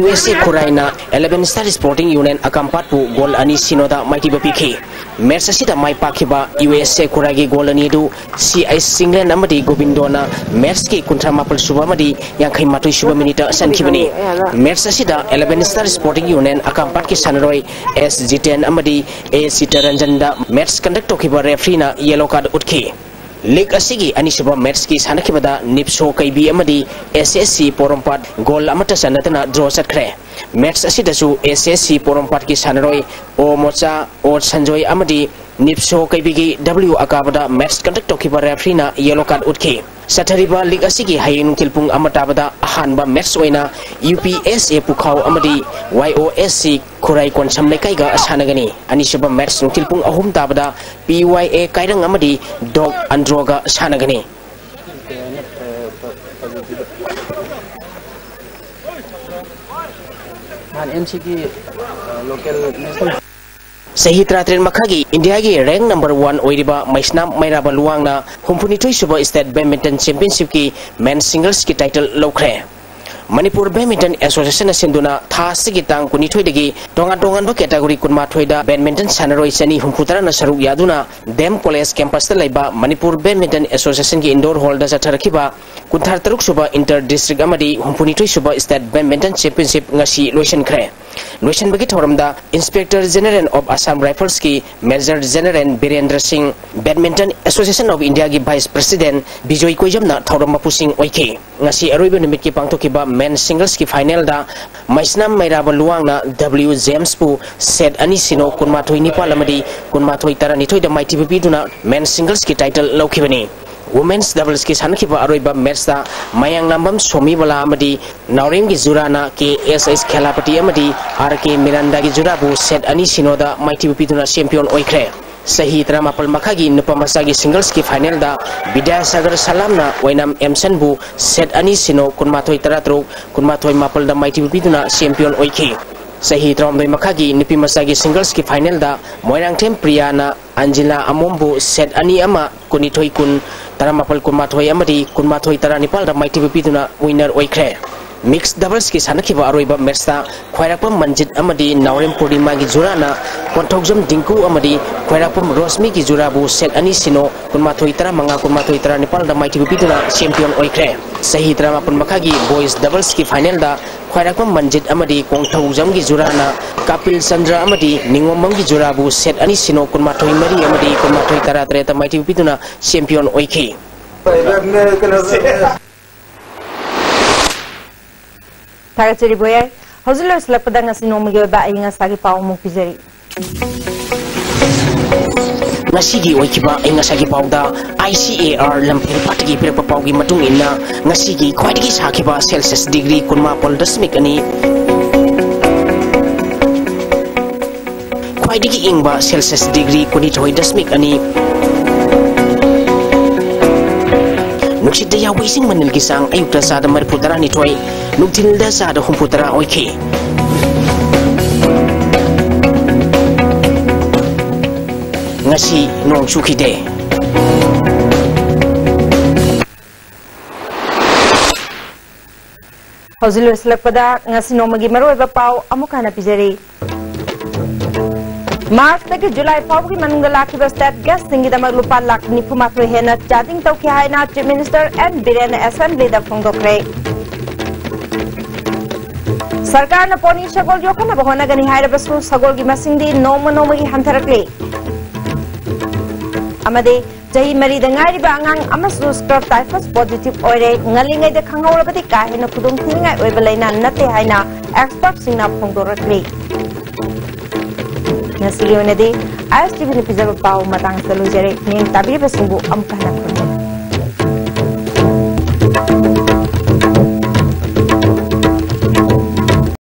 U S A ꯈꯨꯔꯥꯏꯅ Eleven Star Sporting Union ꯑꯀꯥꯝꯄꯥꯠꯄꯨ goal ꯑꯅꯤ ꯁꯤꯅꯣꯗ ꯃꯥꯏꯊꯤꯕ ꯄꯤꯈꯤ꯫ Match ꯑꯁꯤꯗ ꯃꯥꯏ ꯄꯥꯛꯈꯤꯕ U S A ꯈꯨꯔꯥꯏꯒꯤ goal ꯑꯅꯤ ꯑꯗꯨ C I ꯆꯤꯡꯂꯦꯟ ꯑꯃꯗꯤ ꯒꯣꯕꯤꯟꯗꯣꯅ matchꯀꯤ ꯀꯨꯟꯊ꯭ꯔꯥ ꯃꯥꯄꯜ ꯁꯨꯕ ꯑꯃꯗꯤ ꯌꯥꯡꯈꯩ ꯃꯥꯊꯣꯏ ꯁꯨꯕ minuteꯇ ꯆꯟꯈꯤꯕꯅꯤ꯫ Match ꯑꯁꯤꯗ Eleven Star Sporting Union ꯑꯀꯥꯝꯄꯥꯠꯀꯤ ꯁꯥꯟꯅꯔꯣꯏ S ꯖꯤꯇꯦꯟ ꯑꯃꯗꯤ A ꯆꯤꯇꯔꯟꯖꯟꯗ match conduct ꯇꯧꯈꯤꯕ refereeꯅ yellow card ꯎꯠꯈꯤ꯫ League ꯑꯁꯤꯒꯤ ꯑꯅꯤꯁꯨꯕ matchꯀꯤ ꯁꯥꯟꯅꯈꯤꯕꯗ ꯅꯤꯞꯁꯣ ꯀꯩꯕꯤ ꯑꯃꯗꯤ S S C ꯄꯣꯔꯣꯝꯄꯥꯠ goal ꯑꯃꯠꯇ ꯆꯟꯅꯗꯅ draw ꯆꯠꯈ꯭ꯔꯦ꯫ Match ꯑꯁꯤꯗꯁꯨ S S C ꯄꯣꯔꯣꯝꯄꯥꯠꯀꯤ ꯁꯥꯟꯅꯔꯣꯏ ꯑꯣ ꯃꯣꯆꯥ, ꯑꯣ ꯁꯟꯖꯣꯏ ꯑꯃꯗꯤ ꯅꯤꯞꯁꯣ ꯀꯩꯕꯤꯒꯤ W ꯑꯀꯥꯕꯗ match conduct ꯇꯧꯈꯤꯕ refereeꯅ yellow card ꯎꯠꯈꯤ꯫ ꯆꯠꯊꯔꯤꯕ league ꯑꯁꯤꯒꯤ ꯍꯌꯦꯡ ꯅꯨꯡꯊꯤꯜ ꯄꯨꯡ ꯑꯃ ꯇꯥꯕꯗ ꯑꯍꯥꯟꯕ match ꯑꯣꯏꯅ U P S A ꯄꯨꯈꯥꯎ ꯑꯃꯗꯤ Y O S C ꯈꯨꯔꯥꯏ ꯀꯣꯟꯁꯝ ꯂꯩꯀꯥꯏꯒ ꯁꯥꯟꯅꯒꯅꯤ꯫ ꯑꯅꯤꯁꯨꯕ match ꯅꯨꯡꯊꯤꯜ ꯄꯨꯡ ꯑꯍꯨꯝ ꯇꯥꯕꯗ P Y A ꯀꯥꯏꯔꯪ ꯑꯃꯗꯤ ꯗꯣꯛ ꯑꯟꯗ꯭ꯔꯣꯒ ꯁꯥꯟꯅꯒꯅꯤ꯫ ꯅꯍꯥꯟ M C ꯒꯤ local national ꯆꯍꯤ ꯇꯔꯥꯇꯔꯦꯠ ꯃꯈꯥꯒꯤ ꯏꯟꯗꯤꯌꯥꯒꯤ rank number one ꯑꯣꯏꯔꯤꯕ ꯃꯩꯁꯅꯥꯝ ꯃꯩꯔꯥꯕ ꯂꯨꯋꯥꯡꯅ ꯍꯨꯝꯐꯨꯅꯤꯊꯣꯏ ꯁꯨꯕ state badminton championshipꯀꯤ men singlesꯀꯤ title ꯂꯧꯈ꯭ꯔꯦ꯫ ꯃꯅꯤꯄꯨꯔ Badminton Associationꯅ ꯁꯤꯟꯗꯨꯅ ꯊꯥ ꯑꯁꯤꯒꯤ ꯇꯥꯡ ꯀꯨꯟꯅꯤꯊꯣꯏꯗꯒꯤ ꯇꯣꯉꯥꯟ ꯇꯣꯉꯥꯟꯕ category ꯀꯨꯟꯃꯥꯊꯣꯏꯗ badminton ꯁꯥꯟꯅꯔꯣꯏ ꯆꯅꯤ ꯍꯨꯝꯐꯨ ꯇꯔꯥꯅ ꯁꯔꯨꯛ ꯌꯥꯗꯨꯅ D A M College campusꯇ ꯂꯩꯕ ꯃꯅꯤꯄꯨꯔ Badminton Associationꯒꯤ indoor hallꯗ ꯆꯠꯊꯔꯛꯈꯤꯕ ꯀꯨꯟꯊ꯭ꯔꯥ ꯇꯔꯨꯛ ꯁꯨꯕ inter district ꯑꯃꯗꯤ ꯍꯨꯝꯐꯨꯅꯤꯊꯣꯏ ꯁꯨꯕ state badminton championship ꯉꯁꯤ ꯂꯣꯏꯁꯤꯟꯈ꯭ꯔꯦ꯫ ꯂꯣꯏꯁꯤꯟꯕꯒꯤ ꯊꯧꯔꯝꯗ Inspector General of Assam Riflesꯀꯤ Major General Birendra ꯁꯤꯡ, Badminton Association of Indiaꯒꯤ Vice President Bijoy ꯀꯣꯏꯖꯝꯅ ꯊꯧꯔꯝ ꯃꯄꯨꯁꯤꯡ ꯑꯣꯏꯈꯤ꯫ ꯉꯁꯤ ꯑꯔꯣꯏꯕ ꯅꯨꯃꯤꯠꯀꯤ ꯄꯥꯡꯊꯣꯛꯈꯤꯕ men singlesꯀꯤ finalꯗ ꯃꯩꯁꯅꯥꯝ ꯃꯩꯔꯥꯕ ꯂꯨꯋꯥꯡꯅ W ꯖꯦꯝꯁꯄꯨ set ꯑꯅꯤ ꯁꯤꯅꯣ, ꯀꯨꯟꯃꯥꯊꯣꯏ ꯅꯤꯄꯥꯜ ꯑꯃꯗꯤ ꯀꯨꯟꯃꯥꯊꯣꯏ ꯇꯔꯥꯅꯤꯊꯣꯏꯗ ꯃꯥꯏꯊꯤꯕ ꯄꯤꯗꯨꯅ men singlesꯀꯤ title ꯂꯧꯈꯤꯕꯅꯤ꯫ Women's doublesꯀꯤ ꯁꯥꯟꯅꯈꯤꯕ ꯑꯔꯣꯏꯕ matchꯇ ꯃꯌꯥꯡꯂꯥꯝꯕꯝ ꯁꯣꯃꯤꯕꯂꯥ ꯑꯃꯗꯤ ꯅꯥꯎꯔꯦꯝꯒꯤ ꯖꯨꯔꯥꯅ K S H ꯈꯦꯂꯥꯄꯇꯤ ꯑꯃꯗꯤ R K ꯃꯤꯔꯥꯟꯗꯥꯒꯤ ꯖꯨꯔꯥꯕꯨ set ꯑꯅꯤ ꯁꯤꯅꯣꯗ ꯃꯥꯏꯊꯤꯕ ꯄꯤꯗꯨꯅ champion ꯑꯣꯏꯈ꯭ꯔꯦ꯫ ꯆꯍꯤ ꯇꯔꯥꯃꯥꯄꯜ ꯃꯈꯥꯒꯤ ꯅꯨꯄꯥ ꯃꯆꯥꯒꯤ singlesꯀꯤ finalꯗ ꯕꯤꯗ꯭ꯌꯥꯁꯥꯒꯔ ꯁꯂꯥꯝꯅ ꯑꯣꯏꯅꯥꯝ ꯑꯦꯝꯁꯟꯕꯨ set ꯑꯅꯤ ꯁꯤꯅꯣ, ꯀꯨꯟꯃꯥꯊꯣꯏ ꯇꯔꯥꯇꯔꯨꯛ, ꯀꯨꯟꯃꯥꯊꯣꯏ ꯃꯥꯄꯜꯗ ꯃꯥꯏꯊꯤꯕ ꯄꯤꯗꯨꯅ champion ꯑꯣꯏꯈꯤ꯫ ꯆꯍꯤ ꯇꯔꯥꯍꯨꯝꯗꯣꯏ ꯃꯈꯥꯒꯤ ꯅꯨꯄꯤ ꯃꯆꯥꯒꯤ singlesꯀꯤ finalꯗ ꯃꯣꯏꯔꯥꯡꯊꯦꯝ ꯄ꯭ꯔꯤꯌꯥꯅ ꯑꯟꯖꯤꯂꯥ ꯑꯃꯣꯝꯕꯨ set ꯑꯅꯤ ꯑꯃ, ꯀꯨꯟꯅꯤꯊꯣꯏ ꯀꯨꯟ, ꯇꯔꯥꯃꯥꯄꯜ ꯀꯨꯟꯃꯥꯊꯣꯏ ꯑꯃꯗꯤ ꯀꯨꯟꯃꯥꯊꯣꯏ ꯇꯔꯥꯅꯤꯄꯥꯜꯗ ꯃꯥꯏꯊꯤꯕ ꯄꯤꯗꯨꯅ winner ꯑꯣꯏꯈ꯭ꯔꯦ꯫ Mixed doubles ꯀꯤ ꯁꯥꯟꯅꯈꯤꯕ ꯑꯔꯣꯏꯕ match ꯇ ꯈ꯭ꯋꯥꯏꯔꯥꯛꯄꯝ ꯃꯟꯖꯤꯠ ꯑꯃꯗꯤ ꯅꯥꯎꯔꯦꯝ ꯄꯨꯔꯅꯤꯃꯥꯒꯤ ꯖꯨꯔꯥꯅ ꯀꯣꯟꯊꯧꯖꯝ ꯗꯤꯡꯀꯨ ꯑꯃꯗꯤ ꯈ꯭ꯋꯥꯏꯔꯥꯛꯄꯝ ꯔꯣꯁꯃꯤꯒꯤ ꯖꯨꯔꯥꯕꯨ set ꯑꯅꯤ ꯁꯤꯅꯣ, ꯀꯨꯟꯃꯥꯊꯣꯏ ꯇꯔꯥꯃꯉꯥ, ꯀꯨꯟꯃꯥꯊꯣꯏ ꯇꯔꯥꯅꯤꯄꯥꯜꯗ ꯃꯥꯏꯊꯤꯕ ꯄꯤꯗꯨꯅ champion ꯑꯣꯏꯈ꯭ꯔꯦ꯫ ꯆꯍꯤ ꯇꯔꯥꯃꯥꯄꯟ ꯃꯈꯥꯒꯤ boys doubles ꯀꯤ final ꯗ ꯈ꯭ꯋꯥꯏꯔꯥꯛꯄꯝ ꯃꯟꯖꯤꯠ ꯑꯃꯗꯤ ꯀꯣꯟꯊꯧꯖꯝꯒꯤ ꯖꯨꯔꯥꯅ ꯀꯥꯄꯤꯜ ꯆꯟꯗ꯭ꯔ ꯑꯃꯗꯤ ꯅꯤꯉꯣꯝꯕꯝꯒꯤ ꯖꯨꯔꯥꯕꯨ set ꯑꯅꯤ ꯁꯤꯅꯣ, ꯀꯨꯟꯃꯥꯊꯣꯏ ꯃꯔꯤ ꯑꯃꯗꯤ ꯀꯨꯟꯃꯥꯊꯣꯏ ꯇꯔꯥꯇꯔꯦꯠꯇ ꯃꯥꯏꯊꯤꯕ ꯄꯤꯗꯨꯅ champion ꯑꯣꯏꯈꯤ꯫ ꯊꯥꯒꯠꯆꯔꯤ ꯕꯣꯌꯥꯏ꯫ ꯍꯧꯖꯤꯛ ꯂꯣꯏꯁꯤꯜꯂꯛꯄꯗ ꯉꯁꯤ ꯅꯣꯡꯃꯒꯤ ꯑꯣꯏꯕ ꯑꯏꯪ ꯑꯁꯥꯒꯤ ꯄꯥꯎ ꯑꯃꯨꯛ ꯄꯤꯖꯔꯤ꯫ ꯉꯁꯤꯒꯤ ꯑꯣꯏꯈꯤꯕ ꯑꯏꯪ ꯑꯁꯥꯒꯤ ꯄꯥꯎꯗ I C A R ꯂꯝꯐꯦꯜ ꯄꯥꯠꯇꯒꯤ ꯄꯤꯔꯛꯄ ꯄꯥꯎꯒꯤ ꯃꯇꯨꯡ ꯏꯟꯅ, ꯉꯁꯤꯒꯤ ꯈ꯭ꯋꯥꯏꯗꯒꯤ ꯁꯥꯈꯤꯕ celsius degree ꯀꯨꯟꯃꯥꯄꯜ ꯗꯁꯃꯤꯛ ꯑꯅꯤ, ꯈ꯭ꯋꯥꯏꯗꯒꯤ ꯏꯪꯕ celsius degree ꯀꯨꯟꯅꯤꯊꯣꯏ ꯗꯁꯃꯤꯛ ꯑꯅꯤ꯫ ꯅꯨꯡꯁꯤꯠꯇ ꯌꯥꯎꯕ ꯏꯁꯤꯡ ꯃꯅꯤꯜꯒꯤ ꯆꯥꯡ ꯑꯌꯨꯛꯇ ꯆꯥꯗ ꯃꯔꯤꯐꯨ ꯇꯔꯥꯅꯤꯊꯣꯏ, ꯅꯨꯡꯊꯤꯜꯗ ꯆꯥꯗ ꯍꯨꯝꯐꯨ ꯇꯔꯥ ꯑꯣꯏꯈꯤ꯫ ꯉꯁꯤ ꯅꯣꯡ ꯆꯨꯈꯤꯗꯦ꯫ ꯍꯧꯖꯤꯛ ꯂꯣꯏꯁꯤꯜꯂꯛꯄꯗ ꯉꯁꯤ ꯅꯣꯡꯃꯒꯤ ꯃꯔꯨꯑꯣꯏꯕ ꯄꯥꯎ ꯑꯃꯨꯛ ꯍꯟꯅ ꯄꯤꯖꯔꯤ꯫ ꯃꯥꯔꯆꯇꯒꯤ ꯖꯨꯂꯥꯏ ꯐꯥꯎꯕꯒꯤ ꯃꯅꯨꯡꯗ ꯂꯥꯛꯈꯤꯕ state guest ꯁꯤꯡꯒꯤꯗꯃꯛ ꯂꯨꯄꯥ ꯂꯥꯈ ꯅꯤꯐꯨ ꯃꯥꯊꯣꯏ ꯍꯦꯟꯅ charging ꯇꯧꯈꯤ ꯍꯥꯏꯅ Chief Minister N ꯕꯤꯔꯦꯟꯅ assembly ꯗ ꯐꯣꯡꯗꯣꯛꯈ꯭ꯔꯦ꯫ ꯁꯔꯀꯥꯔꯅ ꯄꯣꯅꯤ ꯁꯒꯣꯜ ꯌꯣꯛꯈꯠꯅꯕ ꯍꯣꯠꯅꯒꯅꯤ ꯍꯥꯏꯔꯕꯁꯨ ꯁꯒꯣꯜꯒꯤ ꯃꯁꯤꯡꯗꯤ ꯅꯣꯡꯃ ꯅꯣꯡꯃꯒꯤ ꯍꯟꯊꯔꯛꯂꯤ꯫ ꯑꯃꯗꯤ ꯆꯍꯤ ꯃꯔꯤꯗ ꯉꯥꯏꯔꯤꯕ ꯑꯉꯥꯡ ꯑꯃꯁꯨ scrub typhus positive ꯑꯣꯏꯔꯦ꯫ ꯉꯜꯂꯤꯉꯩꯗ ꯈꯪꯍꯧꯔꯕꯗꯤ ꯀꯥ ꯍꯦꯟꯅ ꯈꯨꯗꯣꯡꯊꯤꯅꯤꯡꯉꯥꯏ ꯑꯣꯏꯕ ꯂꯥꯏꯅꯥ ꯅꯠꯇꯦ ꯍꯥꯏꯅ experts ꯁꯤꯡꯅ ꯐꯣꯡꯗꯣꯔꯛꯂꯤ꯫ ꯉꯁꯤꯒꯤ ꯑꯣꯏꯅꯗꯤ I S T V ꯅ ꯄꯤꯖꯕ ꯄꯥꯎ ꯃꯇꯥꯡ ꯑꯁꯤꯗ ꯂꯣꯏꯖꯔꯦ꯫ ꯃꯤꯠꯌꯦꯡ ꯇꯥꯕꯤꯔꯤꯕꯁꯤꯡꯕꯨ ꯑꯃꯨꯛ ꯍꯟꯅ ꯈꯨꯔꯨꯝꯖꯔꯤ꯫